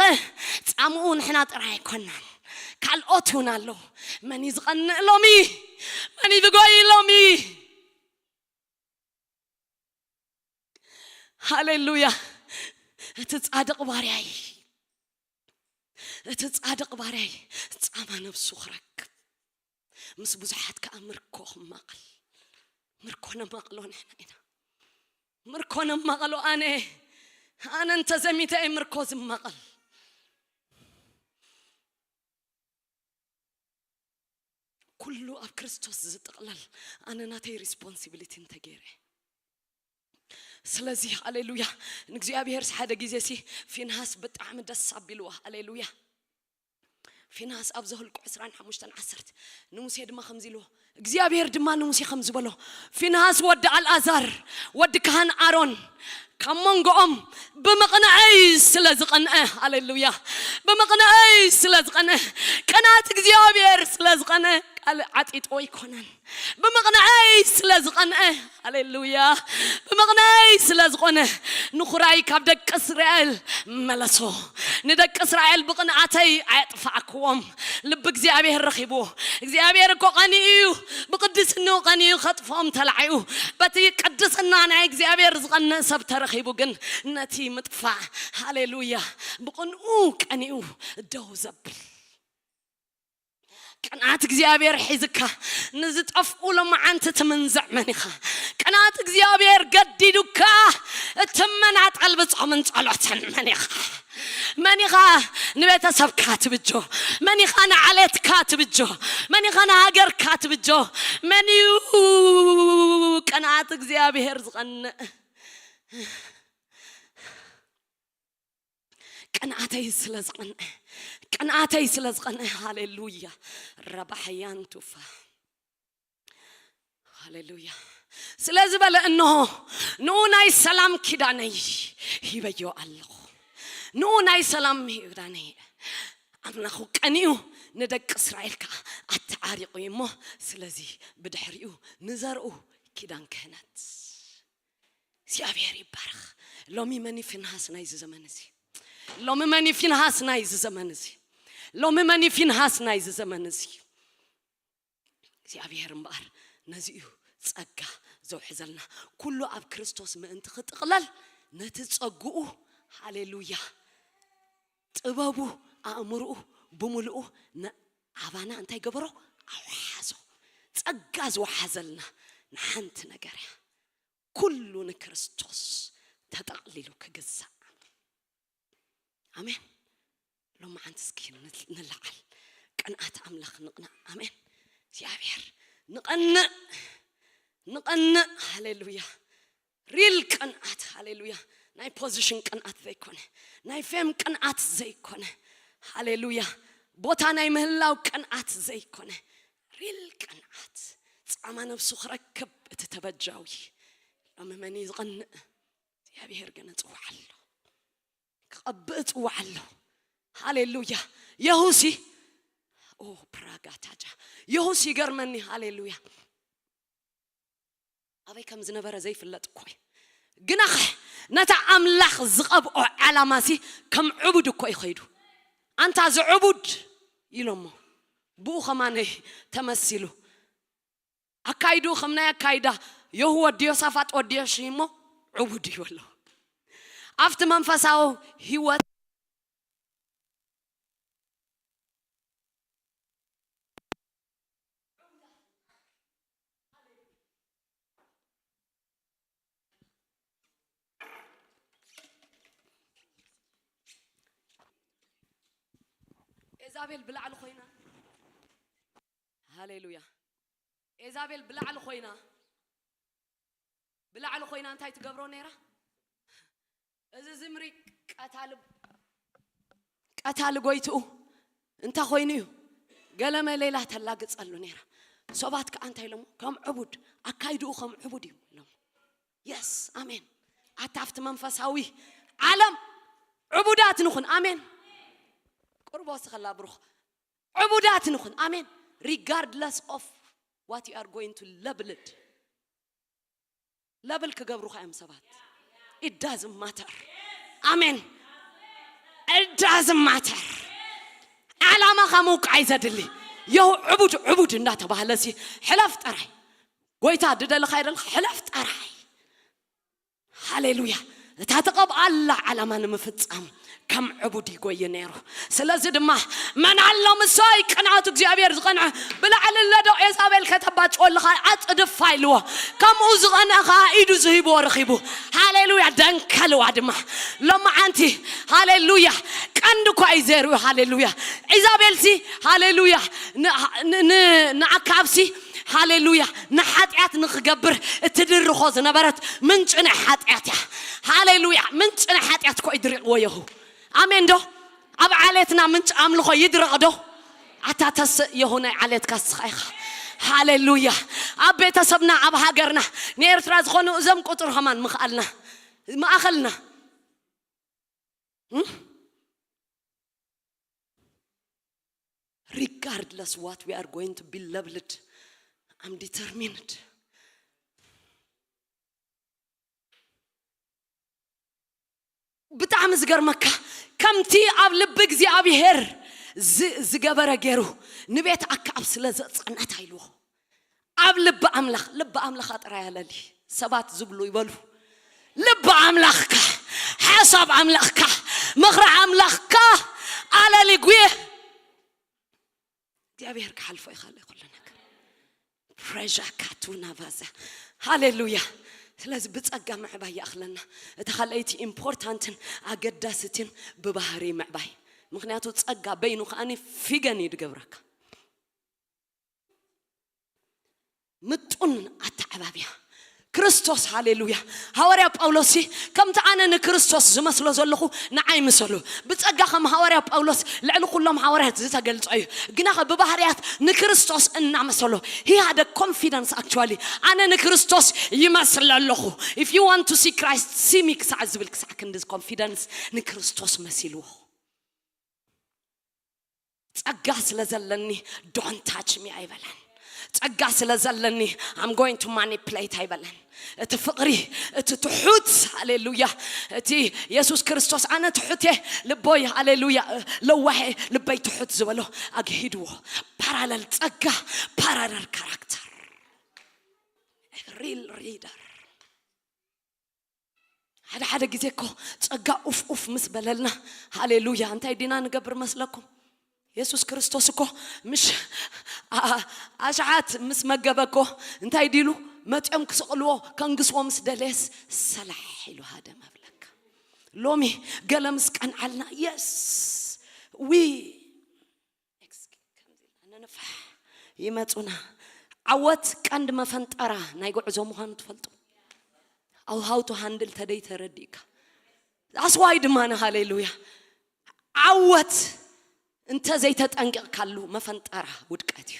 ጻምኡ ንሕና ጥራይ ኣይኮናን፣ ካልኦት እውን ኣለዉ። መን እዩ ዝቐንእ ሎሚ? መን እዩ ዝጎይ ሎሚ? ሃሌሉያ። እቲ ጻድቕ ባርያይ እቲ ጻድቕ ባርያይ ጻማ ነብሱ ክረክብ፣ ምስ ብዙሓት ከኣ ምርኮ ክማቐል። ምርኮ ነማቕሎ ንሕና ኢና። ምርኮ ነማቕሎ ኣነ፣ ኣነ እንተ ዘሚተ እየ ምርኮ ዝማቐል። ኩሉ ኣብ ክርስቶስ ዝጥቕለል ኣነ ናተይ ሪስፖንሲቢሊቲ እንተገይረ። ስለዚ ሃሌሉያ ንእግዚኣብሔር። ሓደ ግዜ ሲ ፊንሃስ ብጣዕሚ ደስ ኣቢልዋ። ሃሌሉያ። ፊንሃስ ኣብ ዘኍልቁ ዕስራን ሓሙሽተን ዓሰርተ ንሙሴ ድማ ከምዚ ኢልዎ፣ እግዚኣብሔር ድማ ንሙሴ ከም ዝበሎ፣ ፊንሃስ ወዲ ኣልኣዛር ወዲ ካህን ኣሮን ካብ መንጎኦም ብምቕንዐይ ስለ ዝቐንዐ፣ ሃሌሉያ፣ ብምቕንዐይ ስለ ዝቐንዐ፣ ቅንኣት እግዚኣብሔር ስለ ዝቐንዐ፣ ቃል ዓጢጦ ኣይኮነን። ብምቕንዐይ ስለ ዝቐንዐ፣ ሃሌሉያ፣ ብምቕንዐይ ስለ ዝኾነ፣ ንኹራይ ካብ ደቂ እስራኤል መለሶ። ንደቂ እስራኤል ብቕንኣተይ ኣየጥፋዕክዎም። ልቢ እግዚኣብሔር ረኺብዎ። እግዚኣብሔር እኮ ቀኒኡ እዩ፣ ብቅድስንኡ ቀኒኡ ከጥፍኦም ተላዕዩ። በቲ ቅድስና ናይ እግዚኣብሔር ዝቐንእ ሰብ ተረኺቡ ግን ነቲ ምጥፋእ፣ ሃሌሉያ፣ ብቕንኡ ቀኒኡ ደው ዘብል። ቅንኣት እግዚኣብሔር ሒዝካ ንዝጠፍኡ ሎማዓንቲ ትምንዝዕ መን ኢኻ? ቅንኣት እግዚኣብሔር ገዲዱካ እትመናጠል ብጾምን ጸሎትን መን ኢኻ? መን ኢኻ ንቤተሰብካ ትብጆ? መን ኢኻ ንዓሌትካ ትብጆ? መን ኢኻ ንሃገርካ ትብጆ? መን እዩ ቅንኣት እግዚኣብሔር ዝቐንእ? ቅንኣተይ ስለ ዝቐንዐ፣ ቅንኣተይ ስለ ዝቐንዐ፣ ሃሌሉያ፣ ረባሕያን ቱፋ፣ ሃሌሉያ። ስለዚ በለ፣ እንሆ ንኡ ናይ ሰላም ኪዳነይ ሂበዮ ኣለኹ። ንኡ ናይ ሰላም ኪዳነይ። ኣምላኹ ቀኒኡ ንደቂ እስራኤል ከኣ ኣተዓሪቑ እዩ እሞ፣ ስለዚ ብድሕሪኡ ንዘርኡ ኪዳን ክህነት። እግዚኣብሔር ይባረኽ። ሎሚ መን እዩ ፊንሃስ ናይዚ ዘመን እዚ? ሎሚ መን እዩ ፊንሃስ ናይዚ ዘመን እዚ? ሎሚ መን እዩ ፊንሃስ ናይዚ ዘመን እዚ? እግዚኣብሔር እምበኣር ነዚ እዩ ጸጋ ዘውሕዘልና። ኩሉ ኣብ ክርስቶስ ምእንቲ ክጥቕለል ነቲ ጸግኡ፣ ሃሌሉያ፣ ጥበቡ፣ ኣእምርኡ ብምልኡ ንኣባና እንታይ ገበሮ? ኣውሓዞ። ጸጋ ዝወሓዘልና ንሓንቲ ነገር እያ። ኩሉ ንክርስቶስ ተጠቕሊሉ ክግዛእ። ኣሜን። ሎማዓንቲ እስኪ ንት-፣ ንለዓል። ቅንኣት ኣምላኽ ንቕናእ። ኣሜን። እግዚኣብሔር ንቐንእ፣ ንቐንእ። ሃሌሉያ። ሪል ቅንኣት፣ ሃሌሉያ። ናይ ፖዚሽን ቅንኣት ዘይኮነ፣ ናይ ፌም ቅንኣት ዘይኮነ፣ ሃሌሉያ፣ ቦታ ናይ ምህላው ቅንኣት ዘይኮነ፣ ሪል ቅንኣት፣ ጻማ ነብሱ ክረክብ እቲ ተበጃዊ። ሎሚ መን እዩ ዝቐንእ? እግዚኣብሔር ግን እጽውዓ ኣሎ፣ ክቐብእ እጽውዓ ኣሎ። ሃሌሉያ። የሁሲ፣ ኦ ፕራጋታጃ፣ የሁሲ ይገርመኒ። ሃሌሉያ። ኣበይ ከም ዝነበረ ዘይፍለጥ እኮ እዩ። ግናኸ ነታ ኣምላኽ ዝቐብኦ ዓላማሲ ከም ዕቡድ እኮ እዩ ኸይዱ። ኣንታ እዚ ዕቡድ ኢሎሞ፣ ብኡ ኸማነይ ተመሲሉ። ኣካይድኡ ከም ናይ ኣካይዳ የሁ ወዲ ዮሳፋጥ ወዲ ዮሺ እሞ ዕቡድ እዩ ኣሎ። ኣብቲ መንፈሳዊ ህይወት ኤዛቤል ብላዕሊ ኮይና፣ ሃሌሉያ፣ ኤዛቤል ብላዕሊ ኮይና፣ ብላዕሊ ኮይና እንታይ ትገብሮ ነይራ? እዚ ዝምሪ ቀታሊ፣ ቀታሊ ጎይትኡ እንታይ ኮይኑ እዩ? ገለ መሌላ ተላግጸሉ ነይራ። ሰባት ከኣ እንታይ ኢሎሞ? ከም ዕቡድ፣ ኣካይድኡ ከም ዕቡድ እዩ ኢሎም። የስ፣ ኣሜን። ኣታ ኣብቲ መንፈሳዊ ዓለም ዕቡዳት ንኹን። ኣሜን። ቁርብ ወስኸላ ብሩኽ። ዕቡዳት ንኹን። ኣሜን። Regardless of what you are going to labeled፣ ለብል ክገብሩኻ እዮም ሰባት። It doesn't matter። ኣሜን። It doesn't matter። ዓላማኻ ምውቃዕ እዩ ዘድሊ። የው ዕቡድ፣ ዕቡድ እንዳተባህለ ሲ ሕለፍ ጥራይ። ጎይታ ድደልኻ ይደልኻ፣ ሕለፍ ጥራይ። ሃሌሉያ። እታ ተቐብኣላ ዓላማ ንምፍጻም ከም ዕቡድ ይጎይ ነይሩ። ስለዚ ድማ መን ኣሎ ምሳይ ቅንዓቱ እግዚኣብሔር ዝቐንዐ? ብላዕሊ ኣለዶ ኤዛቤል ከተባጭወሉ ኸዓ ጽድፍ ኢልዎ። ከምኡ ዝቐንዐ ኸዓ ኢዱ ዝህብዎ ረኺቡ። ሃሌሉያ። ደንከልዋ ድማ ሎማዓንቲ። ሃሌሉያ። ቀንዲ እኳ እዩ ዘርኡ። ሃሌሉያ። ኢዛቤልሲ ሃሌሉያ ን- ን- ን- ንኣክኣብሲ ሃሌሉያ ንሓጢኣት ንኽገብር እትድርኾ ዝነበረት ምንጭ ናይ ሓጢኣት እያ። ሃሌሉያ። ምንጭ ናይ ሓጢኣት እኮ ይድርቕዎ የሁ። ኣሜን ዶ? ኣብ ዓሌትና ምንጭ ኣምልኾ ይድረቕ ዶ? ኣታ ተስእ የሁ ናይ ዓሌትካ እስኻ ኢኻ። ሃሌሉያ። ኣብ ቤተሰብና ኣብ ሃገርና ንኤርትራ ዝኾኑ እዞም ቁጥር ኸማን ምኽኣልና ማእኸልና regardless what we are going to be leveled, I'm determined. ብጣዕሚ ዝገርመካ ከምቲ ኣብ ልቢ እግዚኣብሔር ዝ- ዝገበረ ገይሩ ንቤት ኣክኣብ ስለ ዘጸነታ ኢልዎ። ኣብ ልቢ ኣምላኽ ልቢ ኣምላኻ ጥራይ ኣለሊ ሰባት ዝብሉ ይበሉ። ልቢ ኣምላኽካ ሓሳብ ኣምላኽካ ምኽሪ ኣምላኽካ ኣለሊ ጉየ እግዚኣብሔር ክሓልፎ ይኽእል እዩ ኩሉ ነገር። ፕሬሻ ካቱና ቫዛ። ሃሌሉያ። ስለዚ ብጸጋ ምዕባይ ይኣኽለና። እቲ ካልኣይቲ ኢምፖርታንትን ኣገዳስትን ብባህሪ ምዕባይ። ምክንያቱ ጸጋ በይኑ ከኣኒ ፊገን እዩ ድገብረካ። ምጡን ኣተዓባብያ ክርስቶስ። ሃሌሉያ። ሃዋርያ ጳውሎስ ከምቲ ኣነ ንክርስቶስ ዝመስሎ ዘለኹ ንዓይ ምሰሉ። ብጸጋ ከም ሃዋርያ ጳውሎስ ልዕሊ ኩሎም ሃዋርያት ዝተገልጸ እዩ። ግናኸ ብባህርያት ንክርስቶስ እናመሰሎ he had a confidence actually ኣነ ንክርስቶስ ይመስል ኣለኹ። If you want to see Christ, see me ክሳዕ ዝብል ክሳዕ ክንዲ ኮንፊደንስ ንክርስቶስ መሲልዎ። ጸጋ ስለ ዘለኒ don't touch me ኣይበለን። ጸጋ ስለ ዘለኒ I'm going to manipulate ኣይበለን። እቲ ፍቕሪ እቲ ትሑት ሃሌሉያ እቲ የሱስ ክርስቶስ ኣነ ትሑት እየ ልቦይ ሃሌሉያ ለዋሄ ልበይ ትሑት ዝበሎ ኣግሂድዎ። ፓራለል ጸጋ ፓራለል ካራክተር ሪል ሪደር ሓደ ሓደ ግዜ እኮ ጸጋ ኡፍ ኡፍ ምስ በለልና ሃሌሉያ እንታይ ዲና ንገብር መስለኩም? የሱስ ክርስቶስ እኮ ምሽ ኣሽዓት ምስ መገበ እኮ እንታይ ዲሉ መጥዮም ክስቕልዎ ከንግስዎ ምስ ደለየስ ሰላሕ ኢሉ ሃደ መብለካ። ሎሚ ገለ ምስ ቀንዓልና የስ ዊ ንንፋሕ ይመፁና። ዓወት ቀንዲ መፈንጠራ ናይ ጉዕዞ ምዃኑ ትፈልጡ። ኣው ሃውቱ ሃንድል ተደይ ተረዲእካ ኣስዋይ ድማ ሃሌሉያ ዓወት እንተ ዘይተጠንቂቕካሉ መፈንጠራ ውድቀት እዩ።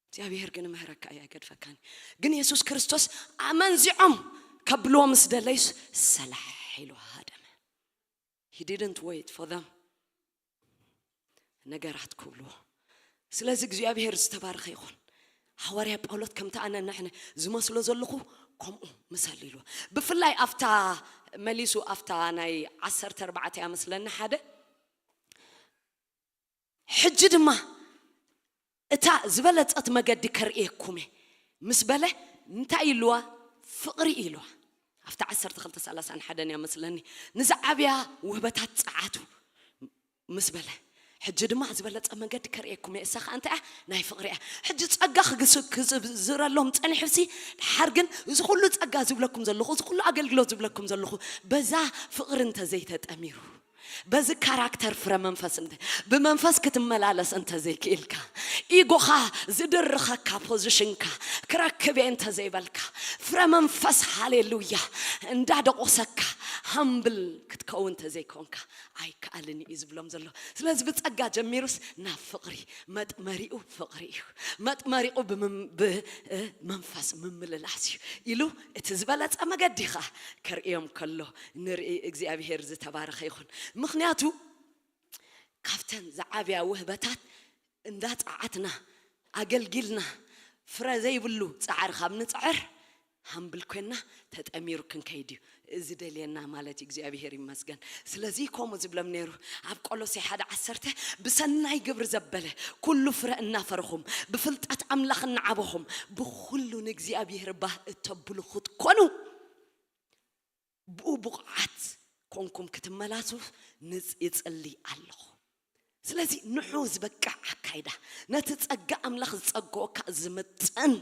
እግዚኣብሔር ግን ምህረካ እዩ ኣይገድፈካን። ግን የሱስ ክርስቶስ ኣመንዚዖም ከብልዎ ምስ ደለዩስ ሰላሕ ኢሉ ሃደመ። He didn't wait for them ነገራት ክብልዎ። ስለዚ እግዚኣብሔር ዝተባረኸ ይኹን። ሃዋርያ ጳውሎስ ከምቲ ኣነ ንሕነ ዝመስሎ ዘለኹ ከምኡ ምሰል ኢልዎ። ብፍላይ ኣብታ መሊሱ ኣብታ ናይ ዓሰርተ ኣርባዕተ እያ መስለኒ ሓደ ሕጂ ድማ እታ ዝበለጸት መገዲ ከርእየኩም እየ ምስ በለ እንታይ ኢልዋ? ፍቕሪ ኢልዋ። ኣብታ ዓሰርተ ክልተ ሰላሳን ሓደን እያ መስለኒ ንዝዓብያ ውህበታት ጸዓቱ ምስ በለ ሕጂ ድማ ዝበለጸ መገዲ ከርእየኩም እየ እሳ ከዓ እንታይ እያ ናይ ፍቕሪ እያ። ሕጂ ጸጋ ክዝረሎም ጸኒሑሲ ድሓር ግን እዚ ኩሉ ጸጋ ዝብለኩም ዘለኹ እዚ ኩሉ ኣገልግሎት ዝብለኩም ዘለኹ በዛ ፍቕሪ እንተዘይተጠሚሩ በዚ ካራክተር ፍረ መንፈስ እንተ ብመንፈስ ክትመላለስ እንተዘይክኢልካ ኢጎኻ ዝድርኸካ ፖዚሽንካ ክረክብ እየ እንተዘይበልካ ፍረ መንፈስ ሃሌሉያ እንዳደቆሰካ ሃምብል ክትከውን እንተዘይኮንካ ኣይከኣልን እዩ ዝብሎም ዘሎ። ስለዚ ብጸጋ ጀሚሩስ ናብ ፍቕሪ መጥመሪኡ ፍቕሪ እዩ። መጥመሪኡ ብመንፈስ ምምልላስ እዩ ኢሉ እቲ ዝበለጸ መገዲ ኸዓ ከርእዮም ከሎ ንርኢ። እግዚኣብሔር ዝተባረኸ ይኹን። ምኽንያቱ ካብተን ዝዓብያ ውህበታት እንዳጸዓትና ኣገልጊልና ፍረ ዘይብሉ ጻዕሪ ካብ ንጽዕር ሃምብል ኮይና ተጠሚሩ ክንከይድ እዩ እዚ ደልየና ማለት እዩ። እግዚኣብሔር ይመስገን። ስለዚ ከምኡ ዝብሎም ነይሩ ኣብ ቆሎሴ ሓደ ዓሰርተ ብሰናይ ግብሪ ዘበለ ኩሉ ፍረ እናፈረኹም ብፍልጠት ኣምላኽ እናዓበኹም ብኩሉ ንእግዚኣብሔር ባህ እተብሉ ክትኮኑ ብኡ ብቑዓት ኮንኩም ክትመላሱ ንጽ- ይጽሊ ኣለኹ። ስለዚ ንሑ ዝበቅዕ ኣካይዳ፣ ነቲ ጸጋ ኣምላኽ ዝጸገወካ ዝምጥን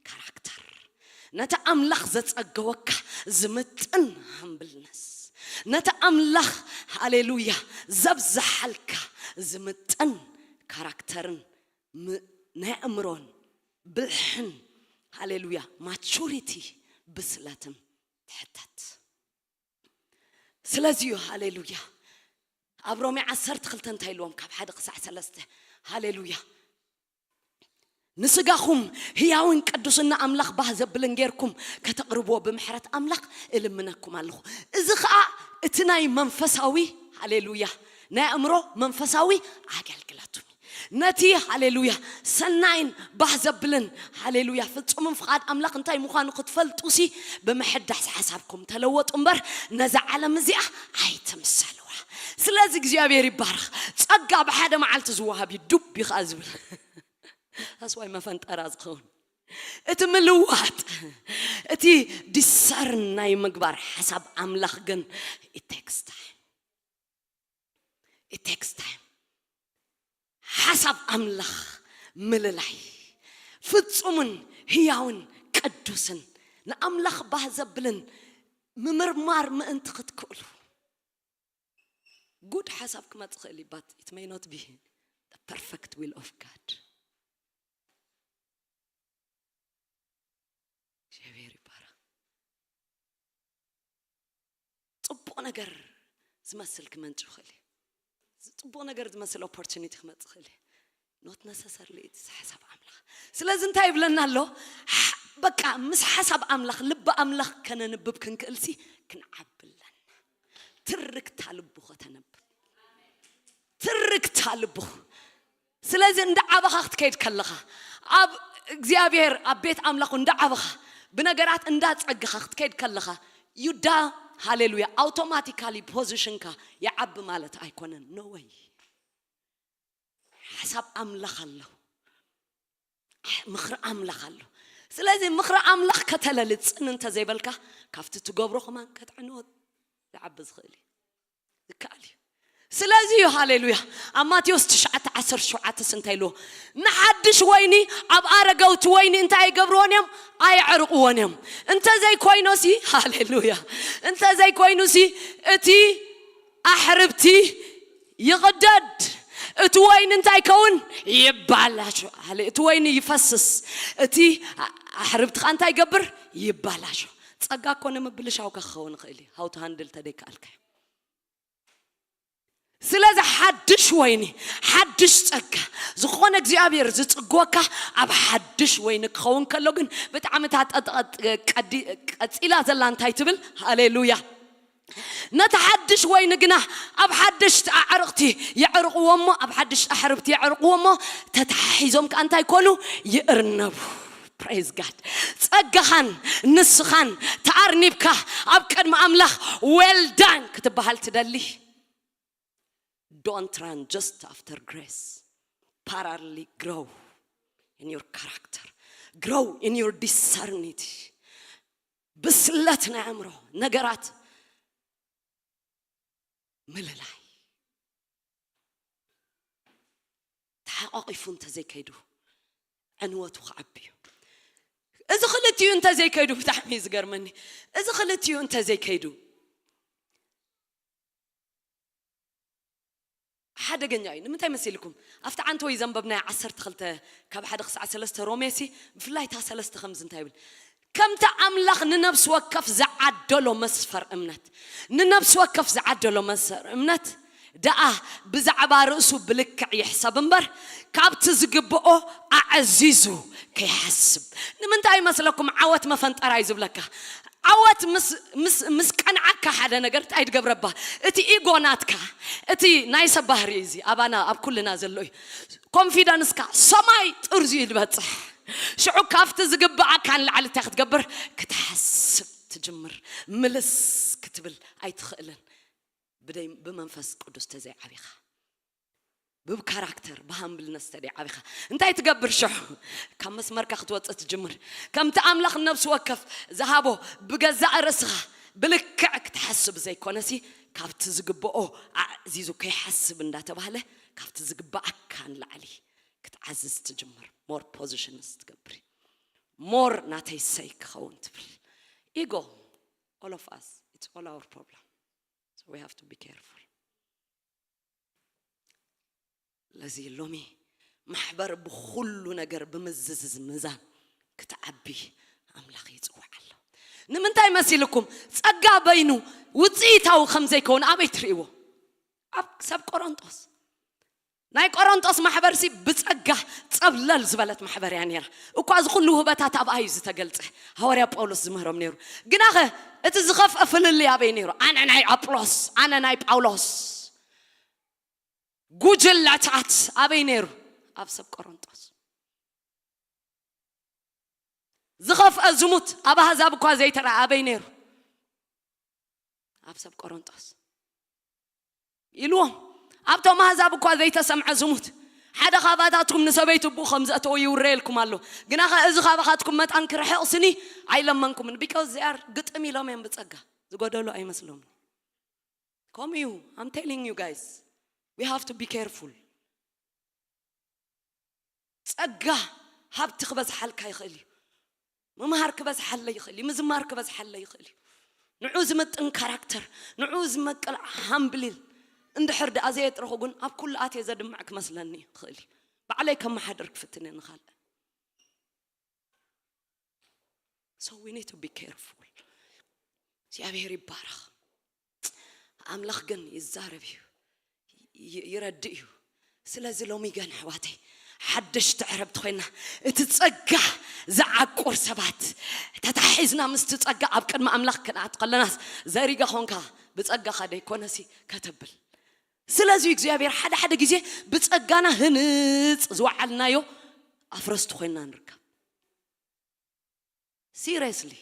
ካራክተር፣ ነቲ ኣምላኽ ዘጸገወካ ዝምጥን ሃምብልነስ፣ ነቲ ኣምላኽ ሃሌሉያ ዘብዝሓልካ ዝምጥን ካራክተርን ም- ናይ ኣእምሮን ብልሕን ሃሌሉያ ማቹሪቲ ብስለትን ትሕተት። ስለዚ እዩ ሃሌሉያ ኣብ ሮሜ ዓሰርተ ክልተ እንታይ ኢልዎም ካብ ሓደ ክሳዕ ሰለስተ ሃሌሉያ ንስጋኹም ህያውን ቅዱስና ኣምላኽ ባህ ዘብልን ጌርኩም ከተቕርብዎ ብምሕረት ኣምላኽ እልምነኩም ኣለኹ። እዚ ኸኣ እቲ ናይ መንፈሳዊ ሃሌሉያ ናይ ኣእምሮ መንፈሳዊ ኣገልግለቱ ነቲ ሃሌሉያ ሰናይን ባህ ዘብልን ሃሌሉያ ፍጹምን ፍቓድ ኣምላኽ እንታይ ምዃኑ ክትፈልጡ ሲ ብምሕዳስ ሓሳብኩም ተለወጡ እምበር ነዛ ዓለም እዚኣ ኣይትምሰልዋ። ስለዚ እግዚኣብሔር ይባረኽ። ጸጋ ብሓደ መዓልቲ ዝወሃብ እዩ ዱብ እዩ ከዓ ዝብል ኣስዋይ መፈንጠራ ዝኸውን እቲ ምልዋጥ እቲ ዲሰርን ናይ ምግባር ሓሳብ ኣምላኽ ግን it takes time. It takes time. ሓሳብ ኣምላኽ ምልላይ ፍጹምን ህያውን ቅዱስን ንኣምላኽ ባህ ዘብልን ምምርማር ምእንቲ ክትክእሉ ጉድ ሓሳብ ክመጽእ ክእል ይባት it may not be the perfect will of God. እግዚኣብሔር ይባረኽ። ጽቡቕ ነገር ዝመስል ክመንጭ ይኽእል እዩ። ጽቡቕ ነገር ዝመስል ኦፖርቹኒቲ ክመጽእ ይኽእል እዩ። Not necessarily እቲ ሓሳብ ኣምላኽ። ስለዚ እንታይ ይብለና ኣሎ? በቃ ምስ ሓሳብ ኣምላኽ ልቢ ኣምላኽ ከነንብብ ክንክእልሲ ክንዓብለና ትርክታ ልቡ ከተነብብ ትርክታ ልቡ ስለዚ እንዳ ዓበኻ ክትከይድ ከለኻ ኣብ እግዚኣብሔር ኣብ ቤት ኣምላኹ እንዳ ዓበኻ ብነገራት እንዳ ጸግኻ ክትከይድ ከለኻ ዩዳ ሃሌሉያ ኣውቶማቲካሊ ፖዚሽንካ ይዓቢ ማለት ኣይኮነን። ኖወይ ሓሳብ ኣምላኽ ኣሎ። ምኽሪ ኣምላኽ ኣሎ። ስለዚ ምኽሪ ኣምላኽ ከተለሊ ጽን እንተዘይበልካ ካብቲ ትገብሮ ከማን ከትዕንወት ዝዓቢ ዝኽእል እዩ። ይከኣል እዩ። ስለዚ እዩ ሃሌሉያ ኣብ ማቴዎስ ትሽዓተ ዓሰርተ ሸውዓተ እንታይ ኢልዎ ንሓድሽ ወይኒ ኣብ ኣረገውቲ ወይኒ እንታይ ኣይገብርዎን እዮም? ኣየዕርቕዎን እዮም። እንተዘይኮይኖሲ ሃሌሉያ እንተዘይኮይኑሲ እቲ ኣሕርብቲ ይቕደድ እቲ ወይኒ እንታይ ከውን ይባላሾ እቲ ወይኒ ይፈስስ እቲ ኣሕርብቲ ኸ እንታይ ይገብር ይባላሾ ጸጋ እኮ ንምብልሻው ከኸውን ይኽእል እዩ how to handle ተደይከኣልካ ስለዚ ሓድሽ ወይኒ ሓድሽ ጸጋ ዝኾነ እግዚኣብሔር ዝጽግወካ ኣብ ሓድሽ ወይኒ ክኸውን ከሎ ግን ብጣዕሚ እታ ቀጺላ ዘላ እንታይ ትብል ሃሌሉያ ነቲ ሓድሽ ወይኒ ግና ኣብ ሓደሽቲ ኣዕርቕቲ የዕርቕዎ እሞ ኣብ ሓደሽቲ ኣሕርብቲ የዕርቕዎ እሞ ተተሓሒዞም ከኣ እንታይ ኮኑ ይእርነቡ praise God ጸጋኻን ንስኻን ተኣርኒብካ ኣብ ቅድሚ ኣምላኽ well done ክትበሃል ትደሊ don't run just after grace parallelly grow in your character grow in your discernity ብስለት ናይ ኣእምሮ ነገራት ምልላይ ተሓቋቂፉ እንተዘይከይዱ ዕንወቱ ክዓቢ እዩ እዚ ክልቲኡ እንተዘይከይዱ ብጣዕሚ እዩ ዝገርመኒ እዚ ክልቲኡ እንተዘይከይዱ ሓደገኛ እዩ ንምንታይ መሲልኩም ኣብቲ ዓንተወይ ዘንበብናዮ ዓሰርተ ክልተ ካብ ሓደ ክሳዕ ሰለስተ ሮሜሲ ብፍላይ እታ ሰለስተ ከምዚ እንታይ ይብል ከምቲ ኣምላኽ ንነፍሲ ወከፍ ዝዓደሎ መስፈር እምነት ንነፍሲ ወከፍ ዝዓደሎ መስፈር እምነት ደኣ ብዛዕባ ርእሱ ብልክዕ ይሕሰብ እምበር ካብቲ ዝግብኦ ኣዕዚዙ ከይሓስብ ንምንታይ ይመስለኩም ዓወት መፈንጠራ እዩ ዝብለካ ዓወት ምስ ቀንዓካ ሓደ ነገር እንታይ ትገብረባ እቲ ኢጎ ናትካ እቲ ናይ ሰብ ባህሪ እዚ ኣባና ኣብ ኩልና ዘሎ እዩ ኮንፊደንስካ ሰማይ ጥርዙ እዩ ዝበፅሕ ሽዑ ካብቲ ዝግብኣካ ንላዕሊ እንታይ ክትገብር ክትሓስብ ትጅምር ምልስ ክትብል ኣይትኽእልን ብመንፈስ ቅዱስ ተዘይዓቢኻ ብካራክተር ብሃምብልነስ ተደይ ዓቢኻ እንታይ ትገብር ሽሑ ካብ መስመርካ ክትወፅእ ትጅምር ከምቲ ኣምላኽ ነብሲ ወከፍ ዝሃቦ ብገዛእ ርእስኻ ብልክዕ ክትሓስብ ዘይኮነሲ፣ ካብቲ ዝግብኦ ኣዕዚዙ ከይሓስብ እንዳተባህለ፣ ካብቲ ዝግብኣካ ንላዕሊ ክትዓዝዝ ትጅምር። ሞር ፖዚሽንስ ትገብሪ፣ ሞር ናተይ ሰይ ክኸውን ትብል። ኢጎ፣ all of us, it's all our problem. So we have to be careful. ለዚ ሎሚ ማሕበር ብኹሉ ነገር ብምዝዝ ምዛን ክትዓቢ ኣምላኽ ይጽውዕ ኣሎ። ንምንታይ መሲልኩም? ጸጋ በይኑ ውጽኢታዊ ከም ዘይከውን ኣበይ ትርእይዎ? ኣብ ሰብ ቆሮንጦስ። ናይ ቆሮንጦስ ማሕበርሲ ብጸጋ ጸብለል ዝበለት ማሕበር እያ ነይራ። እኳ እዚ ኩሉ ውህበታት ኣብኣ እዩ ዝተገልጸ። ሃዋርያ ጳውሎስ ዝምህሮም ነይሩ። ግናኸ እቲ ዝኸፍአ ፍልልይ ኣበይ ነይሩ? ኣነ ናይ ኣጵሎስ፣ ኣነ ናይ ጳውሎስ። ጉጅለታት ኣበይ ነይሩ? ኣብ ሰብ ቆሮንጦስ። ዝኸፍአ ዝሙት ኣብ ኣህዛብ እኳ ዘይተረኣ ኣበይ ነይሩ? ኣብ ሰብ ቆሮንጦስ። ኢልዎም፣ ኣብቶም ኣህዛብ እኳ ዘይተሰምዐ ዝሙት፣ ሓደ ካባታትኩም ንሰበይቱ ብኡ ከም ዘእተዎ ይውረየልኩም ኣሎ። ግናኸ እዚ ካባኻትኩም መጣን ክርሕቕ ስኒ ኣይለመንኩምን። Because they are ግጥም ኢሎም እዮም ብጸጋ። ዝጎደሉ ኣይመስሎምን። ከምኡ እዩ። I'm telling you guys, we have to be careful. ጸጋ ሃብቲ ክበዝሓልካ ይኽእል እዩ። ምምሃር ክበዝሓለይ ይኽእል እዩ። ምዝማር ክበዝሓለይ ይኽእል እዩ። ንዑ ዝምጥን ካራክተር፣ ንዑ ዝመቅል ሃምብሊል እንድሕር ደኣ ዘየጥረኹ ግን ኣብ ኩሉ ኣትየ ዘድምዕ ክመስለኒ ይኽእል እዩ። ባዕለይ ከመሓድር ክፍትን እየ ንኻልእ። So we need to be careful. እግዚኣብሔር ይባረኽ። ኣምላኽ ግን ይዛረብ እዩ፣ ይ- ይረድእ እዩ። ስለዚ ሎሚ ገን ኣሕዋተይ ሓደሽቲ ዕረብቲ ኮይና እቲ ጸጋ ዝዓቁር ሰባት ተታሒዝና ምስቲ ጸጋ ኣብ ቅድሚ ኣምላኽ ክንኣት ከለናስ ዘሪጋ ኾንካ ብጸጋኻ ደይኮነሲ ከተብል። ስለዚ እግዚኣብሔር ሓደ ሓደ ግዜ ብጸጋና ህንጽ ዝወዓልናዮ ኣፍረስቲ ኮይና ንርከብ። Seriously,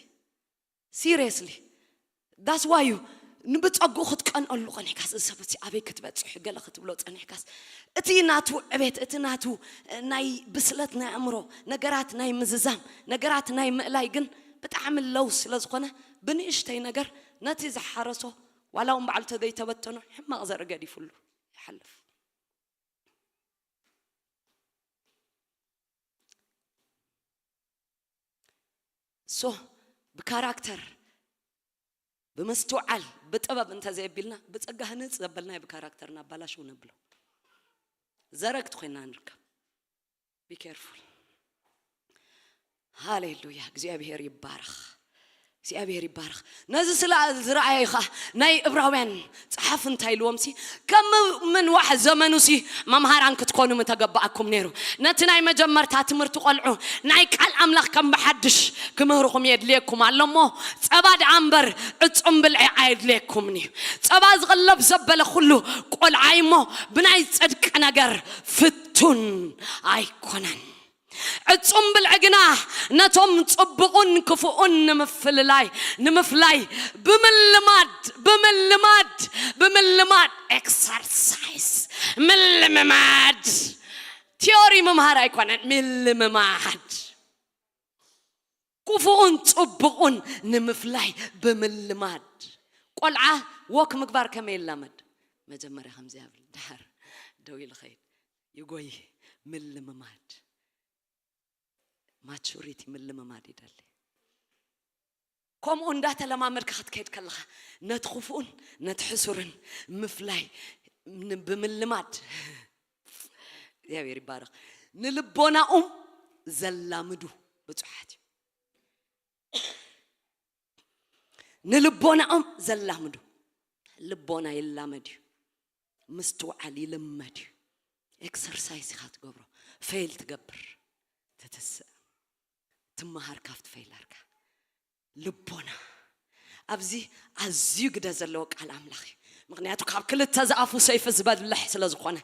seriously. That's why you ንብጸጉ ክትቀንአሉ ጸኒሕካስ፣ እዚ ሰብሲ ኣበይ ክትበጽሕ ገለ ክትብሎ ጸኒሕካስ፣ እቲ ናቱ ዕቤት፣ እቲ ናቱ ናይ ብስለት ናይ ኣእምሮ፣ ነገራት ናይ ምዝዛም፣ ነገራት ናይ ምእላይ ግን ብጣዕሚ ለው ስለ ዝኾነ፣ ብንእሽተይ ነገር ነቲ ዝሓረሶ ዋላ እውን ባዕሉ ተዘይተበተኖ ሕማቕ ዘርኢ ገዲፉሉ ይሓልፍ። ሶ ብካራክተር፣ ብምስትውዓል፣ ብጥበብ እንተዘየቢልና፣ ብጸጋ ህንጽ ዘበልናዮ ብካራክተር እናባላሸው ነብሎ። ዘረግቲ ኮይና ንርከብ። Be careful. ሃሌሉያ፣ እግዚኣብሔር ይባረኽ። እግዚኣብሔር ይባረኽ። ነዚ ስለ ዝረኣየ ኸዓ ናይ እብራውያን ጸሓፊ እንታይ ኢልዎም ሲ፣ ከም ምንዋሕ ዘመኑ ሲ መምሃራን ክትኮኑ ምተገባኣኩም ነይሩ። ነቲ ናይ መጀመርታ ትምህርቲ ቆልዑ ናይ ቃል ኣምላኽ ከም ብሓድሽ ክምህርኹም የድልየኩም ኣሎ እሞ፣ ጸባ ደኣ እምበር ዕጹም ብልዒ ኣየድልየኩምን እዩ። ጸባ ዝቕለብ ዘበለ ኩሉ ቆልዓ እዩ እሞ፣ ብናይ ጽድቂ ነገር ፍቱን ኣይኮነን። ዕጹም ብልዒ ግና ነቶም ጽቡቕን ክፉኡን ንምፍልላይ፣ ንምፍላይ ብምልማድ፣ ብምልማድ፣ ብምልማድ፣ ኤክሰርሳይዝ፣ ምልምማድ። ቲዮሪ ምምሃር ኣይኮነን፣ ምልምማድ። ክፉኡን ጽቡቑን ንምፍላይ ብምልማድ። ቆልዓ ወክ ምግባር ከመይ ይላመድ? መጀመርያ ከምዚ ይብል፣ ድሓር ደው ኢሉ ኸይድ፣ ይጎይ። ምልምማድ። ማቹሪቲ ምልምማድ ይደሊ። ከምኡ እንዳተለማመድካ ክትከይድ ከለኻ፣ ነቲ ክፉኡን ነቲ ሕሱርን ምፍላይ ን-፣ ብምልማድ፣ እግዚኣብሔር ይባረኽ፣ ንልቦናኦም ዘላምዱ ብፁዓት እዩ። ንልቦናኦም ዘላምዱ። ልቦና ይላመድ እዩ። ምስትውዓል ይልመድ እዩ። ኤክሰርሳይዝ ኢኻ ትገብሮ። ፌል ትገብር። ትትስእ። ትመሃር ካብቲ ፌል ኣርካ። ልቦና። ኣብዚ ኣዝዩ ግደ ዘለዎ ቃል ኣምላኽ እዩ። ምኽንያቱ ካብ ክልተ ዝኣፉ ሰይፊ ዝበልሕ ስለ ዝኾነ።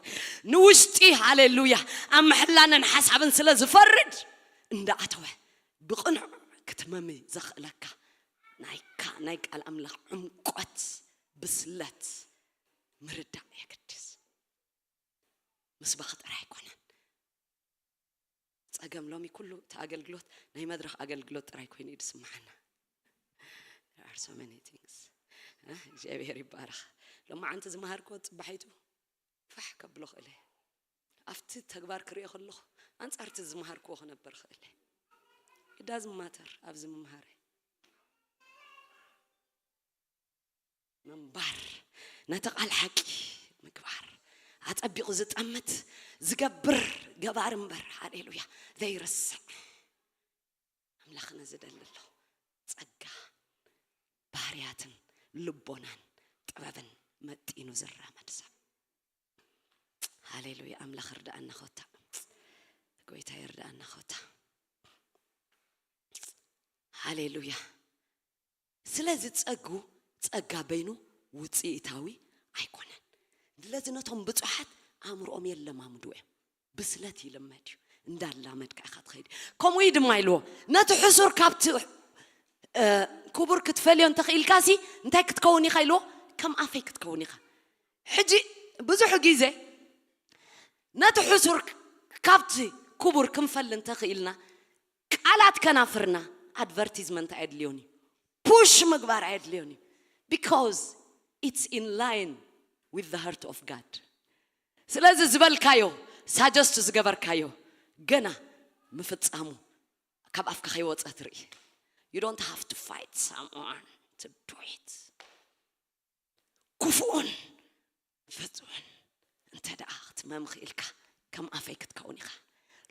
ንውሽጢ፣ ሃሌሉያ፣ ኣብ ምሕላነን ሓሳብን ስለ ዝፈርድ፣ እንዳኣተወ ብቕኑዕ ክትመሚ ዘኽእለካ ናይካ፣ ናይ ቃል ኣምላኽ ዕምቆት፣ ብስለት፣ ምርዳእ የግድስ። ምስባኽ ጥራይ ኣይኮነን። ጸገም ሎሚ ኩሉ እቲ ኣገልግሎት ናይ መድረኽ ኣገልግሎት ጥራይ ኮይኑ እዩ ዝስምዓና። for so many things. እ? እግዚኣብሔር ይባረኽ። ሎማዓንቲ ዝመሃርክዎ ጽባሒቱ ፋሕ ከብሎ ክእል እየ። ኣብቲ ተግባር ክሪኦ ከለኹ ኣንጻርቲ ዝመሃርክዎ ክነበር ክእል እየ። It doesn't matter ኣብዚ ምምሃረይ። ምንባር፣ ነቲ ቃል ሓቂ ምግባር፣ ኣጸቢቑ ዝጠምት ዝገብር ገባር እምበር፣ ሃሌሉያ፣ ዘይርስዕ ኣምላኽ ነዚ ደሊ ኣሎ። ጸጋ ባህርያትን ልቦናን ጥበብን መጢኑ ዝራመድ ሰብ። ሃሌሉያ፣ ኣምላኽ ርዳኣና ኾታ። ጎይታ ይርዳኣና ኾታ። ሃሌሉያ። ስለዚ ጸጉ ጸጋ በይኑ ውጽኢታዊ ኣይኮነን። ስለዚ ነቶም ብጹሓት ኣእምሮኦም የለማምዱ እዮም። ብስለት ይልመድ እዩ። እንዳላመድካ ኢኻ ትኸይድ። ከምኡ እዩ ድማ ኢልዎ፣ ነቲ ሕሱር ካብቲ፣ እ፣ ክቡር ክትፈልዮ እንተኽኢልካሲ እንታይ ክትከውን ኢኻ ኢልዎ? ከም ኣፈይ ክትከውን ኢኻ። ሕጂ ብዙሕ ግዜ ነቲ ሕሱር ካብቲ ክቡር ክንፈሊ እንተኽኢልና ቃላት ከናፍርና ኣድቨርቲዝመንት ኣየድልዮን እዩ። ፑሽ ምግባር ኣየድልዮን እዩ። Because it's in line with the heart of God። ስለዚ ዝበልካዮ፣ ሳጀስት ዝገበርካዮ ገና ምፍጻሙ ካብ ኣፍካ ከይወጸ ትርኢ። You don't have to fight someone to do it። ክፉኡን ፍጹምን እንተ ደኣ ክትመም ክኢልካ ከም ኣፈይ ክትከውን ኢኻ።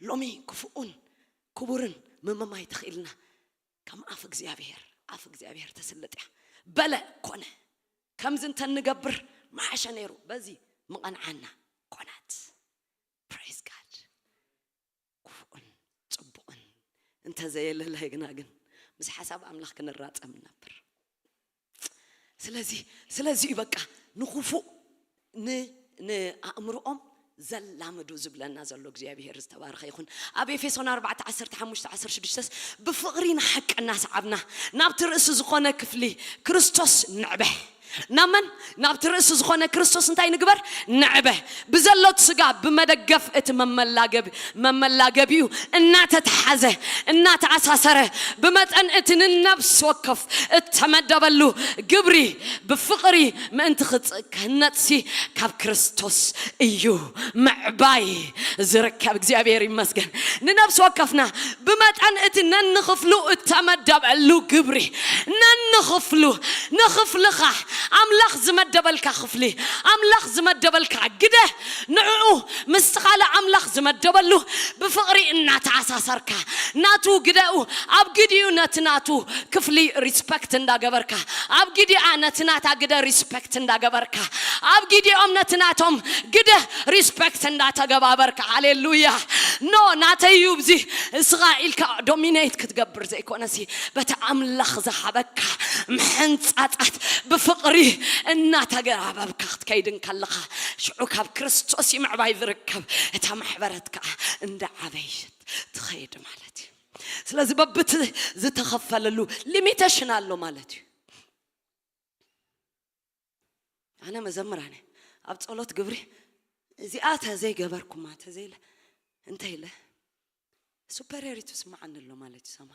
ሎሚ ክፉኡን ክቡርን ምምማይ ተኽኢልና ከም ኣፍ እግዚኣብሔር፣ ኣፍ እግዚኣብሔር ተስልጥ እያ። በለ ኮነ። ከምዚ እንተ እንገብር መሓሸ ነይሩ። በዚ ምቐንዓና ኮነት። Praise God። ክፉእን ጽቡቕን እንተዘየለለየና ግን ምስ ሓሳብ ኣምላኽ ክንራጸም ንነብር። ስለዚ ስለዚ እዩ በቃ ንኽፉእ ን ንኣእምሮኦም ዘላምዱ ዝብለና ዘሎ እግዚኣብሔር ዝተባረኸ ይኹን። ኣብ ኤፌሶን ኣርባዕተ ዓሰርተ ሓሙሽተ ዓሰርተ ሽዱሽተ ስ ብፍቕሪ ንሓቂ እናሰዓብና ናብቲ ርእሲ ዝኾነ ክፍሊ ክርስቶስ ንዕበ። ናመን ናብቲ ርእሲ ዝኾነ ክርስቶስ እንታይ ንግበር? ንዕበ። ብዘሎት ስጋ ብመደገፍ እቲ መመላገቢ መመላገቢኡ እናተተሓዘ እናተኣሳሰረ ብመጠን እቲ ንነብሲ ወከፍ እተመደበሉ ግብሪ ብፍቕሪ ምእንቲ ክጽ- ክህነጽሲ ካብ ክርስቶስ እዩ ምዕባይ ዝርከብ። እግዚኣብሔር ይመስገን። ንነብሲ ወከፍና ብመጠን እቲ ነንኽፍሉ እተመደበሉ ግብሪ ነንኽፍሉ ንኽፍልኻ ኣምላኽ ዝመደበልካ ክፍሊ ኣምላኽ ዝመደበልካ ግደ ንዕኡ ምስቲ ካልእ ኣምላኽ ዝመደበሉ ብፍቕሪ እናተኣሳሰርካ ናቱ ግደኡ ኣብ ግዲኡ ነቲ ናቱ ክፍሊ ሪስፐክት እንዳገበርካ ኣብ ግዲኣ ነቲ ናታ ግደ ሪስፐክት እንዳገበርካ ኣብ ግዲኦም ነቲ ናቶም ግደ ሪስፐክት እንዳተገባበርካ ሃሌሉያ ኖ ናተይ እዩ ብዚ እስኻ ኢልካ ዶሚኔት ክትገብር ዘይኮነሲ በቲ ኣምላኽ ዝሃበካ ምሕንጻጻት ብፍቕሪ እናተገባበርካ ክትከይድ እንከለኻ ሽዑ ካብ ክርስቶስ ምዕባይ ዝርከብ እታ ማሕበረት ከዓ እንዳዓበየት ትኸይድ ማለት እዩ ስለዚ በብቲ ዝተኸፈለሉ ሊሚቴሽን ኣሎ ማለት እዩ ኣነ መዘምራነ ኣብ ጸሎት ግብሪ እዚኣ ተዘይገበርኩማ ተዘይለ እንተ ኢለ superiority ስማዓኒ ኣሎ ማለት እዩ ሰማ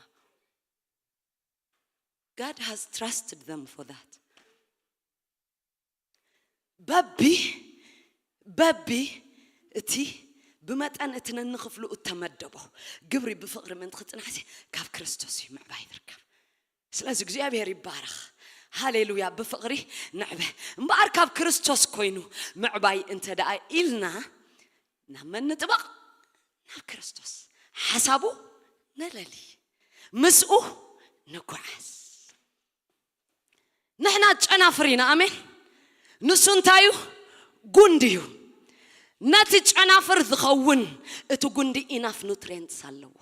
God has trusted them for that በቢ በቢ እቲ ብመጠን እቲ ነንኽፍሉ እተመደቦ ግብሪ ብፍቕሪ ምእንቲ ክጽናሕሲ ካብ ክርስቶስ እዩ ምዕባይ ዝርከብ ስለዚ እግዚኣብሔር ይባረኽ ሃሌሉያ ብፍቕሪ ንዕበ እምበኣር ካብ ክርስቶስ ኮይኑ ምዕባይ እንተ ደኣ ኢልና ናብ መን ንጥበቕ ናብ ክርስቶስ ሓሳቡ ንለሊ ምስኡ ንጓዓዝ ንሕና ጨናፍር ኢና ኣሜን ንሱ እንታይ እዩ ጉንዲ እዩ ነቲ ጨናፍር ዝኸውን እቲ ጉንዲ ኢናፍ ኑትሪንትስ ኣለዎ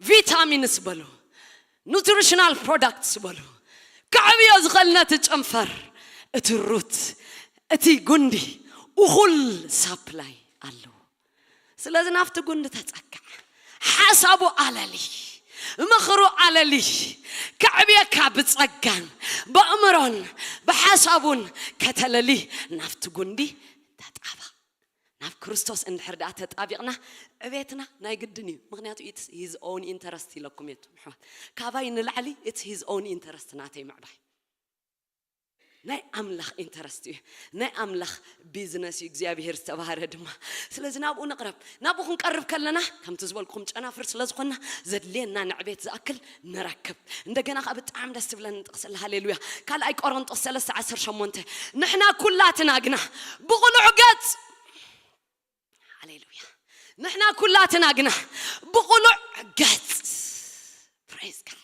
ቪታሚንስ በሉ ኑትሪሽናል ፕሮዳክትስ በሉ ከዕብዮ ዝኽእል ነቲ ጨንፈር እቲ ሩት እቲ ጉንዲ እኹል ሳፕላይ ኣለዎ ስለዚ ናብቲ ጉንዲ ተጸግዕ ሓሳቡ ኣለሊ ምኽሩ ኣለሊ ከዕብየካ ብጸጋን በእምሮን ብሓሳቡን ከተለሊ ናብቲ ጉንዲ ተጣበቕ ኣብ ክርስቶስ እንድሕር ደኣ ተጣቢቕና ዕቤትና ናይ ግድን እዩ። ምኽንያቱ it's his own interest ኢለኩም እየ፣ ኣሕዋት። ካባይ ንላዕሊ it's his own interest ናተይ ምዕባይ። ናይ ኣምላኽ ኢንተረስት እዩ። ናይ ኣምላኽ ቢዝነስ እዩ። እግዚኣብሔር ዝተባህረ ድማ። ስለዚ ናብኡ ንቕረብ። ናብኡ ክንቀርብ ከለና ከምቲ ዝበልኩም ጨናፍር ስለ ዝኾንና ዘድልየና ንዕቤት ዝኣክል ንረክብ። እንደገና ከዓ ብጣዕሚ ደስ ትብለኒ ጥቕሲ ኣላ። ሃሌሉያ። ካልኣይ ቆሮንጦስ ሰለስተ ዓሰርተ ሸሞንተ፣ ንሕና ኩላትና ግና ብቕሉዕ ገጽ፣ ሃሌሉያ፣ ንሕና ኩላትና ግና ብቕሉዕ ገጽ፣ ፕሬዝ ጋድ፣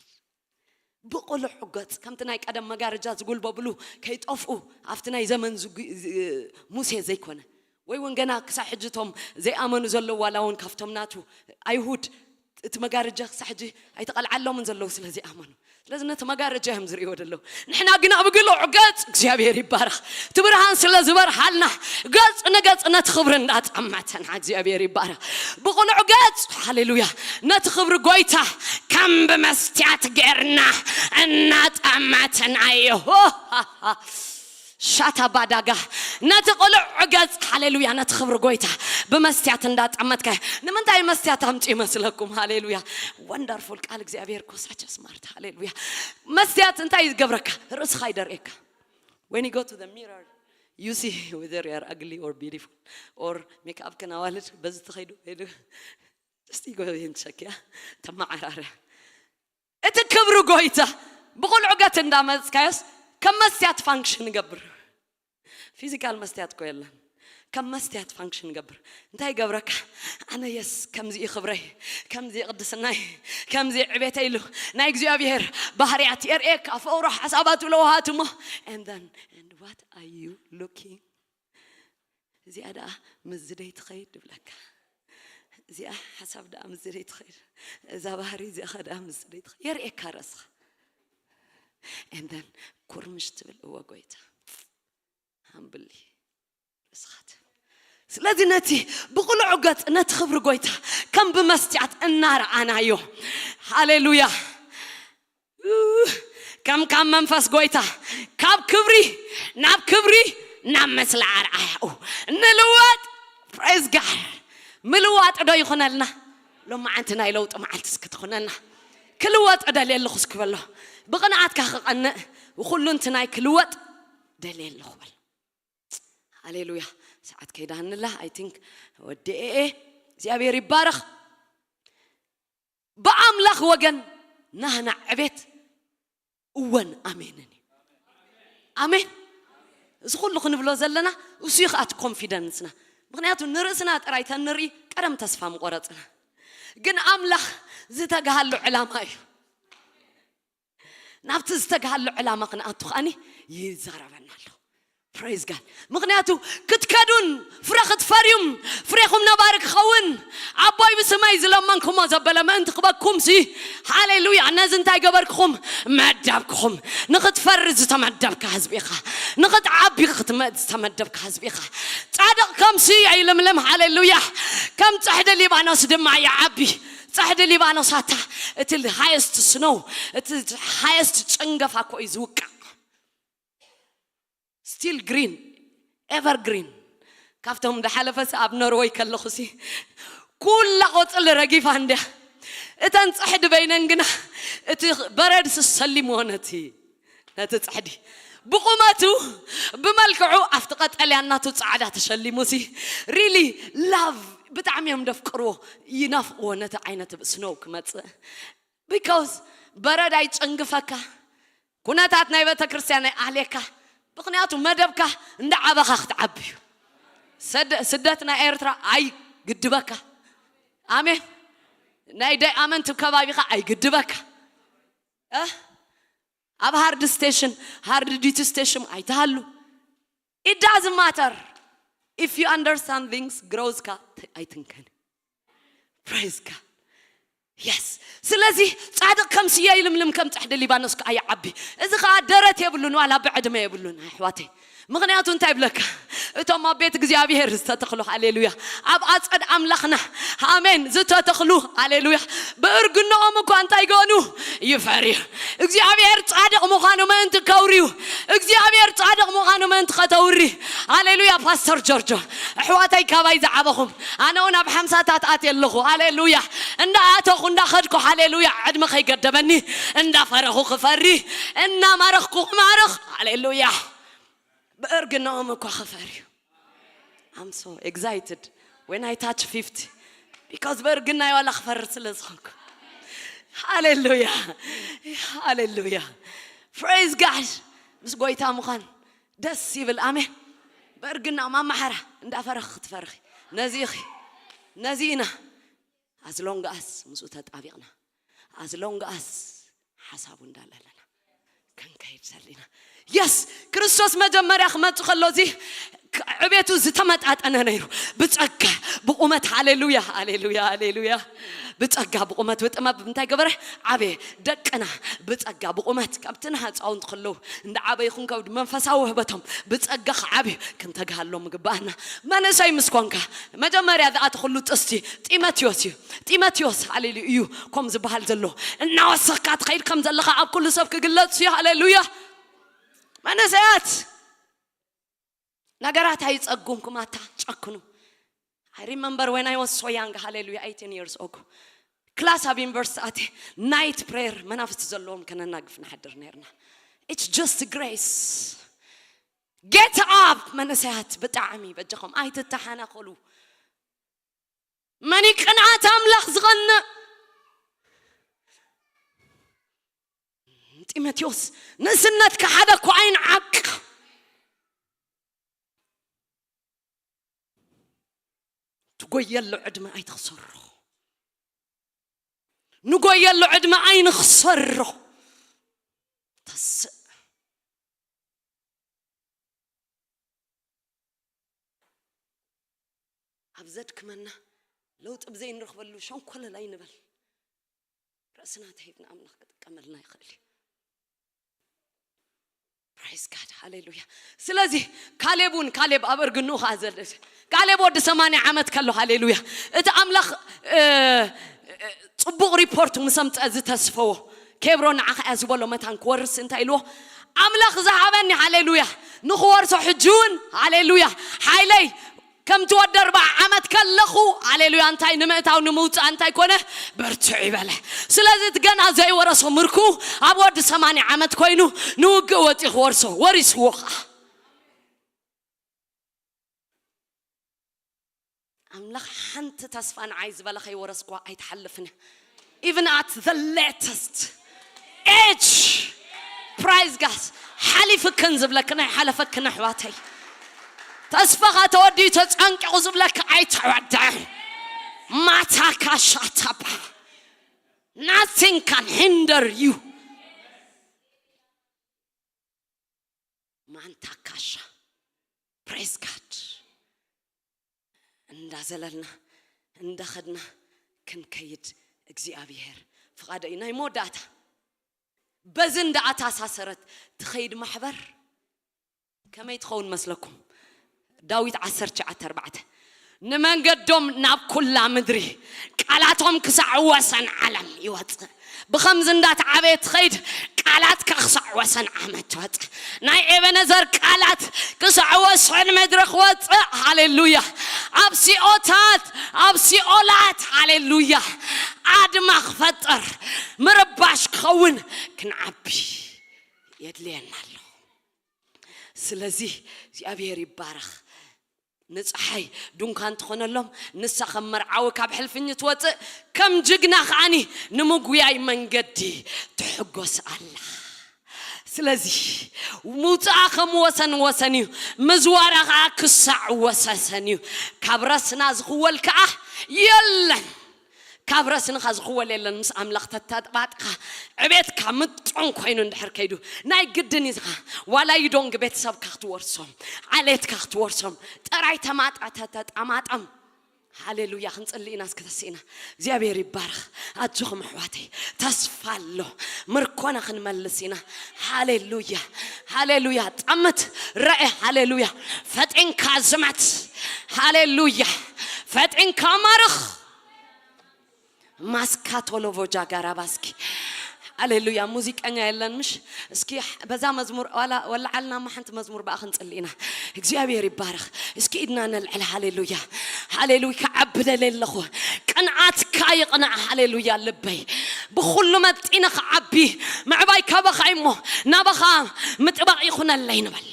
ብቕሉዕ ገጽ፣ ከምቲ ናይ ቀደም መጋረጃ ዝጉልበብሉ ከይጠፍኡ ኣብቲ ናይ ዘመን ዝጉ- ዝ- ሙሴ ዘይኮነ፣ ወይ እውን ገና ክሳብ ሕጂ እቶም ዘይኣመኑ ዘለዉ ዋላ እውን ካብቶም ናቱ ኣይሁድ እቲ መጋረጃ ክሳብ ሕጂ ኣይተቐልዓሎምን ዘለዉ ስለ ዘይኣመኑ። ስለዚ ነቲ መጋረጃ እዮም ዝርእይዎ ዘለዉ። ንሕና ግና ብግሉዕ ገጽ እግዚኣብሔር ይባረኽ። እቲ ብርሃን ስለ ዝበርሃልና ገጽ ንገጽ ነቲ ክብሪ እንዳጠመትና እግዚኣብሔር ይባረኽ። ብቕሉዕ ገጽ፣ ሃሌሉያ፣ ነቲ ክብሪ ጎይታ ከም ብመስትያት ጌርና እናጠመትናዮ። ሻታ ባዳጋ፣ ነቲ ቅሉዕ ገጽ፣ ሃሌሉያ፣ ነቲ ክብሪ ጎይታ ብመስትያት እንዳጠመትካ። ንምንታይ መስትያት ኣምጺ ይመስለኩም? ሃሌሉያ። ወንደርፉል ቃል እግዚኣብሔር እኮ ሳቸ ስማርት። ሃሌሉያ። መስትያት እንታይ ይገብረካ? ርእስኻ ይደርእየካ። When you go to the mirror, you see whether you are ugly or beautiful, or ሜክኣፕ ከናዋልድ በዚ ተኸይዱ ሄዱ እስቲ ጎ ይንቸክያ ተመዓራረ። እቲ ክብሪ ጎይታ ብቕሉዕ ገጽ እንዳመጽካዮስ ከም መስትያት ፋንክሽን ይገብር። ፊዚካል መስትያት እኮ የለን። ከም መስትያት ፋንክሽን ይገብር። እንታይ ይገብረካ? ኣነ የስ ከምዚ እዩ ክብረይ፣ ከምዚ እዩ ቅድስናይ፣ ከምዚ እዩ ዕቤተይ ኢሉ ናይ እግዚኣብሔር ባህርያት የርእየካ። ፈውሮ ሓሳባቱ ለውሃት እሞ and then and what are you looking? እዚኣ ደኣ ምስዚ ደይ ትኸይድ ይብለካ። እዚኣ ሓሳብ ደኣ ምስዚ ደይ ትኸይድ፣ እዛ ባህሪ እዚኣ ደኣ ምስዚ ደይ ትኸይድ የርእየካ ርእስኻ። And then ኩርምሽ ትብል እወ ጎይታ ሃምብሊ ርእስኻ ትብል። ስለዚ ነቲ ብቕሉዕ ገጽ ነቲ ክብሪ ጎይታ ከም ብመስትያት እናረኣናዮ፣ ሃሌሉያ፣ ከም ካብ መንፈስ ጎይታ ካብ ክብሪ ናብ ክብሪ ናብ መስለ ኣርኣያኡ ንልወጥ። ፕሬዝ ጋድ። ምልዋጥ ዶ ይኹነልና? ሎማዓንቲ ናይ ለውጢ መዓልቲ እስኪ ትኹነልና። ክልወጥ እደልየ ኣለኹ እስኪ በሎ። ብቕንኣትካ ክቐንእ፣ ኩሉንትናይ ክልወጥ ደልየ ኣለኹ በል። ሃሌሉያ። ሰዓት ከይዳንላ፣ I think ወዲኤ። እግዚኣብሔር ይባረኽ። ብኣምላኽ ወገን ናህና ዕቤት እወን ኣሜንን እዩ። ኣሜን። እዚ ኩሉ ክንብሎ ዘለና እሱ እዩ ከኣ እቲ ኮንፊደንስና። ምኽንያቱ ንርእስና ጥራይ ተንርኢ ቀደም ተስፋ ምቆረጽና። ግን ኣምላኽ ዝተግሃሉ ዕላማ እዩ። ናብቲ ዝተግሃሉ ዕላማ ክንኣቱ ከኣኒ ይዛረበና ኣሎ። ፕሬዝ ጋድ። ምኽንያቱ ክትከዱን ፍረ ክትፈርዩም ፍሬኹም ነባሪ ክኸውን ኣቦይ ብስመይ ዝለመንኩሞ ዘበለ ምእንቲ ክበኩም ሲ። ሃሌሉያ። ነዚ እንታይ ገበርክኹም? መደብክኹም። ንኽትፈሪ ዝተመደብካ ህዝቢ ኢኻ። ንኽትዓቢ ክትመ- ዝተመደብካ ህዝቢ ኢኻ። ጻድቕ ከም ስየ ይልምልም። ሃሌሉያ። ከም ጽሕዲ ሊባኖስ ድማ ይዓቢ። ጽሕዲ ሊባኖስ ኣታ እቲ ሃየስት ስኖው፣ እቲ ሃየስት ጭንገፋ እኮ እዩ ዝውቃዕ። ስቲል ግሪን፣ ኤቨር ግሪን። ካብቶም ዝሓለፈ ኣብ ኖርወይ ከለኹ ሲ ኩላ ቆጽሊ ረጊፋ እንድያ። እተን ጽሕዲ በይነን ግና እቲ በረድ ሲ ሰሊምዎ ነቲ ነቲ ጽሕዲ ብቑመቱ ብመልክዑ ኣብቲ ቀጠልያ እናቱ ጻዕዳ ተሸሊሙ ሲ ሪሊ ላቭ ብጣዕሚ እዮም ደፍቅርዎ፣ ይናፍቅዎ ነቲ ዓይነት ስኖው ክመጽእ። ቢካውስ በረድ ኣይጨንግፈካ፣ ኩነታት ናይ ቤተ ክርስቲያን ኣይኣልየካ። ምኽንያቱ መደብካ እንዳ ዓበኻ ክትዓቢ እዩ። ሰደ- ስደት ናይ ኤርትራ ኣይግድበካ። ኣሜን። ናይ ዳይኣመንት ከባቢኻ ኣይግድበካ። እ? ኣብ ሃርድ ስቴሽን ሃርድ ዲቲ ስቴሽን ኣይትሃሉ። It doesn't matter if you understand things. ግሮዝካ ኣይትንከን። ፕሬዝ ጋድ። የስ። ስለዚ ጻድቕ ከም ስየ ይልምልም፣ ከም ጽሕዲ ሊባኖስ ከኣ ይዓቢ። እዚ ከኣ ደረት የብሉን፣ ዋላ ብዕድመ የብሉን ኣሕዋተይ። ምኽንያቱ እንታይ ይብለካ? እቶም ኣብ ቤት እግዚኣብሔር ዝተተኽሉ፣ ሃሌሉያ፣ ኣብ ኣጸድ ኣምላኽና፣ ኣሜን፣ ዝተተኽሉ፣ ሃሌሉያ፣ ብእርግንኦም እኳ እንታይ ይገኑ? ይፈርዩ። እግዚኣብሔር ጻድቕ ምዃኑ ምእንቲ ከውርዩ፣ እግዚኣብሔር ጻድቕ ምዃኑ ምእንቲ ከተውሪ። ሃሌሉያ። ፓስተር ጆርጆ፣ ኣሕዋተይ፣ ካባይ ዝዓበኹም፣ ኣነ እውን ኣብ ሓምሳታት ኣትየ ኣለኹ። ሃሌሉያ። እንዳ ኣተኹ፣ እንዳ ኸድኩ፣ ሃሌሉያ፣ ዕድመ ከይገደበኒ፣ እንዳ ፈረኹ ክፈሪ፣ እናማረኽኩ ክማርኽ። ሃሌሉያ። ብእርግናኦም እኳ ክፈርዩ። I'm so excited when I touch fifty, because ብእርግናይ ዋላ ክፈርድ ስለ ዝኾንኩ። ሃሌሉያ፣ ሃሌሉያ። Praise God። ምስ ጎይታ ምዃን ደስ ይብል። ኣሜን። ብእርግና ማማሓራ እንዳፈረኽ ክትፈርኺ፣ ነዚ ኢኺ፣ ነዚ ኢና። As long as ምስኡ ተጣቢቕና፣ as long as ሓሳቡ እንዳለለና ክንከይድ ሰሊና። የስ፣ ክርስቶስ መጀመርያ ክመጽእ ከሎ፣ እዚ ዕቤቱ ዝተመጣጠነ ነይሩ። ብጸጋ፣ ብቑመት፣ ሃሌሉያ፣ ሃሌሉያ፣ ሃሌሉያ። ብጸጋ፣ ብቑመት፣ ብጥበብ እንታይ ገበረ? ዓበየ። ደቅና ብጸጋ፣ ብቑመት፣ ካብቲ ንህጻውንቲ ከለዉ እንዳ ዓበዩ ክንከብድ መንፈሳዊ ውህበቶም ብጸጋ ክዓብዩ ክንተግሃሎም ምግባኣና። መንእሰይ ምስ ኮንካ፣ መጀመርያ ዝኣተኹሉ ጥስቲ ጢሞቴዎስ እዩ። ጢሞቴዎስ፣ ሃሌሉያ፣ እዩ ከም ዝበሃል ዘሎ። እናወሰኽካ ትኸይድ ከም ዘለኻ ኣብ ኩሉ ሰብ ክግለጽ እዩ። ሃሌሉያ። መንእሰያት፣ ነገራት ኣይጸጉምኩም፣ ኣታ ጨክኑ። I remember when I was so young, ሃሌሉያ፣ eighteen years old። ክላስ ኣብ ዩኒቨርሲቲ ኣትየ፣ ናይት ፕሬየር፣ መናፍስቲ ዘለዎም ከነናግፍ ንሓድር ነርና። It's just grace. Get up፣ መንእሰያት፣ ብጣዕሚ በጃኹም ኣይትተሓናኸሉ። መን እዩ ቅንዓት ኣምላኽ ዝቐንእ? ጢሞቴዎስ፣ ንእስነትካ ሓደ እኮ ኣይንዓቅ። ትጎየሉ ዕድመ ኣይትኽሰሮ። ንጎየሉ ዕድመ ኣይንኽሰሮ። ተስእ። ኣብ ዘድክመና፣ ለውጢ ብዘይንረኽበሉ ሸንኮለል ኣይንበል። ርእስና ተሂብና ኣምላኽ ክጥቀመልና ይኽእል እዩ። Praise God፣ ሃሌሉያ። ስለዚ ካሌብ እውን፣ ካሌብ ኣብ እርግንኡ ኸዓ ዘለ፣ ካሌብ ወዲ ሰማንያ ዓመት ከሎ፣ ሃሌሉያ፣ እቲ ኣምላኽ፣ እ፣ እ፣ ጽቡቕ ሪፖርት ምስ ኣምጸ ዝተስፈዎ፣ ኬብሮን ንዓኻ እያ ዝበሎ መታን ክወርስ እንታይ ኢልዎ? ኣምላኽ ዝሃበኒ፣ ሃሌሉያ፣ ንኽወርሶ ሕጂ እውን፣ ሃሌሉያ፣ ሓይለይ ከምቲ ወዲ ኣርብዓ ዓመት ከለኹ፣ ሃሌሉያ፣ እንታይ ንምእታው ንምውጻእ እንታይ ኮነ? በርትዑ ይበለ። ስለዚ እቲ ገና ዘይወረሶ ምርኩ ኣብ ወዲ ሰማንያ ዓመት ኮይኑ ንውግእ ወጺኡ ክወርሶ፣ ወሪስዎ ኸዓ። ኣምላኽ ሓንቲ ተስፋ ንዓይ ዝበለ ከይወረስኳ ኣይትሓልፍን። Even at the latest age፣ praise God፣ ሓሊፍክን ዝብለክን ኣይሓለፈክን ኣሕዋተይ። ተስፋኻ ተወዲኡ ተጸንቂቑ ዝብለክ ኣይተወድኣን። ማታካ ሻታባ፣ nothing can hinder you። ማንታ ካሻ። Praise God። እንዳዘለልና እንዳኸድና ክንከይድ እግዚኣብሔር ፍቓዶ እዩ። ናይ መወዳእታ፣ በዚ እንዳኣተኣሳሰረት ትኸይድ ማሕበር ከመይ ትኸውን መስለኩም? ዳዊት ዓሰርተ ትሽዓተ ኣርባዕተ፣ ንመንገዶም ናብ ኩላ ምድሪ፣ ቃላቶም ክሳዕ ወሰን ዓለም ይወጽእ። ብኸምዚ እንዳተዓበየት ትኸይድ፣ ቃላትካ ክሳዕ ወሰን ዓመት ትወጽእ። ናይ ኤቤነዘር ቃላት ክሳዕ ወሰን ምድሪ ክወጽእ፣ ሃሌሉያ። ኣብ ሲኦታት፣ ኣብ ሲኦላት፣ ሃሌሉያ፣ ኣድማ ክፈጥር፣ ምርባሽ ክኸውን፣ ክንዓቢ የድልየና ኣሎ። ስለዚ እግዚኣብሔር ይባረኽ። ንፀሓይ ድንኳን ትኾነሎም፣ ንሳ ከም መርዓዊ ካብ ሕልፍኝ ትወፅእ፣ ከም ጅግና ከዓኒ ንምጉያይ መንገዲ ትሕጎስ ኣላ። ስለዚ ምውፅኣ ከም ወሰን ወሰን እዩ፣ ምዝዋራ ከዓ ክሳዕ ወሰሰን እዩ። ካብ ረስና ዝኽወል ከዓ የለን። ካብ ረስንኻ ዝኽወል የለን። ምስ ኣምላኽ ተተጥባጥኻ ዕቤትካ ምጡን ኮይኑ እንድሕር ከይዱ፣ ናይ ግድን እዩ ዝኻ። ዋላ ይዶንግ ቤተሰብካ ክትወርሶም፣ ዓሌትካ ክትወርሶም ጥራይ ተማጣ ተተጣማጠም። ሃሌሉያ። ክንጽሊ ኢና እስኪ ተስኢና። እግዚኣብሔር ይባረኽ። ኣጆኹም ኣሕዋተይ፣ ተስፋ ኣሎ። ምርኮና ክንመልስ ኢና። ሃሌሉያ፣ ሃሌሉያ። ጠምት፣ ረአ፣ ሃሌሉያ። ፈጢንካ ዝመት፣ ሃሌሉያ። ፈጢንካ ማርኽ። ማስካቶሎቮ ጃጋራባስኪ። ሃሌሉያ። ሙዚቀኛ የለን ምሽ? እስኪ በዛ መዝሙር ዋላ ወላ ዓልና ማ ሓንቲ መዝሙር ብኣ ክንጽሊ ኢና። እግዚኣብሔር ይባረኽ። እስኪ ኢድና ነልዕል። ሃሌሉያ፣ ሃሌሉያ። ክዓቢ ደልየ ኣለኹ። ቅንዓትካ ይቕናዕ። ሃሌሉያ። ልበይ ብኹሉ መጢነ ክዓቢ፣ ምዕባይ ካባኻ እሞ ናባኻ ምጥባቕ ይኹነለይ ንበሎ።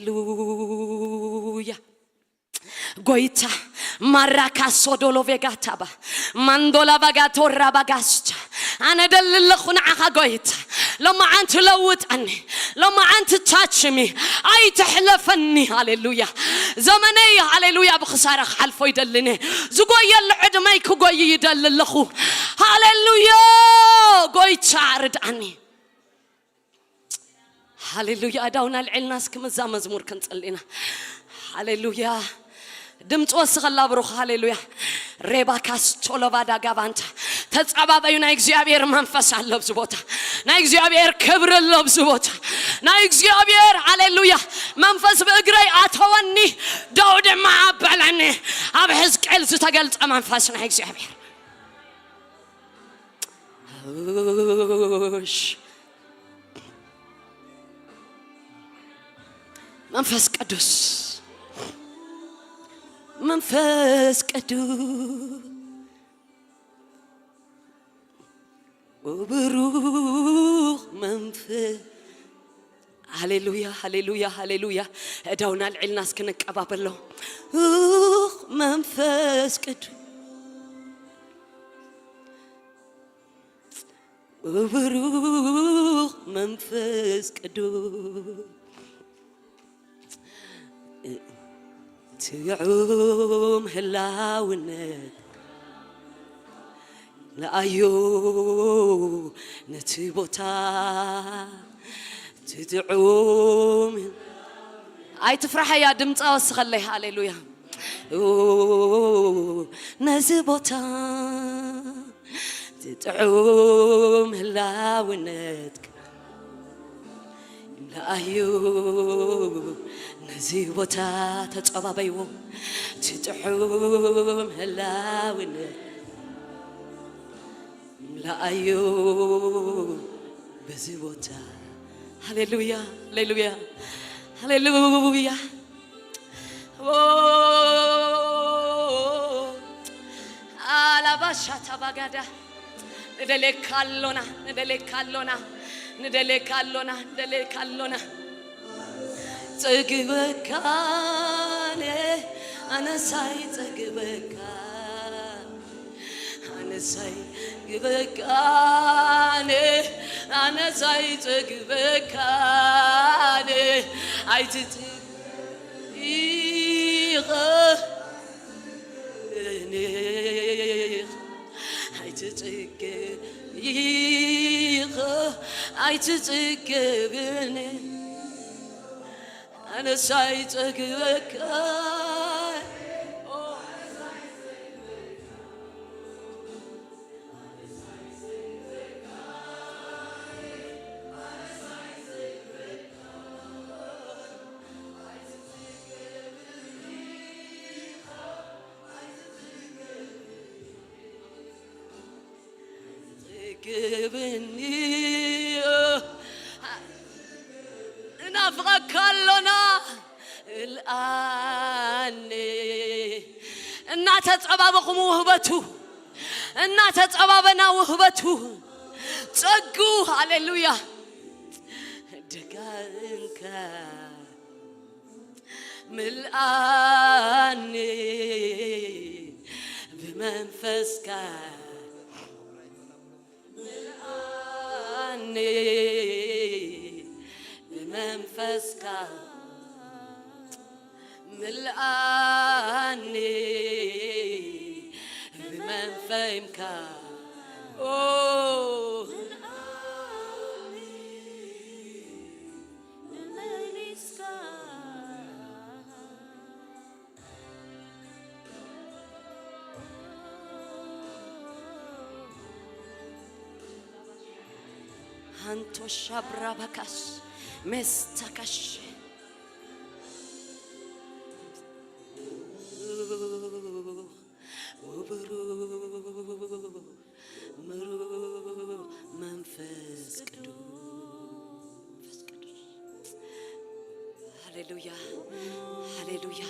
ሃሌሉያ። ጎይታ ማራካ ሶዶሎ ቬጋታባ ማንዶላ ባጋቶራ ባጋስቻ፣ ኣነ ደሊ ኣለኹ ንዓኻ ጎይታ። ሎማዓንቲ ለውጠኒ፣ ሎማዓንቲ ታችሚ፣ ኣይትሕለፈኒ። ሃሌሉያ። ዘመነይ ሃሌሉያ ብኽሳራ ክሓልፎ ይደልኒ። ዝጎየሉ ዕድመይ ክጎይ ይደሊ ኣለኹ። ሃሌሉያ። ጎይታ ርድኣኒ። ሃሌሉያ። ኣዳውና ልዕልና እስኪ ምዛ መዝሙር ክንጽል ኢና። ሃሌሉያ። ድምፂ ወስኸላ ብሩኽ። ሃሌሉያ። ሬባ ካስቶሎባ ዳጋባንታ። ተጻባበዩ። ናይ እግዚኣብሔር መንፈስ ኣሎ ኣብዚ ቦታ። ናይ እግዚኣብሔር ክብሪ ኣሎ ኣብዚ ቦታ። ናይ እግዚኣብሔር፣ ሃሌሉያ፣ መንፈስ ብእግረይ ኣተወኒ፣ ደው ድማ ኣበለኒ። ኣብ ሕዝቅኤል ዝተገልጸ መንፈስ ናይ እግዚኣብሔር። እሽ። መንፈስ ቅዱስ፣ መንፈስ ቅዱስ፣ ብሩኽ መንፈስ። ሃሌሉያ፣ ሃሌሉያ፣ ሃሌሉያ። እዳውና ኣልዒልና እስኪ ንቀባበሎ። ብሩኽ መንፈስ ቅዱስ፣ ብሩኽ መንፈስ ቅዱስ፣ ትዕም ህላውነት ለኣዮ ነቲ ቦታ፣ ትጥዑም። ኣይትፍራሐያ፣ ድምፃ ወስኸለይ። ሃሌሉያ። ነዚ ቦታ ትጥዑም ህላውነትካ ይምልኣዮ። ነዚ ቦታ ተጸባበይዎ፣ ትጥዑም ህላውነት ይምልኣዮ በዚ ቦታ። ሃሌሉያ፣ ሃሌሉያ፣ ሃሌሉያ። ኦ፣ ኣላባሻታ ባጋዳ። ንደሌካ ኣሎና፣ ንደሌካ ኣሎና፣ ንደሌካ ኣሎና፣ ንደሌካ ኣሎና። ጸግበካነ ኣነሳይ ጸግበካ፣ ኣነሳይ ግበካነ፣ ኣነሳይ ጸግበካነ። ኣይትጽ ኢኸ እኔ ኣይትጽገብ ኢኸ፣ ኣይትጽገብኒ ኣነስ ኣይጸግበካ። ግብኒ እናፍቐካ ኣሎና። እልኣኒ እናተጸባበኹም ውህበቱ፣ እናተጸባበና ውህበቱ ጸጉ። ሃሌሉያ። ደጋንካ ምልኣኒ ብመንፈስካ፣ ምልኣኒ ብመንፈስካ፣ ምልኣኒ ብመንፈምካ። ኦ፣ ሃንቶሻ ብራባካሽ ሜስታካሽ። ወብሩኽ ሃሌሉያ፣ ሃሌሉያ።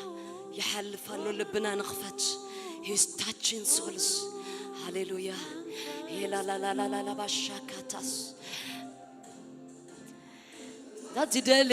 ይሓልፍ ኣሎ። ልብና ንኽፈት። He's touching souls. ሃሌሉያ። ሄላላላላላ ባሻካታስ ዳት ዝደሊ